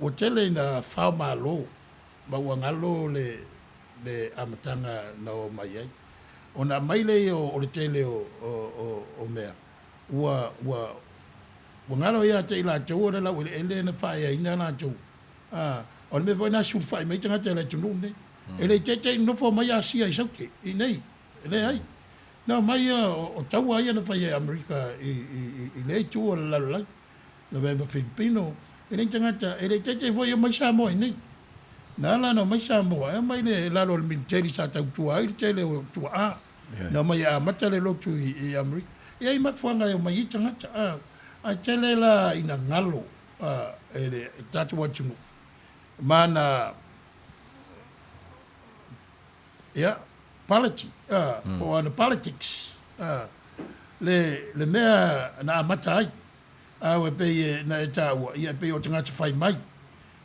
A: ua tele ina fao malo ma ua galo le le amataga na o mai ai. Ona aumai lea o le tele o mea, ua ua Ua galo ia te i latou o le laueleele na faaeaina latou. A, o le mea foi lena e sulufai mai tagata i le atunuu lenei. E le i taitai nofo mai Asia i Saute, i inei. E leai. Na omai ia, o taua ia na fai e Amerika i, i, i lea itu o le lalolagi. Lavea ma Filipino. E leai ni tagata, e le i taitai foi omai Samoa i inei. Na ala ona omai Samoa, e omai i lalo o le militeli sa tautua ai le tele o tuaa. Na omai e amata le lotu i Amerika. E i ai mafuaaga e omai ai tagata, ae tele la ina galo e le tatou atunuu ma ana ia, polity, po o ana politics, le mea na amata ai. Au e pei e na e taua, ia e pei o tagata fai mai.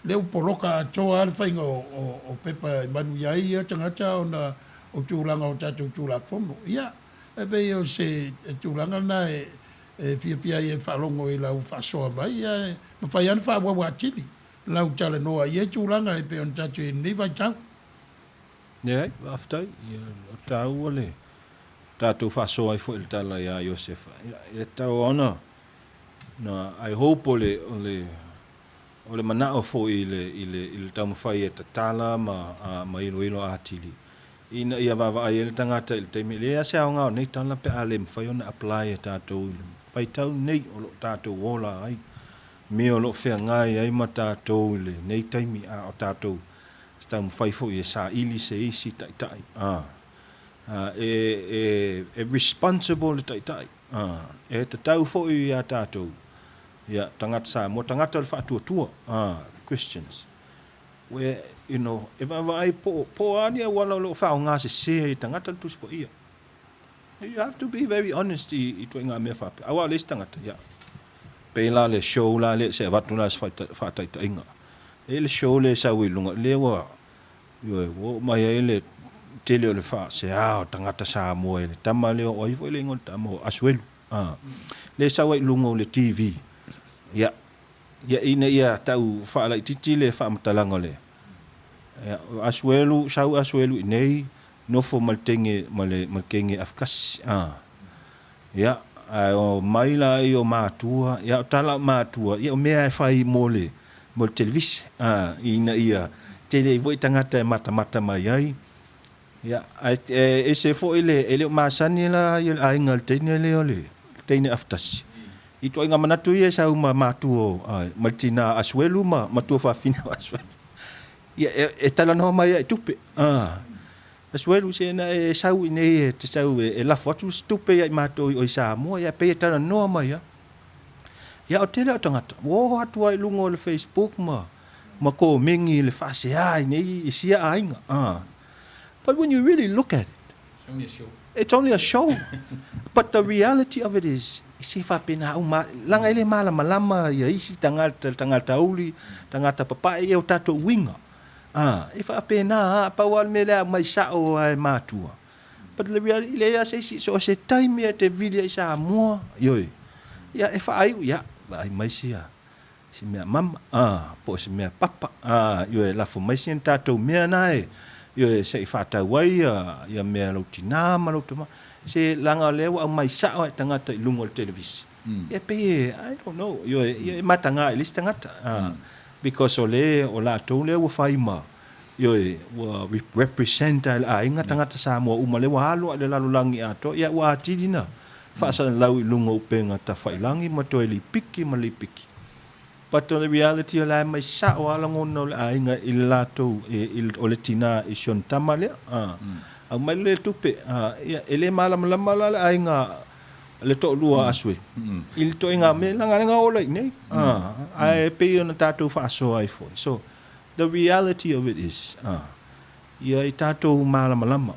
A: Lea ua poloka atoa lava le faiga o pepa e manuia ai ia tagata ona o tulaga o tatou Tulafono. Ia, e pei o se tulaga lena e fiafia ai e faalogo i lau faasoa mai, ia e mafai lava ona faaauau atili lau talanoa i ia tulaga e pei ona tatou i ai i lenei vaitau.
B: Leai, faafetai. Ia, o taua le tatou faasoa ai foi i le tala ia Iosefa. Ia, e tatau ona, na, I hope o le, o le, o le manao foi i le, i le, i le taumafai e tatala ma, a, ma iloilo atili, ina ia vaavaai ai le tagata i le taimi, e leai lava se aoga o nei tala pe a le mafai ona apply e tatou i le vaitau lenei o lo o tatou ola ai, mea o lo o feagai ai ma tatou i lenei taimi, a o tatou taumafai foi e saili se isi taitai, a, a, e, e, e responsible le taitai, a, e tatau foi ia tatou, ia, tagata Samoa, tagata o le faatuatua, a, Christians, where, you know, e vaavaai po, po o a ni auala o lo o faaaoga sese ai e tagata le Tusi Paia. You have to be very honest i, i ituaiga mea faapea. Aua o le isi tagata, ia, pei la le show la lea se avatu la se faataitaiga. E i ai le show lea e sau i luga, lea ua, ioe, ua oo mai ai le tele o le faasea o tagata Samoa i le tama lea, o ai foi le igoa o le tama, o Asuelu, a, lea e sau ai i luga o le TV. Ia, ia ina ia tau faalaitiiti le faamatalaga o le, ia, o Asuelu, sau Asuelu i nei, nofo ma le teine, ma le, ma le teine afakasi, a. Ia, ae o mai la i o matua, ia o tala o matua, ia o mea e fai mo le, mo le televise, a, ina ia tele ai foi tagata e matamata mai ai. Ia, ae e ese foi le, e le o masani la ia le aiga i le teine lea o le teine afutasi. I ituaiga manatu ia e sau ma matua o, ma le tina Asuelu ma matua fafine o Asuelu. Ia, e, e talanoa mai ai tupe. Ah. Asuelu se na e sau i nei e te sau e, e lafo atu se tupe ia i matou i o i Samoa, ia pei e talanoa mai a. Ia o tele o tagata, ua oo atu ai i luga o le Facebook ma ma komeni i le faasea i nei i sia aiga. Ah. But when you really look at it,
C: It's only a show.
B: It's only a show. But the reality of it is, e se faapena uma, laga e le malamalama ia isi tagata, tagata uli, tagata papae ia o tatou uiga. Ah, e faapena a, pau lava le mea lea aumai sao lava e matua. But the reality, e leai lava se isi, so o se taimi e te vili ai i Samoa, ioe, ia e faaiu, ia, vaai mai sia, si mea mama, ā, po o se mea papa, ā, ioe, lafo mai sina tatou mea na e, ioe, se i whātau ai ia, ia mea lou tinā ma lou tama, se langa o lea ua aumai sao ai tagata i luga o le televisi. Mm. Ia pei e, I don't know, ioe, ia e matagā i le isi tagata, ā, because o le, o latou lea ua whai ma, ioe, ua represent ai le aiga tagata Samoa uma lea ua alu i le lalolagi atoa, ia ua atili na faasalalau i luga o upega tafailangi ma toe lipiki ma lipiki. But o le reality o la e mai sao lava lagona o le aiga i le latou, o le tina i si ona tama lea. Aumai le tupe, ia, e le malamalama la le aiga le toalua a Asue i le ituaiga mea, leaga na ola i inei. Ae pei ona tatou faasoa ai foi. So, the reality of it is, ia i tatou malamalama,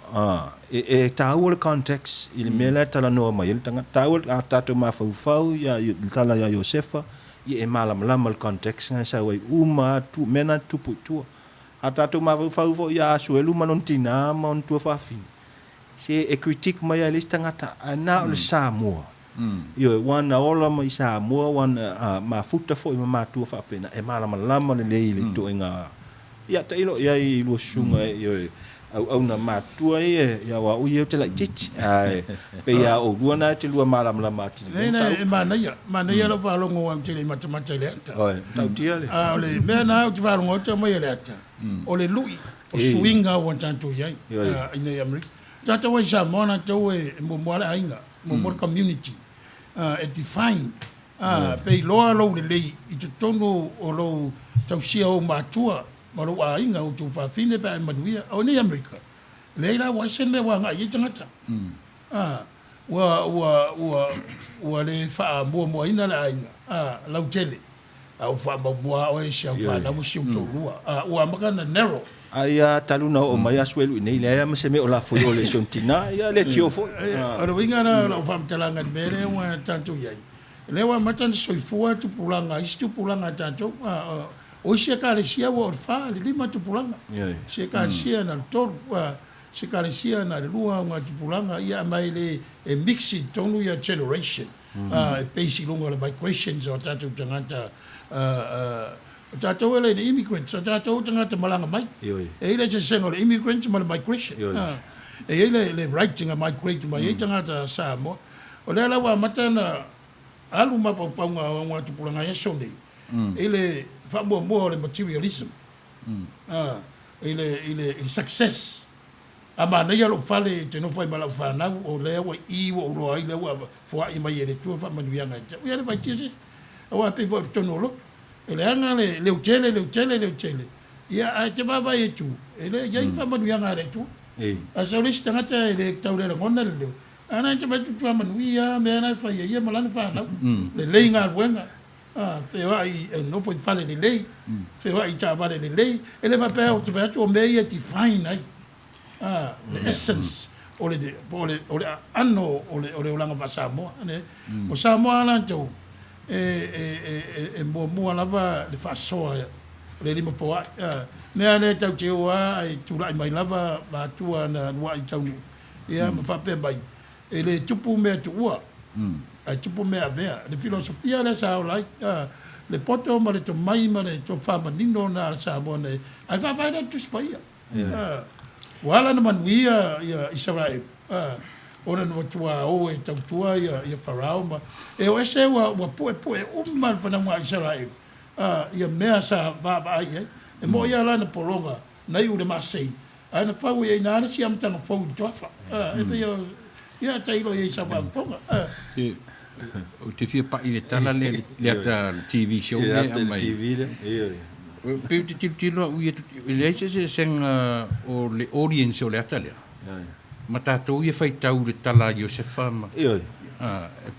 B: e, e taua le context i le mea lea e talanoa mai ai le tagata, taua a tatou mafaufau ia, i le tala ia Iosefa, ia e malamalama le context na e sau ai uma atu, mea na tupu i tua. A tatou mafaufau foi ia Asuelu ma lona tinā ma ona tuafafine, se e critique mai ai le isi tagata, ae na o le Samoa. Ioe, ua na ola mai i Samoa, ua na mafuta foi ma matua faapena, e malamalama lelei i le ituaiga, ia, tailo i ai i lua susuga, ioe, auauna matua ia, ia aua o ia ou te laitiiti, ae pei lava o oulua na e te lua malamalama atili
A: i lea mataupu. E manaia, manaia lau faalogo aua ou te le i matamata i le ata.
B: Oi, matautia le.
A: A o le mea na ou te faalogo atu e aumai e le ata, o le lui, o suiga ua tatou i ai i nei Amerika. Tatou ai i Samoa latou e muamua lava le aiga, muamua le community e define pe iloa lou lelei i totonu o lou tausia o ou matua ma lou aiga, o outou fafine pe a e manuia. O nei Amerika, leai la ua ese le mea ua agai i ai tagata. Ua, ua, ua, ua le faamuamuaina le aiga lautele. A ua faamaumua oe e si au fanau ma si ou toalua. A ua amata ona narrow.
B: Ai a talu na oo mai Asuelu i nei, leai a ma se mea o lafo i o le si ona tina, ia le tio foi.
A: O le uiga la o lau faamatalaga i le mea lea ua tatou i ai, o lea ua amata ona soifua tupulaga, isi tupulaga a tatou. O isi ekalesia ua oo i le fa, i le lima tupulaga. Isi ekalesia na o le tolu, isi ekalesia na o le lua ona tupulaga, ia ma e le, e mix i totonu ia generation. E base i luga o le migrations o tatou tagata, o tatou e le immigrants, o tatou tagata malaga mai. E i ai le eseesega o le immigrants ma le migration. E i ai le right na migrate mai ai tagata Samoa. O lea la ua amata ona alu mafaufauga o augatupulaga i aso nei i le faamuamua o le materialism, i le success. A manaia lou fale ou te nofo ai ma lau fanau, o lea ua i i ua ou iloa ai lea ua foai mai e le Atua faamanuiaga ia te au. Ia le faitio se isi. Aua e pei foi o totonu o lotu, e leaga le leutele, leutele, leutele, ia ae te vaavaai atu, e le i ai ni faamanuiaga a le Atua. Ae sau le isi tagata e le tau le lagona le leo, a na e te vaai atu matua manuia lava mea la e fai e ia ma lana fanau, lelei galuega, feoai e nofo i fale lelei, feoai i taavale lelei, e le faapea ou te fai atu o mea ia e define ai le essence o le, po o le, o le aano o le, o le olaga faa-Samoa. Ne? O Samoa lava latou, e, e, e, e, e muamua lava le faasoa o le lima foai. Mea lea tau te o lava ae tulai mai lava matua na luai taunuu, ia ma faapea mai, E le tupu mea tuua, ae tupu mea avea. Le filosofia lea sa ola ai, le poto ma le tomai ma le tofa manino na a le Samoa nei, ae faavae lea i le Tusi Paia. Ua ala ona manuia ia Isaraelu, ona na matua o e tautua ia Farao ma e o ese ua puepue uma le fanauga a Isaraelu ia mea sa vaavaai i ai. E moʻi lava la na pologa na iu i le masei, Ae na fau ai ina le isi amataga fou i le toafa. E pei o, ia, tailo i ai i sau faafofoga.
C: Ou te fia pai i le tala lea, le ata le TV show lea e aumai. Pei ou te tilotilo au ia, e leai se eseesega o le audience o le ata lea, ma tatou ia faitau i le tala a Iosefa ma,
B: Ioe.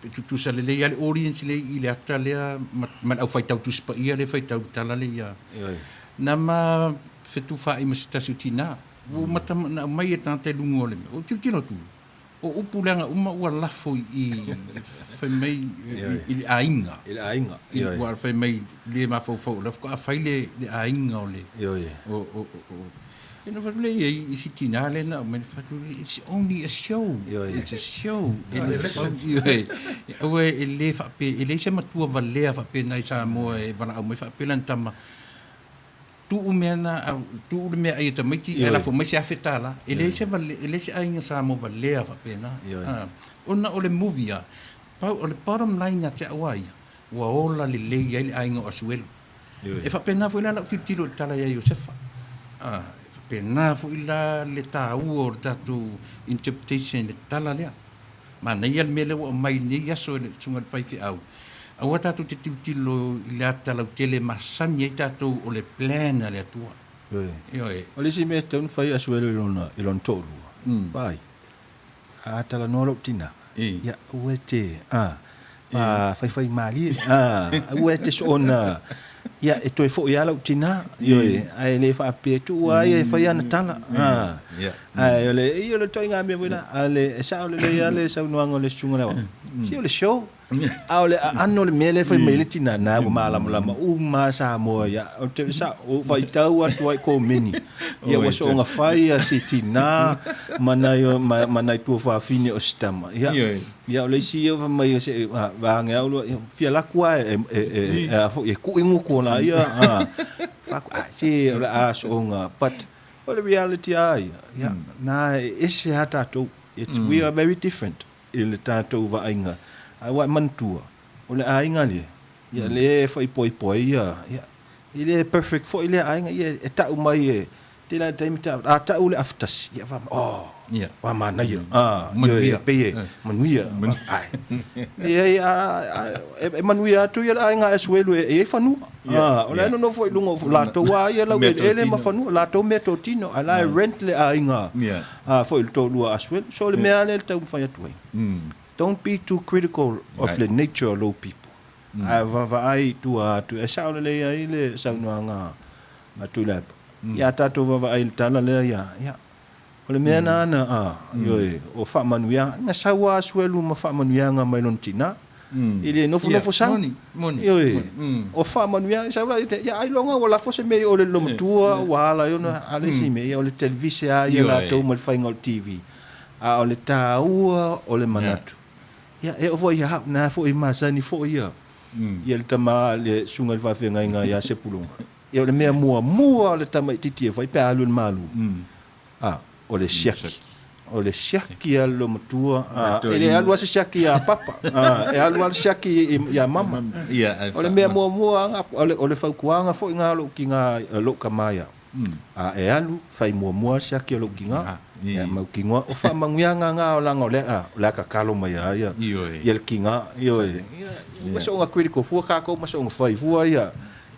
C: e tutusa lelei lava le audience lea i le ata lea ma, ma le aufaitau Tusi Paia lea e faitau i le tala lea ia.
B: Ioe.
C: Na ma fetufaai ma se tasi o tina, ua ou mata, na aumai e le tagata i luga o le mea, ou tilotilo atu, O upu leaga uma ua lafo i fai mai i le aiga.
B: I le aiga.
C: Ua fai mai le mafaufau o la faatoa fai le aiga o le o o o Ina fai le ia i si tina le na mai fai it's only a show. It's a show. E le aua e le faape e leai se matua valea faapena i Samoa e valaau mai faapea lana tama Tuu mea na, tuu le meaai a tamaiti ae lafo mai se $1,000. E leai se vale, e leai se aiga Samoa valea faapena. Ona o le movie a, pau, o le bottom line ia te au a ia, ua ola lelei ai le aiga o Asuelu. E faapena foi la lau tilotilo i le tala ia Iosefa. E faapena foi la le taua o le tatou interpretation i le tala lea. Manaia le mea lea ua aumai i lenei aso e le Susuga i le Faifeau, aua tatou te tilotilo i le ata lautele e masani ai tatou o le plan a le Atua.
B: Ioe.
C: Ioe.
B: O le isi mea e tatau ona fai Asuelu i lona, i lona toalua, vaai, a talanoa lou tina, ia aua e te, a, a faifai malie, a, aua e te soona, ia e toe foi lava lou tina, ioe, ae le faapea, tuu lava ia e fai ana tala, a. Ae o le, ia o le ituaiga mea foi la, a le, e sao lelei lava le saunoaga o le susuga lea, se o le show, a o le aano o le mea lea e fai mai ai le tina, na ua malamalama uma lava Samoa ia, ou te sao, ou faitau atu ai komeni, ia ua soonga fai a si tina ma nai, ma, ma nai tuafafine o si tama, ia, ia o le isi ia fai mai se, vaage au loa, ia, fia laku lava e, e, e, e, a foi, e kui nguku o la ia, a, faku, a, se o le a soonga, but, O le reality a ia, ia, na e ese lava tatou. It's, we are very different i le tatou vaaiga. Ae ua e manatua, o le aiga lea, ia lea e faaipoipo ai ia, ia, e le perfect foi lea aiga, ia e tau mai e, tele lava taimi tau, a tau le afutasi, ia fai mai, oh, ua manaia, ah,
C: Manuia.
B: e pei e, manuia, ai. Leai, a, a, e manuia atu ia le aiga a Asuelu e i ai fanua. Ah, o la e nonofo i luga o latou lava ia laueleele ma fanua, latou meatotino, ae la e rent le aiga foi i le toalua a Asuelu. So o le mea lava lea e taumafai atu ai, don't be too critical of le nature o lou people. Ae vaavaai i tua atu, e sao lelei ai le saunoaga a Tuilaepa. Ia tatou vaavaai i le tala lea ia, ia, O le mea nāna, ā, ioe, o faamanuiaga, na sau lava Asuelu ma faamanuiaga mai lona tinā. E le nofonofo sau. Ioe, o faamanuiaga, sau la, ia ailoga ua lafo se mea i o le lolomatua, ua ala ai ona, a o le isi mea, ia o le televise lava ia latou ma le faiga o le TV. A o le taua o le manatu, ia, e oo foi ia au, na foi masani foi ia, ia le tama, le susuga i le faafeagaiga ia Sepulona. Ia o le mea muamua a le tamaitiiti e fai pe a alu i le malu, a, o le siaki. O le siaki a le loomatua, a, e le alu lava se siaki iā Papa, a, e alu lava le siaki iā Mama. O le mea muamua lava, o le fautuaga foi lena a lou tiga, lou tama ia au, a e alu, fai muamua le siaki a lou tiga, ia mautinoa, o faamanuiaga na leaga o lea, o le a tatalo mai lava ia, ia le tiga, ioe. Ua soona critical fua tatou ma soona fai fua ia.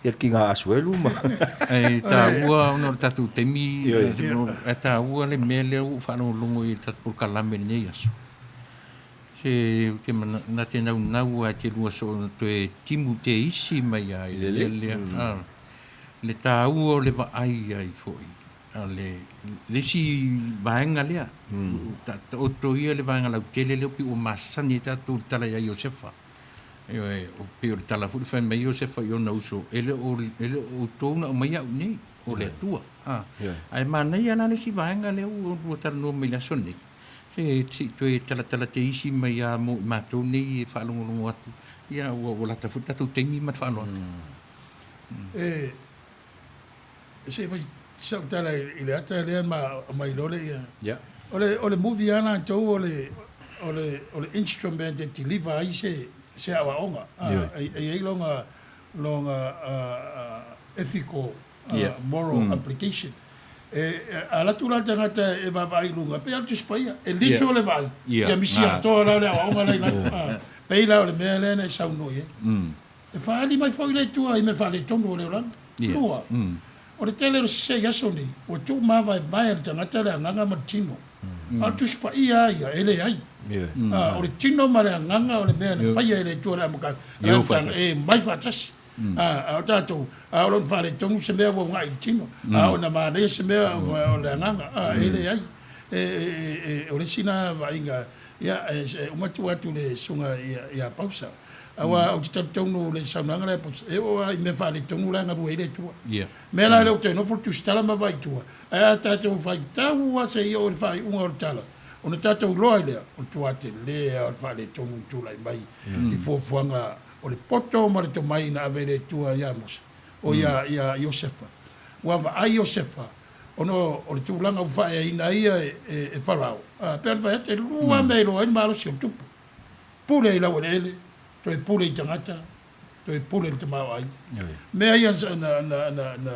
B: Ia le kiga Asuelu ma.
C: E taua ona o le tatou taimi, e taua le mea lea ua ou faalogologo i le tatou polokalame i lenei aso. Se ou te mana, na te naunau lava e te lua soo toe timu te isi mai lava i le mea lea. Le taua o le vaai ai foi a le, le isi vaega lea. Taoto ia le vaega lautele lea pei ua masani ai tatou i le tala ia Iosefa. Ioe, o pei o le tala foi fai mai Iosefa i ona uso, e le o, e le o outou na aumaia au nei, o le Atua. A, ae manaia la le isi vaega lea ua lua talanoa mai i le aso lenei, se se i toe talatala te isi mai lava mo i matou nei e faalogologo atu, ia ua, ua lata foi le tatou taimi ma le faaaloalo.
A: E, se i fai sau tala i le ata lea ma aumai loa le ia.
B: Yeah.
A: O le, o le movie lava latou o le, o le, o le instrument e deliver ai se, se aoaoga. E, e i ai lona, lona ethical, moral application. E, a alu atu la le tagata e vaavaai i luga, pei lava o le Tusi Paia, e literal le vaai, ia misi atoa la le aoaoga la i lalo. Pei la o le mea lea na e saunoa i ai. E faaali mai foi le Atua i mea faaletonu o le olaga. Lua, o le tele o le sese i aso nei, ua tuumavaevae e le tagata le agaga ma le tino. A o le Tusi Paia lava ia, e leai. A, o le tino ma le agaga o le mea na faia e le Atua i le amataga, e omai faatasi. A, a o tatou, a o lona faaletonu se mea ua ugai i le tino, a o na manaia se mea o le agaga, a, e leai. E, e, e, o le isi lena vaaiga, ia, e uma tuu atu i le susuga ia Pausa. Aua ou te talitonu i le saunoaga lea a Pausa, e oo lava i mea faaletonu la e galue ai le Atua. Mea la lea ou te nofo le tusitala ma vaai i tua, ae a tatou faitau lava seia oo i le faaiuga o le tala, ona tatou iloa ai lea, o le tuā tele lava o le faaletonu na tulai mai i fuafuaga o le poto ma le tomai na ave e le Atua ia Mose, o ia, ia Iosefa. Ua vaai Iosefa, ona o le tulaga ua faaeaina ai ia e, e Farao. A, pei ona fai atu, e lua mea e iloa ai le malosi o le tupu. Pule i laueleele, toe pule i tagata, toe pule i le tamaoaiga. Mea ia na, na, na, na,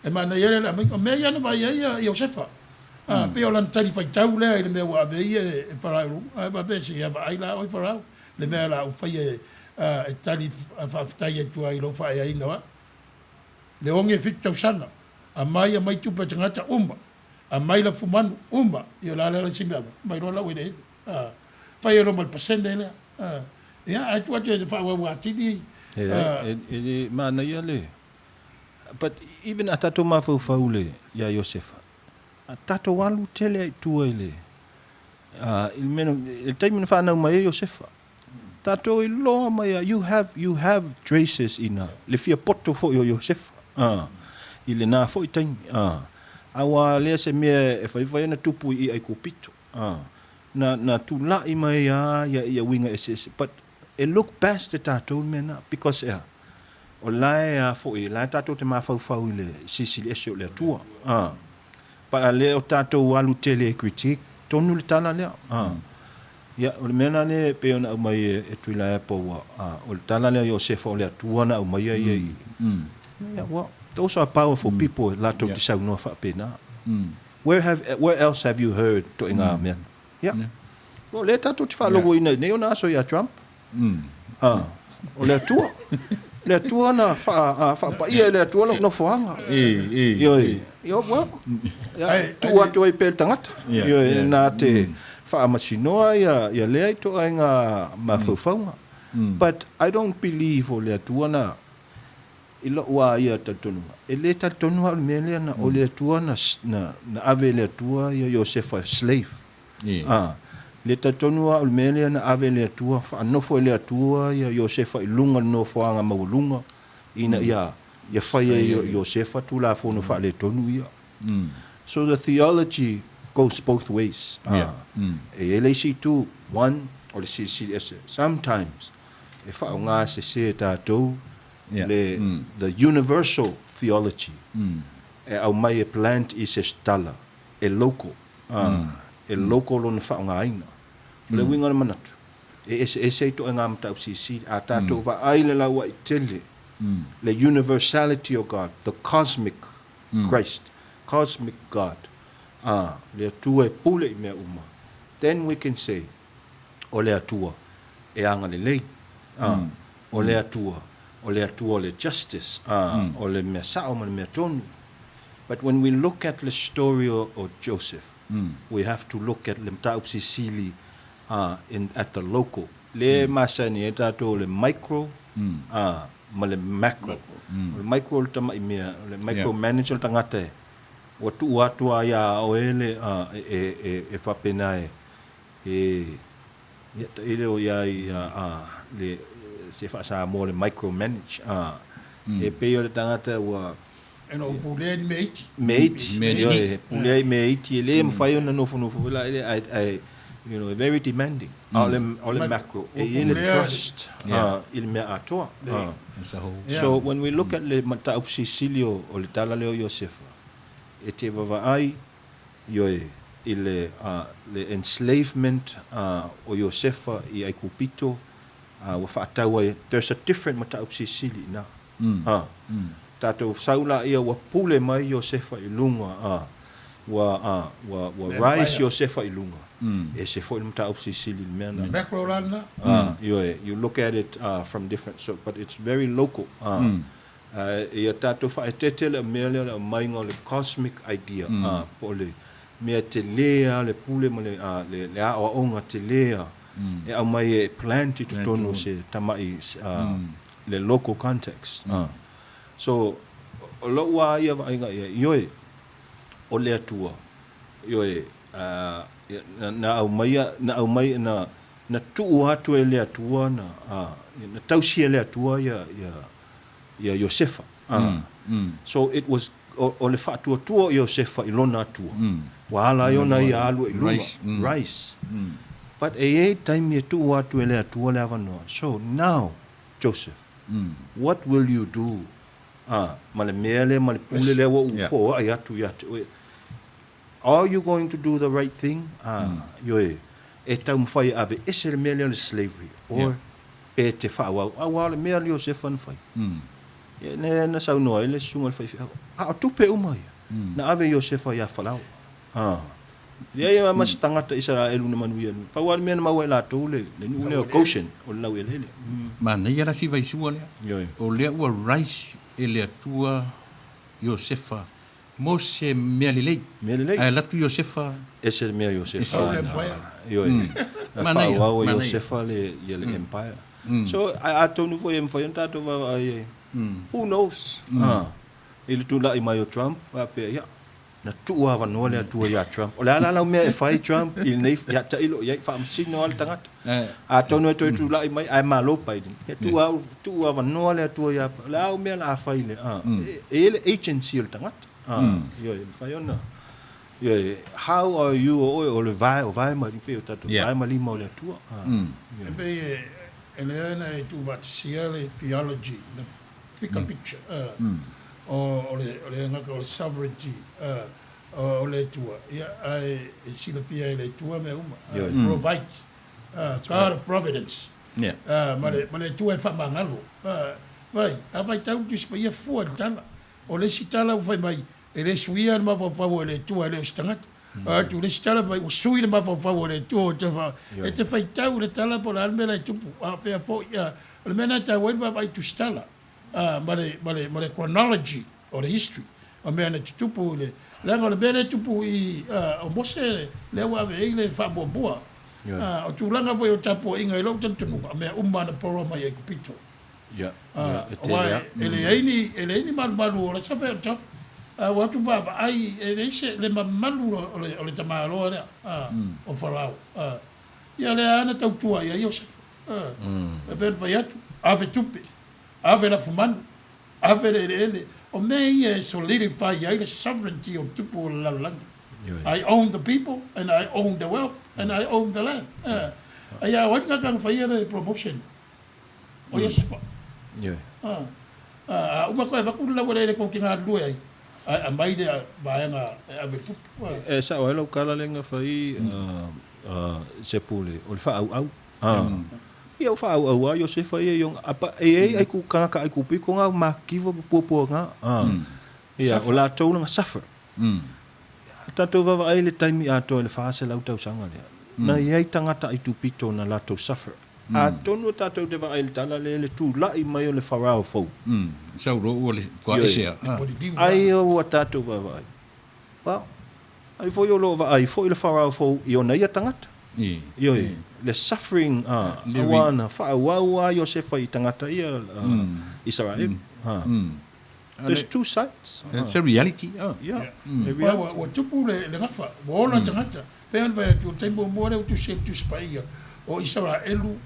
A: e manaia ai le aumaiga, o mea ia na vaai ai ia Iosefa. A, pei o lana tali faitau lea i le mea ua ave ai e, e Farao i luga. Ae faapea, se ia vaai la oe Farao, le mea o le a ou faia e, e tali faafetai atu ai i lou faaeaina o au. Le oge fitu tausaga, amai amai tupe a tagata uma, amai lafumanu uma, ia o le a le isi mea, aumai loa lau eleele. A, fai ai loa ma le pasene lea. A, ia, ae tuu atu e faaauau atili.
B: E, e le manaia le, but even a tatou mafaufau le ia Iosefa, a tatou alu tele ai i tua i le, i le mea, i le taimi na fanau mai ai Iosefa, tatou iloa mai lava, you have, you have traces ina, le fia poto foi o Iosefa, i lena foi taimi, aua lea se mea e faifai ona tupu i Aikupito, na, na tulai mai lava ia, ia uiga eseese, but e look past e tatou le mea lena, because ea, o la e a foi, la e tatou te mafaufau i le silisili ese o le Atua, But a lea o tatou alu tele e critique tonu le tala lea. Ah. Ia, o le mea la lea e pei ona aumai e, e Tuilaepa ua, ah, o le tala lea o Iosefa o le Atua na aumaia ia i... Ia, well, those are powerful people latou te saunoa faapena. Where have, where else have you heard toʻiga mea? Ia. O lea tatou te faalogoina i nei ona aso ia Trump. Ah, o le Atua. Le Atua na faapaia e le Atua lou nofoaga. Ioe. Io, well, ia, tuu atu ai pea le tagata. Ioe, na te faamasinoa ia, ia lea ituaiga mafaufauga. But I don't believe o le Atua na, i lou lava ia talitonuga, e le talitonu lava o le mea lea na, o le Atua na, na, na ave e le Atua ia Iosefa slave. Ā, le talitonu lava o le mea lea na ave e le Atua, faanofo e le Atua ia Iosefa i luga o le nofoaga maualuga, ina ia, ia fai e Iosefa Tulafono faaletonu ia. So the theology goes both ways. Ā, e i ai le isi itu, one, o le silisili ese. Sometimes, e faaaoga sese e tatou le, the universal theology e aumai e plant i se tala e local. Ā, e local lona faaaogaina. O le uiga o le manatu, e eseese ai toʻaiga mataupu silisili, a tatou vaai i le lauaʻi tele, le universality o God, the cosmic Christ, cosmic God, ā, le Atua e pule i mea uma, then we can say, o le Atua e agalelei, ā, o le Atua, o le Atua o le justice, ā, o le mea sao ma le mea tonu. But when we look at le story o, o Joseph, we have to look at le mataupu silisili uh, in, at the local. Le masani ai tatou o le micro uh, ma le macro. O le micro o le tamaʻi mea, o le micro manager o le tagata e ua tuu atu lava iā oe le uh, e, e, e, e faapena e, e Ia, tailo o ia i a, le, se faa-Samoa le micromanage, a, e pei o le tagata ua...
A: E no pulea ni mea iti.
B: Mea iti. Mea iti. E pulea i mea iti, e le mawhai ona nofonofo wela, e, ai, ai, you know, very demanding. A o le, o le macro, e i le trust i le mea atoa. So, when we look at le mataupu silisili o, o le tala lea o Iosefa, e te vavaai Ioe, i le, le enslavement o Iosefa i Aikupito, ua faatau ai, there's a different mataupu silisili i ina. A, tatou sau laia ua pule mai Iosefa i luga, a, ua, a, ua, ua rise Iosefa i luga. Ese foi le mataupu silisili i le mea lena.
A: Macro la lena.
B: A, ioe, you look at it from different, so, but it's very local. A, Ae ia tatou faaeteete le mea lea o le aumaiga o le cosmic idea, a, po o le mea tele lava le pule ma le, a, le, le aoaoga tele lava e aumai e plant i totonu o se tamai, a, le local context. A. So, o lou lava ia vaaiga i ai, ioe, o le Atua, ioe, a, na, na aumaia, na aumai, na, na tuu atu e le Atua, na, a, na tausi e le Atua ia, ia, ia Iosefa. Mm, mm. So it was o, o le faatuatua o Iosefa i lona Atua. Mm. Ua ala ai ona ia alu i luga. Rice. Mm. Rice. Mm. But e i ai taimi e tuu atu e le Atua le avanoa. So now, Joseph, mm. what will you do? Ah, ma le mea lea, ma le pule lea ua ou yeah. foai atu ia te oe. Are you going to do the right thing? Ah, mm. ioe, e taumafai e ave ese le mea lea o le slavery, or yeah. pe te faaauau. Aua o le mea le Iosefa na fai. Mm. Ia, ne, na saunoa ai le susuga i le faifeau. A o tupe uma ia. Mm. Na ave Iosefa ia Farao. Ah. Ia ia ma se tagata Isaraelu na manuia nui. Pau lava le mea na maua e latou le, le nuu lea o Goshen, o le laueleele. Mm.
C: Manaia la si vaisua lea. Ioe. O lea ua rise e le Atua Iosefa Mo se mea lelei.
B: Mea lelei.
C: Ae alu atu Iosefa.
B: Ese le mea Iosefa. Ese le mea. Ioe. Na faaauau e Iosefa le, ia le empire. So, atonu foi e mafai ona tatou vaavaai ai. Who knows? I le tulai mai o Trump, faapea, ia, na tuu avanoa le Atua ia Trump. O le a la lau mea e fai Trump i lenei, ia tailo i ai, faamasino lava le tagata. Atonu e toe tulai mai, ae malo Biden. Ia tuu au, tuu avanoa le Atua ia, o le a au mea o le a fai le, a, e i ai le agency o le tagata. A, ioe, e mafai ona, ioe, how are you o oe, o le vae, o vae ma, pei o tatou, vae ma lima o le Atua. A,
A: ioe. E pei e, e lea na e tuufaatasia le theology, the bigger picture, o, o le, o le agaga o le sovereignty, o le Atua, ia, ae e silafia e le Atua mea uma. Provides. God of Providence, ma le, ma le Atua e faamagalo. Vaai, a faitau le Tusi Paia, fua i le tala. O le isi tala ua fai mai, e le suia le mafaufau o le Atua e le o se tagata. A atu le isi tala fai mai, ua sui le mafaufau o le Atua. E te faitau i le tala po o le a le mea la e tupu. A fea foi, o le mea lena e taua ai le vaavaai i tusitala, ma le, ma le, ma le chronology o le history, o mea na tutupu i le, leaga o le mea lea e tupu i, o Mose lea ua ave ai le faamuamua. O tulaga foi o tapuaiga i lou talitonuga, o mea uma na borrow mai Aikupito. Aua e leai ni, e leai ni malumalu o le safe o le tafa. A ua atu vaavaai, e leai se, le mamalu o le, o le tamaloa lea, o Farao. Ia lea lava na tautua i ai Iosefa. E pei ona fai atu, ave tupe, ave lafumanu, Ave le eleele, o mea ia e solidify ai le sovereignty o tupu o le lalolagi. I own the people and I own the wealth and I own the land. Ai a o ai le tagata na faia le promotion? O Iosefa. A uma koe avatu le laueleele tou te galulue ai, ae aumai le vaega e ave i le tupu.
B: E sao ai lau tala lea na fai se pule, o le faaauau. Ia ua faaauau lava Iosefa ia i ona apa e i ai ai tagata Aikupito na matitiva ma puapuaga. Ia, o latou na suffer. A tatou vaavaai i le taimi atoa i le 400 tausaga lea, na i ai tagata Aitupito na latou suffer. Atonu tatou te vaai i le tala lea i le tulai mai o le Farao fou.
C: Sau loa ua ese a.
B: Ai ua tatou vaavaai. Well, ai foi o lo o vaai foi le Farao fou i ona ia tagata. Ioe, le suffering, a, aua na faaauau a Iosefa i tagata ia Isaraelu. There's two sides.
C: It's a reality.
B: Yeah.
A: Ua, ua tupu le, le gafa, ua ola tagata. Pei ona fai atu, o le taimi muamua lea ua tusi ai le Tusi Paia, o Isaraelu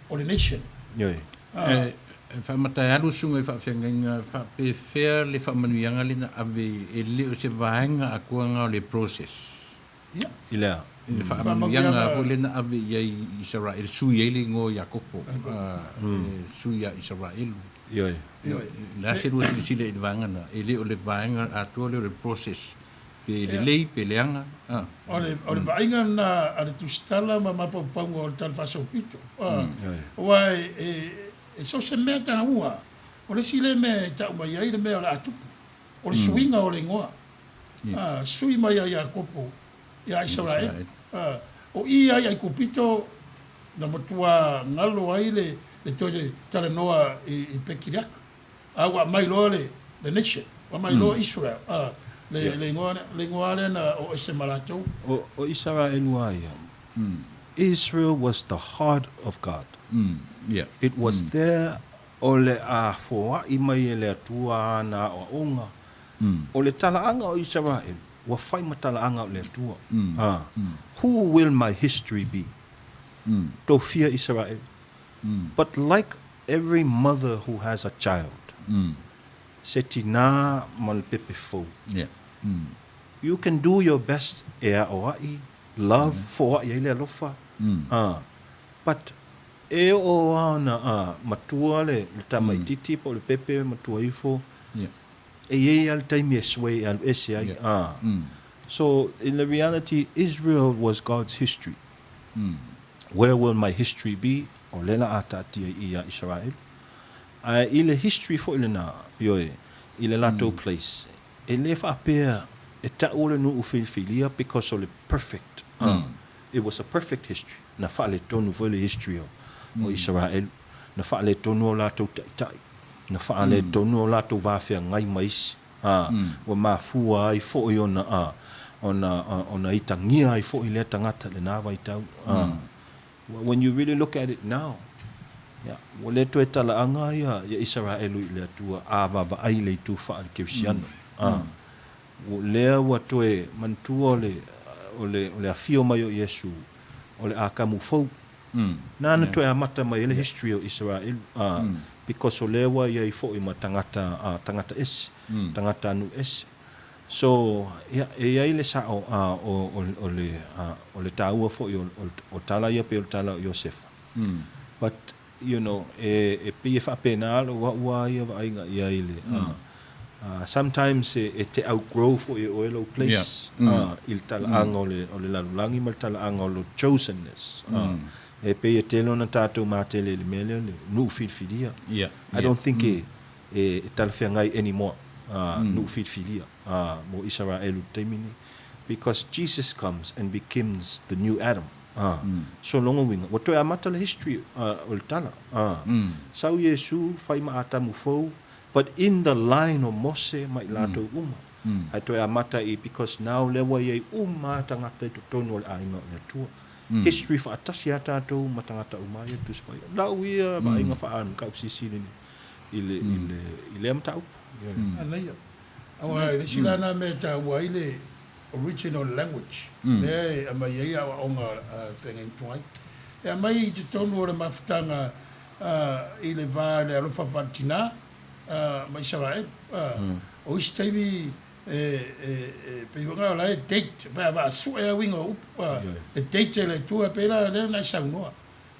A: o le nation.
B: Ioe.
C: E faamata e alu susuga i faafeagaiga faapefea le faamanuiaga lea na ave e le o se vaega atoa o le process.
A: Ia.
B: I le a?
C: I le faamanuiaga foi lea na ave i ai Isaraelu, sui ai le igoa o Iakopo, e sui ia Isaraelu.
B: Ioe.
C: Ioe. O le a se lua silasila i le vaega lena? E le o le vaega atoa lea o le process pe lelei pe leaga.
A: O le, o le vaaiga lena a le tusitala ma mafaufauga o le Tala Faasolopito. Aua e, e, e so o se mea taua, o le isi lea mea e tau mai ai le mea o le a tupu, o le suiga o le igoa. Sui mai a Iakopo ia Isaraelu. O i ai Aikupito na matua galo ai le, le toe talanoa i, i Pekiriaka. A ua aumai loa le, le nation, ua aumai loa Israel, a, le, le igoa lea, le igoa lea na oo ese ma latou.
B: O, o Isaraelu a ia. Israel was the heart of God. It was there o le a foaʻi mai e le Atua āna aʻoaʻoga. O le talaaga o Isaraelu, ua fai ma talaaga o le Atua. A, Who will my history be? Tofia Isaraelu. But like every mother who has a child, se tinā ma le pepe fou, you can do your best e aʻoaʻi, love, foaʻi ai le alofa, but e oo lava ona matua le tamaititi po o le pepe matua ifo, e i ai lava le taimi e sway e alu ese ai. So in the reality, Israel was God's history. Where will my history be? O lea la a taatia i i a Isaraelu. Ae i le history foi lena, ioe, i le latou place, e le faapea e tau o le nuu filifilia because o le perfect, uh, it was a perfect history. Na faaletonu foi le history o, o Isaraelu. Na faaletonu o latou taitai. Na faaletonu o latou va feagai ma isi. Ā, ua mafua ai foi ona, ā, ona, ona itagia ai foi lea tagata i lena vaitau. Ā, when you really look at it now, ia, ua le toe talaaga ia, ia Isaraelu i le Atua, a vaavaai i le itu faa-kerisiano. Ā, ua, lea ua toe manatua o le, o le, o le afio mai o Iesu, o le Atamu fou, Nāna toe amata mai ai le history o Isaraelu, ā, because o lea ua i ai foi ma tagata, ā, tagata ese, tagata nuu ese. So, ia, e i ai le sao, ā, o, o, o le, ā, o le taua foi o, o, o tala ia pei o le tala o Iosefa. But, you know, e, e pei e faapena lou au lava ia vaaiga i ai le, ā, ā, sometimes e, e te outgrow foi e oe lou place, ā, i le talaaga o le, o le lalolagi ma le talaaga o lou chosenness, ā, e pei e tele ona tatou matele i le mea lea o le nuu filifilia. I don't think e, e, e talafeagai anymore, ā, nuu filifilia, ā, mo Isaraelu i le taimi nei. Because Jesus comes and becomes the new Adam. Ā, so lona uiga, ua toe amata le history o le tala. Ā, sau Iesu, fai ma Atamu fou, but in the line o Mose ma i latou uma. Ae toe amata i, because now lea ua i ai uma lava tagata i totonu o le aiga o le Atua. History faatasi lava tatou ma tagata uma ia Tusi Paia. Lau ia vaaiga faa-makausisi lenei i le, i le, i lea mataupu.
A: Manaia. Aua e le isi la na mea e taua ai le original language lea e aumai ai aoaoga a le feagaiga. E aumai i totonu o le mafutaga i le va i le alofa faale-tina ma Isaraelu. O isi taimi e pei foi o la e date pe a vaasue a uiga o upu, e date e le Atua pei la lea na e saunoa.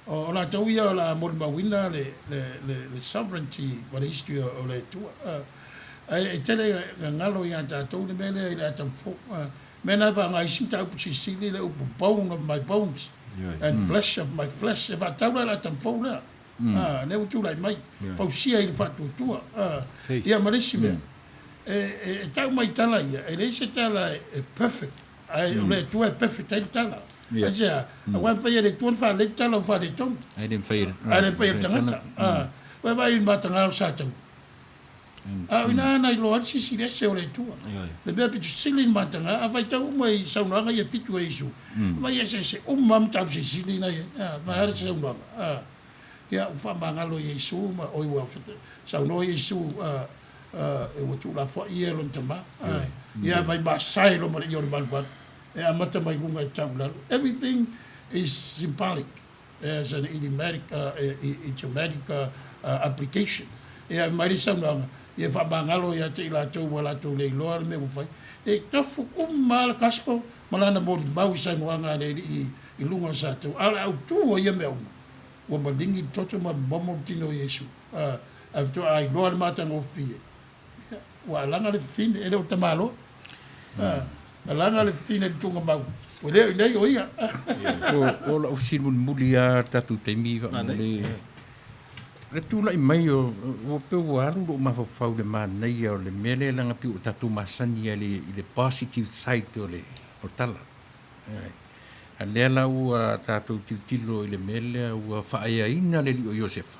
A: O latou ia o le a molimauina le sovereignty ma le history o le Atua. Ae e tele gagalo ia tatou le mea lea i le Atamu fou. Mea na e faaaoga ai isi mataupu silisili le upu bone of my bones and flesh of my flesh. E faatatau la i le Atamu fou lea. Lea ua tulai mai, fausia i le faatuatua. Ia ma le isi mea, e tau mai tala ia, e leai se tala e perfect. Ae o le Atua e perfect ai le tala. Aisea? Aua e mafai e le Atua ona faalelei le tala ua faaletonu.
C: Ae le mafai e le
A: Ae le mafai e le tagata. Ua vaai i le matagā o Sataua. A o ina na iloa ai le silisili ese o le Atua. Le mea pito sili i le matagā, a faitau uma i saunoaga ia e fitu e Iesu, mai eseese uma lava mataupu silisili na i ai. Mai lava le saunoaga. Ia, ua faamagalo Iesu ma oi ua saunoa Iesu ua tuulafoai ia e lona tama. Ia mai masae loa ma le ia o le malumalu e amata mai luga e tau i lalo. Everything is symbolic as an idiomatic, idiomatic application. Ia mai le saunoaga, ia faamagalo ia te i latou ua latou le iloa le mea ua fai. E tofu uma lava le gospel ma lana molimau i saunoaga a le Alii i luga o le Sataua. A o le autu o ia mea uma, ua maligi le toto ma momo le tino o Iesu. Ae faatoa iloa le matagofie, ia, ua alaga le fafine, e le o tamaloa. Alaga le fafine i le tuugamau, ua le o i inei o ia.
C: O lau fesili mulimuli lava le tatou taimi faamolemole. Le tulai mai o, ua pei ua alu lou mafaufau i le manaia o le mea lea leaga pei ua tatou masani lava i le positive side o le tala. A lea la ua tatou tilotilo i le mea lea ua faaeaina le alii o Iosefa,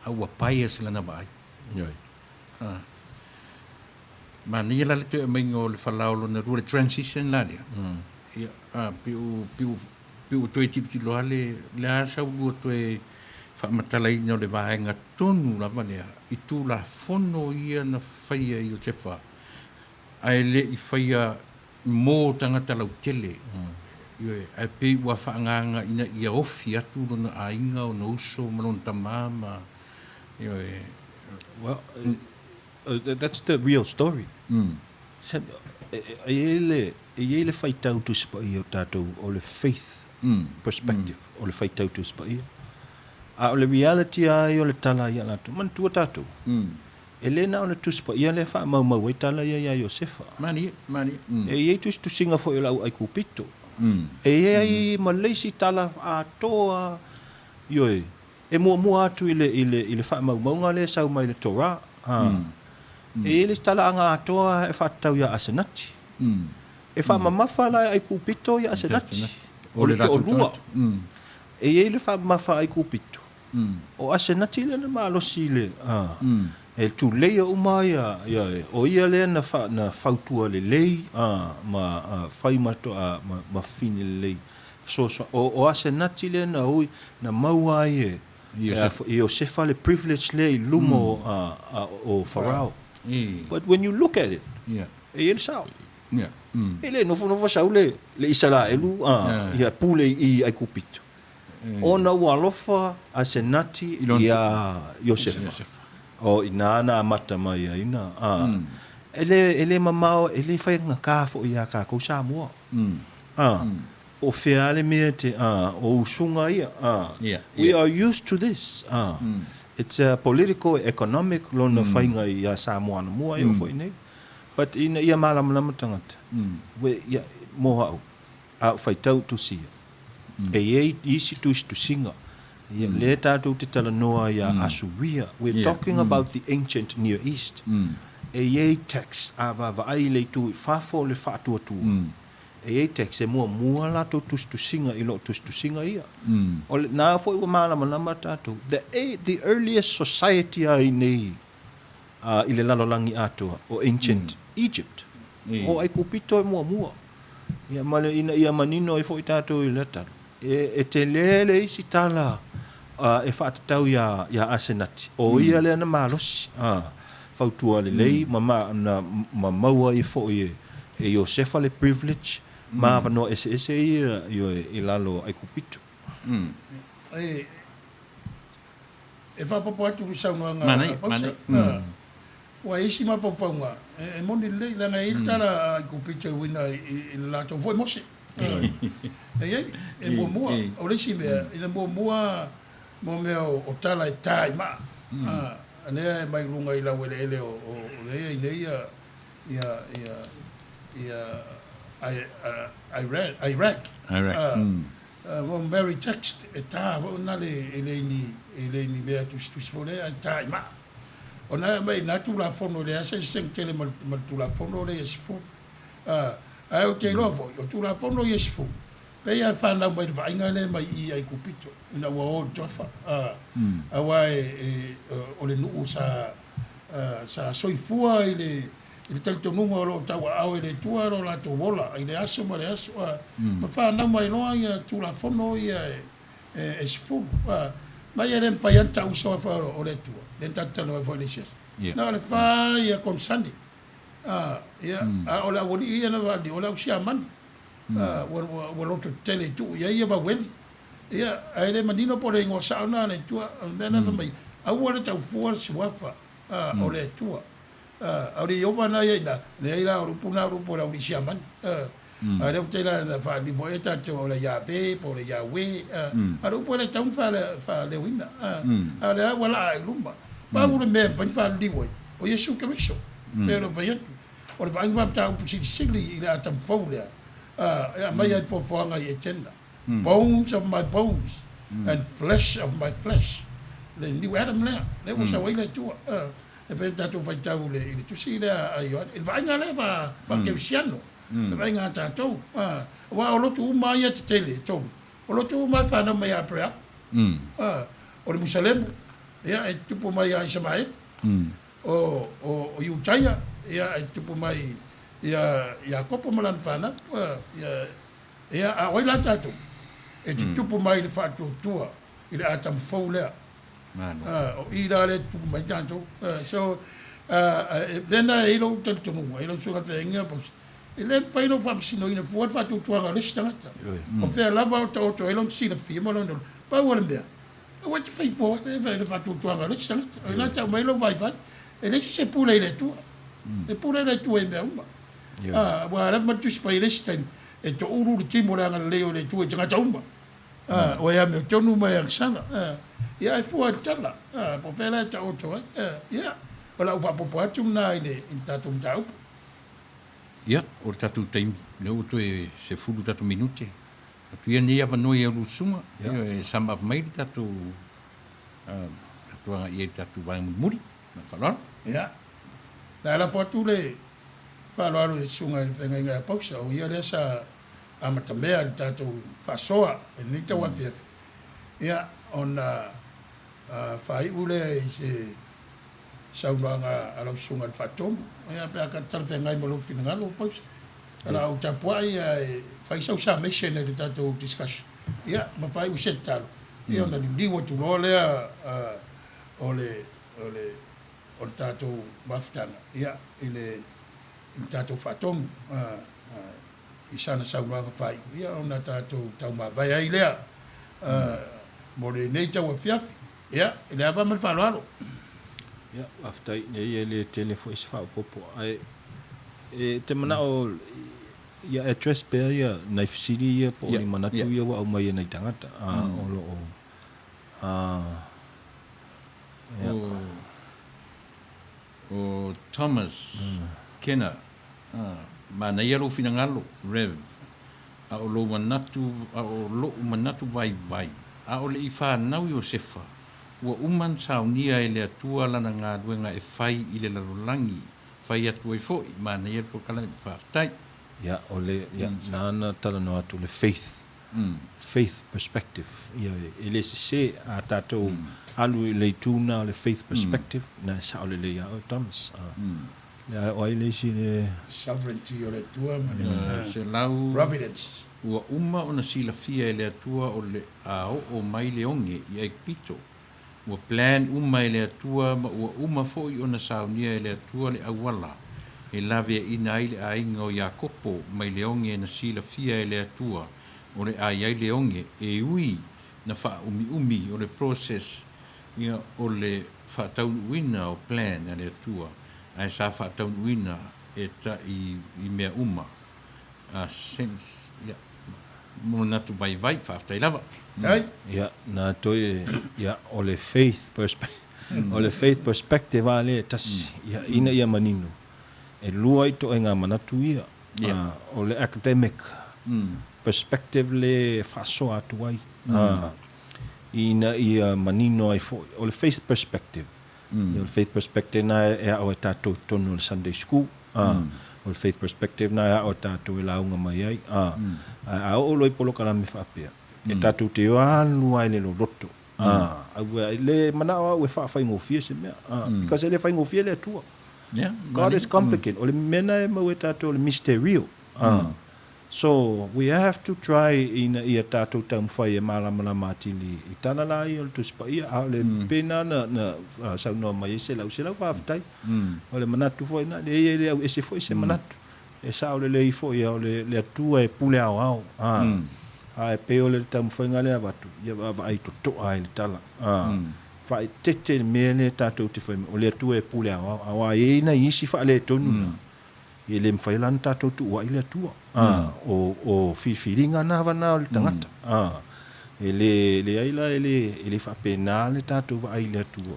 C: a ua bias lana vaai.
B: Ioe.
C: Manaia la le toe aumaiga o le falao lona lua, le transition la lea. Ia, a, pei ua, pei ua, pei ua toe tilotilo lava le, le a sau lua toe faamatalaina o le vaega tonu lava lea i Tulafono ia na faia e Iosefa ae le i faia mo tagata lautele. Ioe, ae pei ua faaagaaga ina ia ofi atu lona aiga, ona uso ma lona tama ma, ioe.
B: Well, that's the real story. E i ai le, e i ai le faitau Tusi Paia o tatou, o le faith perspective, o le faitau Tusi Paia. A o le reality lava ia o le tala ia latou, manatua tatou, e le na o le Tusi Paia lea e faamaumau ai tala ia ia Iosefa.
C: Malie, malie.
B: E i ai tusitusiga foi o le au Aikupito. E i ai ma le isi tala atoa, ioe, E muamua atu i le, i le, i le faamaumauga lea e sau mai le Torah, ā, e i ai le isi talaaga atoa e faatatau iā Asenati. E faamamafa la e Aikupito ia Asenati, o le toalua. E i ai le faamamafa a Aikupito, o Asenati lea na malosi i le, ā, e tuleia uma ia, ia, o ia lea na fa, na fautua lelei, ā, ma, ā, fai ma, ā, ma, ma fini lelei. Fesoasoani. O, o Asenati lea na ui, na maua ai e, Iosefa. e Iosefa le privilege lea i luma o, a, a, o Farao. But when you look at it, yeah. e i ai le sao.
C: Yeah.
B: E le nofonofo sau le, le Isaraelu a, yeah. ia pule i Aikupito. Ona ua alofa Asenati iā Iosefa. O i nā na amata mai ai na. A, e le, e le mamao, e le faigata foi iā kākou Samoa. Ā, o whea le mea te, ā, o usunga ia, ā, we are used to this, ā, it's a political, economic lona whainga i a Samoa anamua e oo foi nei. But ina ia mālamalama tangata, we, ia, mō au, a o whaitau tusi ia. E i ai isi tusitusiga, ia, lea tātou te talanoa i a Asuria, we're talking about the ancient Near East. E i ai tax, a vaavaai i le itu i fafo o le faatuatua. E i ai tax e muamua latou tusitusiga i loo tusitusiga ia. O lena foi ua malamalama tatou, the, the earliest society a i nei i le lalolagi atoa o ancient Egypt. O Aikupito e muamua. Ia ma le ina ia manino ai foi tatou i lea tala. E, e tele le isi tala e faatatau iā, iā Asenati. O ia lea na malosi, a, fautua lelei ma, ma, na, ma maua ai foi e, e Iosefa le privilege ma avanoa eseese ia, ioe, i lalo o Aikupito.
A: E, e faaopoopo atu i le saunoaga a Pausa. Ua isi mafaufauga e moni lelei, leaga e i ai le tala a Aikupito e uiga i le latou foi Mose. E i ai, e muamua, o le isi mea, ina muamua mo mea o tala e ta i maa, lea e mai luga i laueleele o lea e i nei ia, ia, ia, ia Iraq. Mo Mary Text, e ta foi na le, e le ni, e le ni mea tusitusi foi lea, e ta i maa. Ona e aumai i nā Tulafono e leai se eseesega tele ma le Tulafono lea i Aso 10. Ae ou te iloa foi, o Tulafono i Aso 10, pei lava e fanau mai le vaaiga lea mai i Aikupito ina ua o i le toafa. Aua o le nuu sa sa soifua i le i le talitonuga o lo o tauaao e le Atua lo latou ola i le aso ma le aso, ma fanau mai loa ia Tulafono ia e e 10. Mai e le mafai lava ona tau uso afa o le Atua, lea na tatou talanoa ai foi i le isi aso. Na o le fa ia konesane. Ia, a o le aualii ia na vaali, o le au siamani. Ua, ua, ua loto tetele i tuu i ai ia vaueli. Ia, ae le manino po o le igoa sao lena a le Atua. O le mea lena fai mai, aua le taufua le suafa o le Atua. A o le Ieova lena ia i ina, leai la, o le upu lena o le upu a le aualii siamani. A o lea ua tele lava ina faaliliu foi e tatou o le Iave po o le Iahweh, a o le upu e le tatau ona faaleoina, a o lea ua laa i luma. Pau le mea e mafai ona faaliliu ai, o Iesu Keriso, pei ona ou fai atu. O le vaaiga faamataupu silisili i le Atamu fou lea, e aumai ai le foafoaga i Etena, Bones of my bones and flesh of my flesh, le new Adam lea, lea ua sau ai le Atua. E pei ona tatou faitau i le tusi lea a Ioane, i le vaaiga lea faa-kerisiano. Le vaaiga a tatou, aua o lotu uma lava ia tetele e tolu, o lotu uma lava e fanau mai ia Aperehama. O le Musalemu, ia, e tupu mai ia Isamaeli. O, o, o Iutaia, ia, e tupu mai ia Iakopo ma lana fanau, ia, ia, a o ai la tatou? E tutupu mai le faatuatua i le Atamu fou lea. O i la lea e tutupu mai tatou. So, e mea na e i ai lou talitonuga, i lau susuga i le feagaiga, e le mafai lou faamasinoina fua le faatuatuaga o le isi tagata. O fea lava o taoto ai lona silafia ma lona, pau o le mea, Aua e te fai fua i le faatuatuaga o le isi tagata. O ina e tau mai lou vaivai, e leai se isi e pule i le Atua. E pule le Atua i mea uma. Aua lava ma le Tusi Paia i le isi taimi, e toulu le timo o le agalelei o le Atua i tagata uma. O e amiotonu ma e agasala. Ia ae fua i le tala, po o fea la e taoto ai. Ia, o lau faaopoopo atu lena i le tatou mataupu.
C: Ia, o le tatou taimi, lea ua toe 10 tatou minute. Atu ia lenei avanoa i au susuga, e sum up mai le tatou tatou agai i ai le tatou vaega mulimuli. Ma le faaaloalo.
A: Ia, o le a lafo atu le faaaloalo i le susuga i le feagaiga ia Pausa, o ia lea sa amatamea i le tatou faasoa i lenei tauafiafi, ia, ona faaiu lea i se saunoaga a lau susuga i le Faatonu. Ia, pe a talafeagai ma lou finagalo, Pausa. O le a ou tapuai ae fai sau summation i le tatou discussion, ia, ma faaiu se tatalo, ia ona liuliu atu loa lea o le, o le, o le tatou mafutaga, ia, i le, i le tatou faatonu i sana saunoaga faaiu, ia ona tatou taumavae ai lea mo lenei tauafiafi. Ia, i le ava ma le faaaloalo.
B: Ia, faafetai. Leai, e le tele foi se faaopoopo, ae e te manao ia address pea ia nai fesili ia po o ni manatu ia ua aumai e nai tagata o lo o
C: ia. O Thomas Kenner, manaia lou finagalo, Rev. A o lou manatu, a o loʻu manatu vaivai, ʻaʻole i fanau Iosefa, ua uma na saunia e le Atua lana galuega e fai i le lalolagi, fai atu ai foi, manaia le polokalame, faafetai.
B: Ia, o le, ia, nāna talanoa atu le faith, faith perspective, ia, e le sese a tatou alu i le itu lena o le faith perspective, na e sao lelei ia oe Thomas. Lea o ai le isi le.
A: Sovereignty o le Atua ma le providence.
C: Ua uma ona silafia e le Atua o le a oo mai le oge i Aikupito. Ua plan uma e le Atua ma ua uma foi ona saunia e le Atua le auala e laveaina ai le aiga o Iakopo mai le oge na silafia e le Atua o le a i ai le oge e ui na faaumiumi o le process ia o le faataunuuina o plan a le Atua ae sa faataunuuina e ta i i mea uma a sense ia manatu vaivai faafetai lava.
A: Ai.
B: Ia, na toe, ia, o le faith perspective, o le faith perspective lava lea e tasi, ia, ina ia manino, e lua itoaiga manatu ia, o le academic perspective le e faasoa atu ai, ina ia manino ai foi, o le faith perspective, Ia, o le faith perspective na e aʻo e tatou i totonu o le Sunday school, a, o le faith perspective na e aʻo e tatou e lauga mai ai, a, ae a oo loa i polokalame faapea, e tatou te alu lava i le loloto, a, aua e le manao au e faafaigofie se mea, a, because e le faigofie le Atua. God is complicated. O le mea na e maua e tatou o le misterio, a, So, we have to try ina ia tatou taumafai e malamalama atili i tala la ia o le Tusi Paia, a o le pena na, na saunoa mai ai Selau, Selau faafetai. O le manatu foi na, leai e le au ese foi se manatu. E sao lelei foi o le, le Atua e pule aoao, a, a e pei o le taumafaiga lea avatu, ia vaavaai totoa ai le tala, a, faaeteete le mea lea tatou te fai mai, o le Atua e pule aoao, aua e i ai nai isi faaletonu na, E le mafai la ona tatou tuuai le Atua. A, o, o filifiliga na va na o le tagata. A, e le, leai la e le, e le faapena le tatou vaai i le Atua.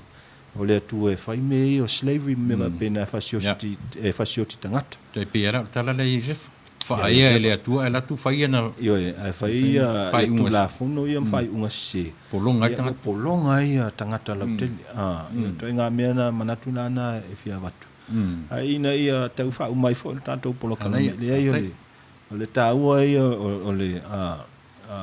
B: O le Atua e fai mea ia o slavery ma mea faapena e fasioti, e fasioti tagata.
C: Tai pei lava o le tala lea i Iosefa. Faaaia e le Atua ae alu atu fai ana.
B: Ioe, ae fai ia Tulafono ia ma faaiuga sese.
C: Pologa ai
B: tagata. Ua pologa ai tagata lautele. A, ia, ituaiga mea na, manatu la na e fia avatu. Ae ina ia tau faauma ai foi le tatou polokalame, leai o le, o le taua ia o, o le, a, a,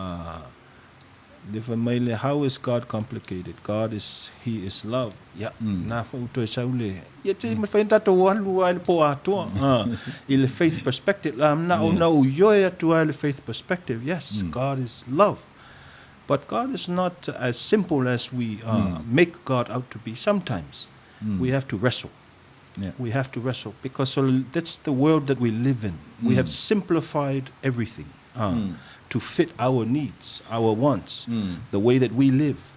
B: Le fai mai le how is God complicated? God is he is love. Ia, na foi ua toe sau le, ia te mafai ona tatou alu lava i le po atoa i le faith perspective. La na o na ou ioe atu lava i le faith perspective. Yes, God is love. But God is not as simple as we make God out to be. Sometimes we have to wrestle. We have to wrestle because that's the world that we live in. We have simplified everything to fit our needs, our wants, the way that we live.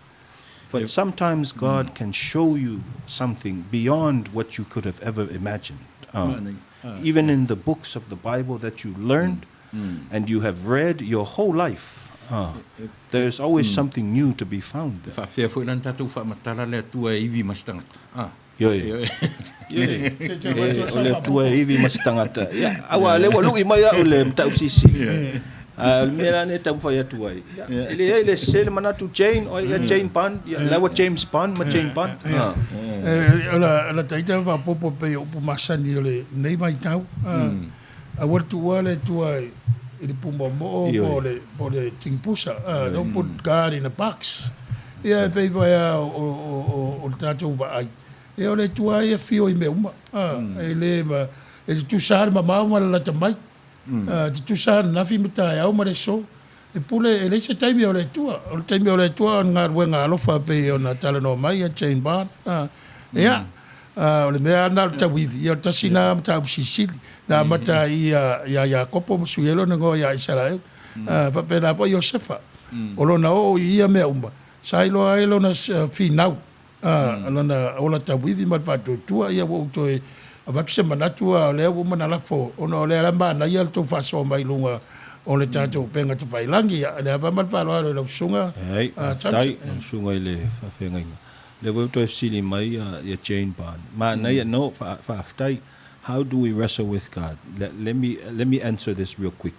B: But sometimes God can show you something beyond what you could have ever imagined. Even in the books of the Bible that you learned and you have read your whole life, there's always something new to be found
C: E
B: there.
C: faafefea foi la ona tatou faamatala le Atua e ivi ma se tagata. Ah.
B: Ioe. Ioe. E, o le Atua e ivi ma se tagata. Ia, aua o lea ua lui mai au i le mataupu silisili. A o le mea la lenei e taumafai atu ai, ia, e leai le sese le manatu Jane, o ai ia Jane Bond, ia, la ua James Bond ma Jane Bond. Ah.
A: E, o la, o la taita faaopoopo pei o upu masani o lenei vaitau. Ah, aua le tuua le Atua i le pumoomoo po o le, po o le tinipusa. Ah, don't put God in a box. Ia e pei foi lava o, o, o, o le tatou vaai, ia o le Atua lava ia e afio i mea uma. Ah, e le ma, e tutusa lava le mamao ma le lata mai. Ah, e tutusa lava ananafi ma taeao ma le aso. E pule, e leai se taimi o le Atua. O le taimi o le Atua o ni galuega alofa e pei ona talanoa mai ia Jane Bond. Ah, ia, ah, o le mea lava lena o le tauivi, ia o le tasi lena mataupu silisili. Na amata ai ia, ia Iakopo ma sui ai lona igoa ia Isaraelu. Ah, faapena foi Iosefa. O lona oo i ia mea uma, sa iloa ai lona finau, a, lona ola tauivi ma le faatuatua, ia ua ou toe avatu se manatu, a o lea ua uma ona lafo, ona o lea la e manaia le tou faasoa mai luga o le tatou upega tafailagi. Ia, le ava ma le faaaloalo i lau susuga,
B: Leai, faafetai lau susuga i le faafeagaiga. O lea foi ua toe fesili mai ia Jane Bond. Manaia, no, faafetai. How do we wrestle with God? Let me, let me answer this real quick.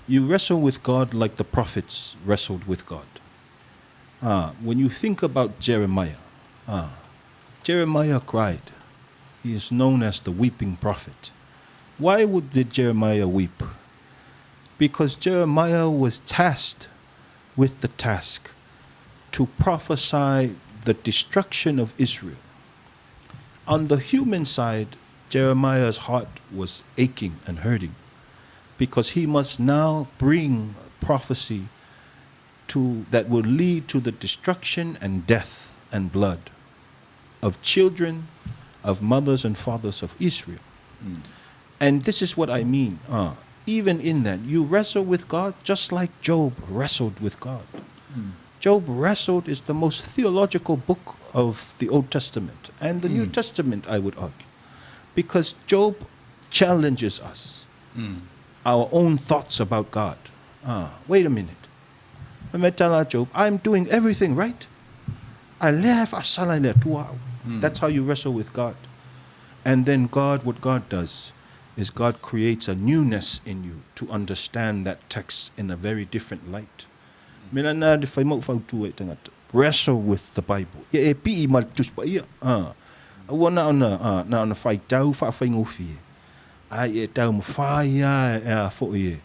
B: You wrestle with God like the prophets wrestled with God. When you think about Jeremiah, Jeremiah cried. He is known as the weeping prophet. Why would, did Jeremiah weep? Because Jeremiah was tasked with the task to prophesy the destruction of Israel. On the human side, Jeremiah's heart was aching and hurting because he must now bring prophecy to that will lead to the destruction and death and blood of children, of mothers and fathers of Israel. And this is what I mean. Even in that, you wrestle with God just like Job wrestled with God. Job wrestled is the most theological book of the Old Testament and the New Testament, I would argue, because Job challenges us, our own thoughts about God. Wait a minute. Fai mai tala Job, I'm doing everything right. A lea e faasala i le Atua au. That's how you wrestle with God. And then God, what God does is God creates a newness in you to understand that text in a very different light. Mea lana le fai mau fautua i tangata. Wrestle with the Bible. Ia e pii ma le Tusi Paia. Aua na ona, na ona faitau faafaigofie. Ai e taumafai lava e a foi e,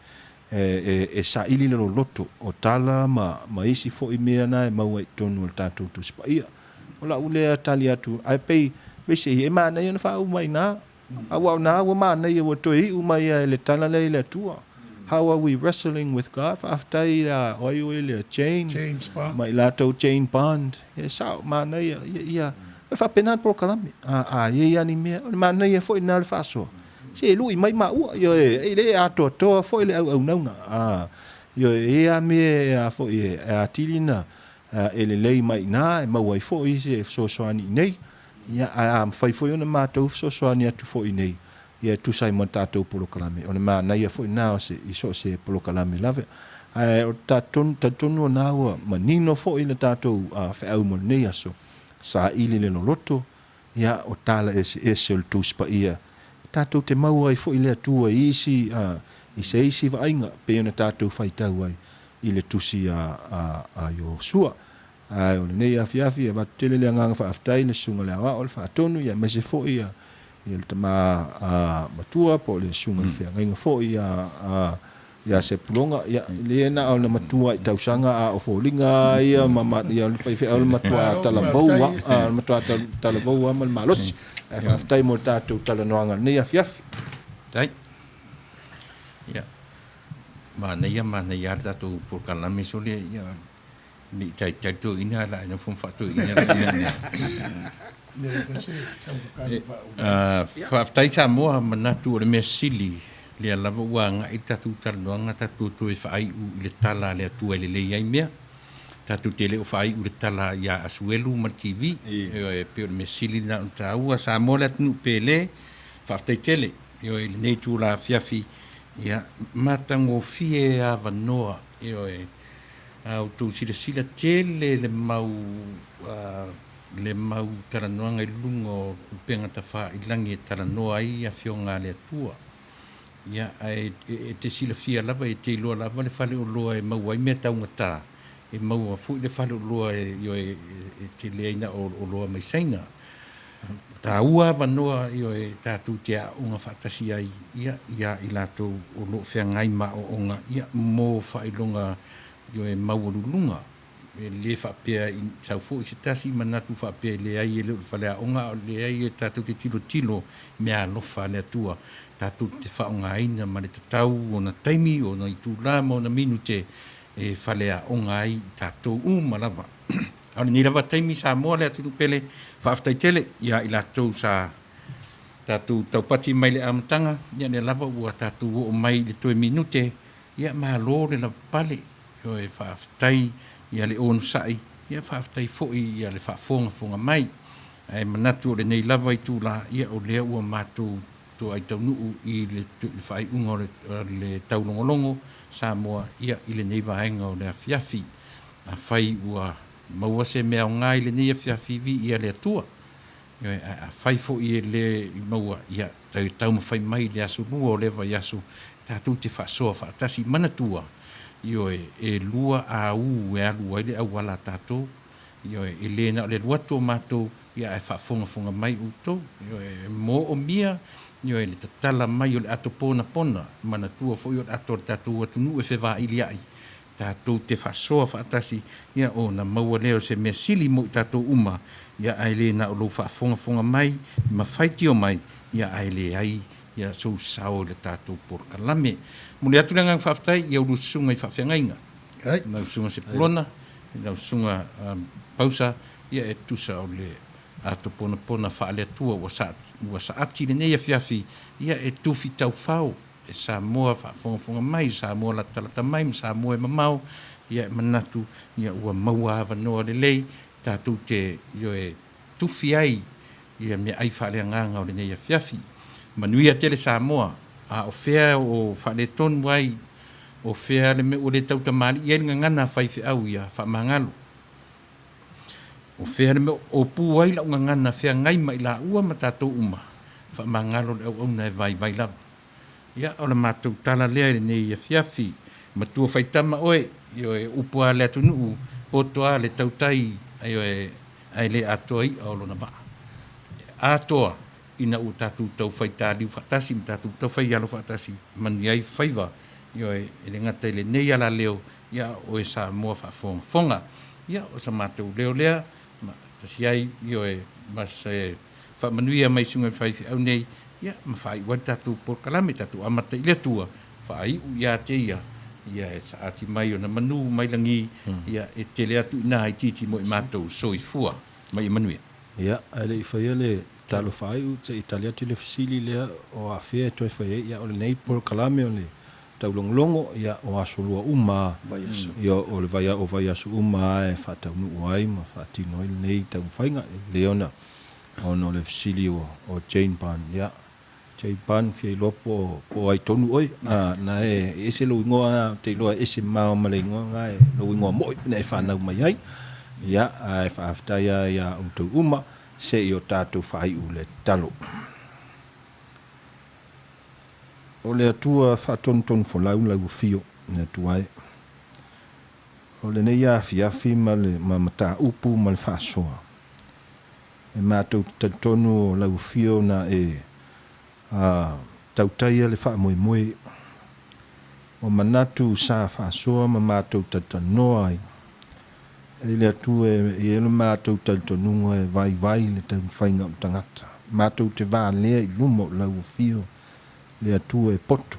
B: e, e saili le loloto o tala ma, ma isi foi mea na e maua i totonu o le tatou Tusi Paia. O lau lea tali atu, ae pei, pei se i e manaia ona faauma i ina, aua o na ua manaia ua toe iu mai ai le tala lea i le Atua. How are we wrestling with God? Faafetai ia o ai oe lea, Jane,
A: James Bond.
B: ma i latou Jane Bond. E sao, manaia, ia, ia, e faapena le polokalame. A, a i ai lava ni mea, o le manaia foi lena o le faasoa. Se e lui mai maua, ioe, e le atoatoa foi le auaunaga. A, ioe, e i ai lava mea e a foi e atili na e lelei mai i ina, e maua ai foi se fesoasoani i inei. Ia, ae a mafai foi ona matou fesoasoani atu foi i inei, ia e tusa ai ma le tatou polokalame. O le manaia foi lena o se, i so o se polokalame lava. Ae o le talitonu o lena ua manino foi le tatou feau mo lenei aso, saili le loloto, ia, o tala eseese o le Tusi Paia, tatou te maua ai foi le Atua i isi, i se isi vaaiga, pei ona tatou faitau ai i le tusi a, a, a Iosua. Ae o lenei afiafi, e avatu tele le agaga faafetai i le Susuga i le Aoao, le Faatonu, ia aemaise foi ia, ia le tama a, matua po o le Susuga i le Feagaiga foi a, a, Ia Sepulonga, ia, le na o le matua i tausaga a o foliga ia ma ma ia le faifeau le matua talavou a le matua talavou a ma le malosi. Ae faafetai mo le tatou talanoaga i lenei afiafi.
C: Tai. Ia. Manaia manaia le tatou polokalame sole ia le i taitai toeaina la e nofo ma faatoeaina la Faafetai Samoa, manatu o le mea sili lea lava ua agai le tatou talanoaga tatou toe faaiu i le tala a le Atua e lelei ai mea. Tatou te le o faaiu i le tala ia Asuelu ma le TV. Ioe, pei o le mea sili lena ona taua. Samoa le atunuu pele, faafetai tele. Ioe, i lenei itula afiafi, ia, matagofie avanoa, ioe, a outou silasila tele le mau le mau talanoaga i luga o upega tafailangi e talanoa ai Afioga a le Atua. Ia, ae e te silafia lava, e te iloa lava le faleoloa e maua ai mea taugata, e maua foi le faleoloa e, ioe, e tele ai na o oloa mai Saina. Taua avanoa, ioe, tatou te aooga faatasi ai, ia, ia i latou o lo o feagai ma aoaoga, ia, mo faailoga, ioe, maualuluga. E le faapea i sau foi se tasi manatu faapea e leai e le o le faleaoga, a o leai e tatou te tilotilo i meaalofa a le Atua tatou te faaaogaina ma le tatau ona taimi, ona itula ma ona minute e faleaoga ai i tatou uma lava. A o lenei lava taimi Samoa le atunuu pele, faafetai tele ia i latou sa tatou taupati mai le amataga, ia lea lava ua tatou oo mai i le toe minute, ia malo le lavapapale. Ioe, faafetai ia le onosai, ia faafetai foi ia le faafogafoga mai. Ae manatu o lenei lava itula, ia o lea ua matou toai taunuu i le faaiuga o le taulogologo Samoa ia i lenei vaega o le afiafi. Afai ua maua se mea aoga i lenei afiafi, viia le Atua. Ioe, ae afai foi e le i maua, ia toe taumafai mai i le aso lua o lea vaiaso, tatou te faasoa faatasi. Manatua, ioe, e lua au e alu ai le auala a tatou. Ioe, e le na o le alu atu o matou, ia ae faafogafoga mai outou. Ioe, e moomia, ioe, le tatala mai o le ato ponapona. Manatua foi o le ato a le tatou atunuu e fevailiai. Tatou te faasoa faatasi, ia, ona maua lea o se mea sili mo i tatou uma, ia, ae le na o lou faafogafoga mai ma faitio mai, ia, ae leai, ia, sou sao i le tatou polokalame. Momoli atu le agaga faafetai i au susuga i faafeagaiga, lau susuga Sepulona, lau susuga Pausa, ia, e tusa o le ato ponapona faale-Atua ua ua saati i lenei afiafi, ia, e tufi taufao e Samoa faafogafoga mai, Samoa latalata mai ma Samoa e mamao, ia e manatu ia ua maua avanoa lelei tatou te ioe tufi ai ia meaai faaleagaga o lenei afiafi. Manuia tele Samoa, a o fea o faaletonu ai, o fea le mea ua le tautamalii ai le gagana a faifeau ia faamagalo. O fea le mea o pu ai lau gagana feagai ma i laua ma tatou uma, faamagalo le auauna e vaivai lava. Ia, o le matou tala lea i lenei afiafi. Matua faitama oe, ioe, upu a le atunuu, poto a le tautai, ioe, ae le atoa i'a o lona vaa. Atoa ina ua tatou tau fai taliu faatasi ma tatou tau fai alo faatasi, manuia ai faiva, ioe, e le gata i lenei alaleo, ia a o oe Samoa faafogafoga. Ia, o sa matou leo lea, ma tasi ai, ioe, ma se Faamanuia mai susuga i faifeau nei, ia, ma faaiu ai le tatou polokalame, tatou amata i le Atua, faaiu ia te ia, ia e saati mai ona manu mai lagi, ia e tele atu i ina itiiti mo i matou. Soifua ma ia manuia.
B: Ia, ae le i faia le talo faaiu, se i tali atu i le fesili lea o afea e toe fai ai, ia o lenei polokalame o le taulogologo, ia o aso lua uma lava, ia o le vai, o vaiaso uma lava e faataunuu ai ma faatino ai lenei taumafaiga. E lelei ona Ona o le fesili o Jane Ban, ia, Jane Ban fia iloa po o ai tonu oe, a, na e ese lou igoa, ou te iloa e ese mamao ma le igoa na e, lou igoa moi na e fanau mai ai. Ia, ae faafetai lava ia outou uma, se i o tatou faaiu le tatalo. O le Atua faatonutonu folau lau afio, le Atua e. O lenei afiafi ma le ma mataupu ma le faasoa, e matou te talitonu o lau afio na e tautaia le faamoemoe. O manatu sa faasoa ma matou talatalanoa ai. E le Atua e i ai lo matou talitonuga e vaivai le taumafaiga o le tagata. Matou te valea i luma o lau afio le Atua e poto,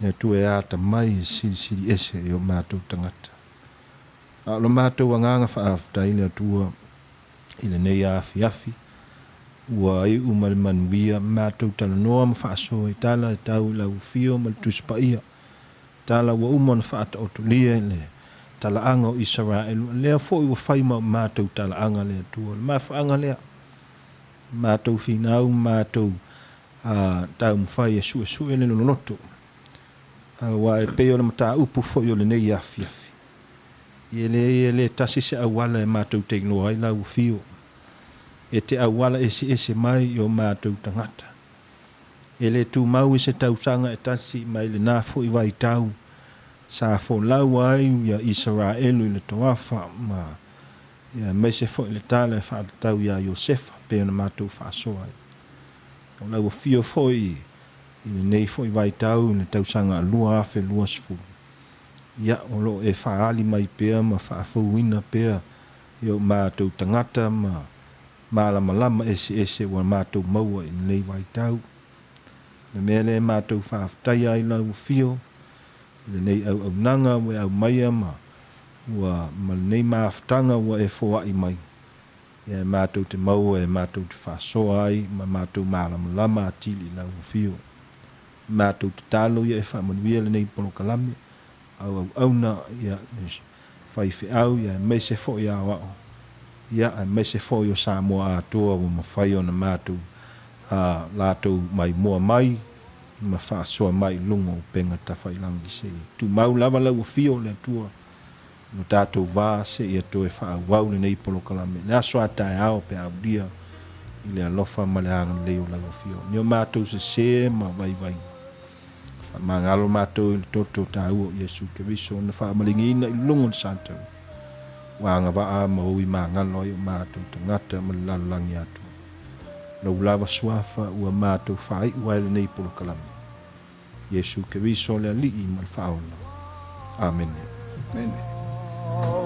B: le Atua e atamai e silisili ese i o matou tagata. A o lo matou agaga faafetai le Atua i lenei afiafi, ua iu ma le manuia matou talanoa ma faasoa i tala e tau i lau afio ma le Tusi Paia. Tala ua uma ona faataotolia i le talaaga o Isaraelu, a lea foi ua fai ma o matou talaaga le Atua. O le mafuaaga lea, matou finau ma matou taumafai e suesue le loloto, aua e pei o le mataupu foi o lenei afiafi, e leai e le tasi se auala e matou te iloa ai lau afio, e te auala eseese mai i o matou tagata. E le tumau i se tausaga e tasi mai lena foi vaitau sa folau ai ia Isaraelu i le toafa ma ia aemaise foi le tala e faatatau iā Iosefa pei ona matou faasoa ai. O lau afio foi i lenei foi vaitau i le tausaga 2020, ia o lo o e faaali mai pea ma faafouina pea i o matou tagata ma malamalama eseese ua matou maua i lenei vaitau. O le mea lea e matou faafetaia ai lau afio i lenei auaunaga ua e aumaia ma ua ma lenei mafutaga ua e foai mai, ia e matou te maua e matou te faasoa ai ma matou malamalama atili i lau afio. Matou tatalo ia e faamanuia lenei polokalame auauauna ia faifeau ia aemaise foi aoao ia aemaise foi o Samoa atoa ua mafai ona matou a latou maimoa mai ma faasoa mai i luga o upega tafailagi se i tumau lava lau afio o le Atua i lo tatou va seia toe faaauau lenei polokalame i le aso a taeao pe a aulia i le alofa ma le agalelei o lau afio ni o matou sese ma vaivaiga. Faamagalo matou i le toto taua o Iesu Keriso na faamaligiina i luga o le Sataua, ua agavaa ma ui magalo ai o matou tagata ma le lalolagi atoa. Lou lava suafa ua matou faaiu ai lenei polokalame. Iesu Keriso le Alii ma le Faaola. Amene.
A: Amene.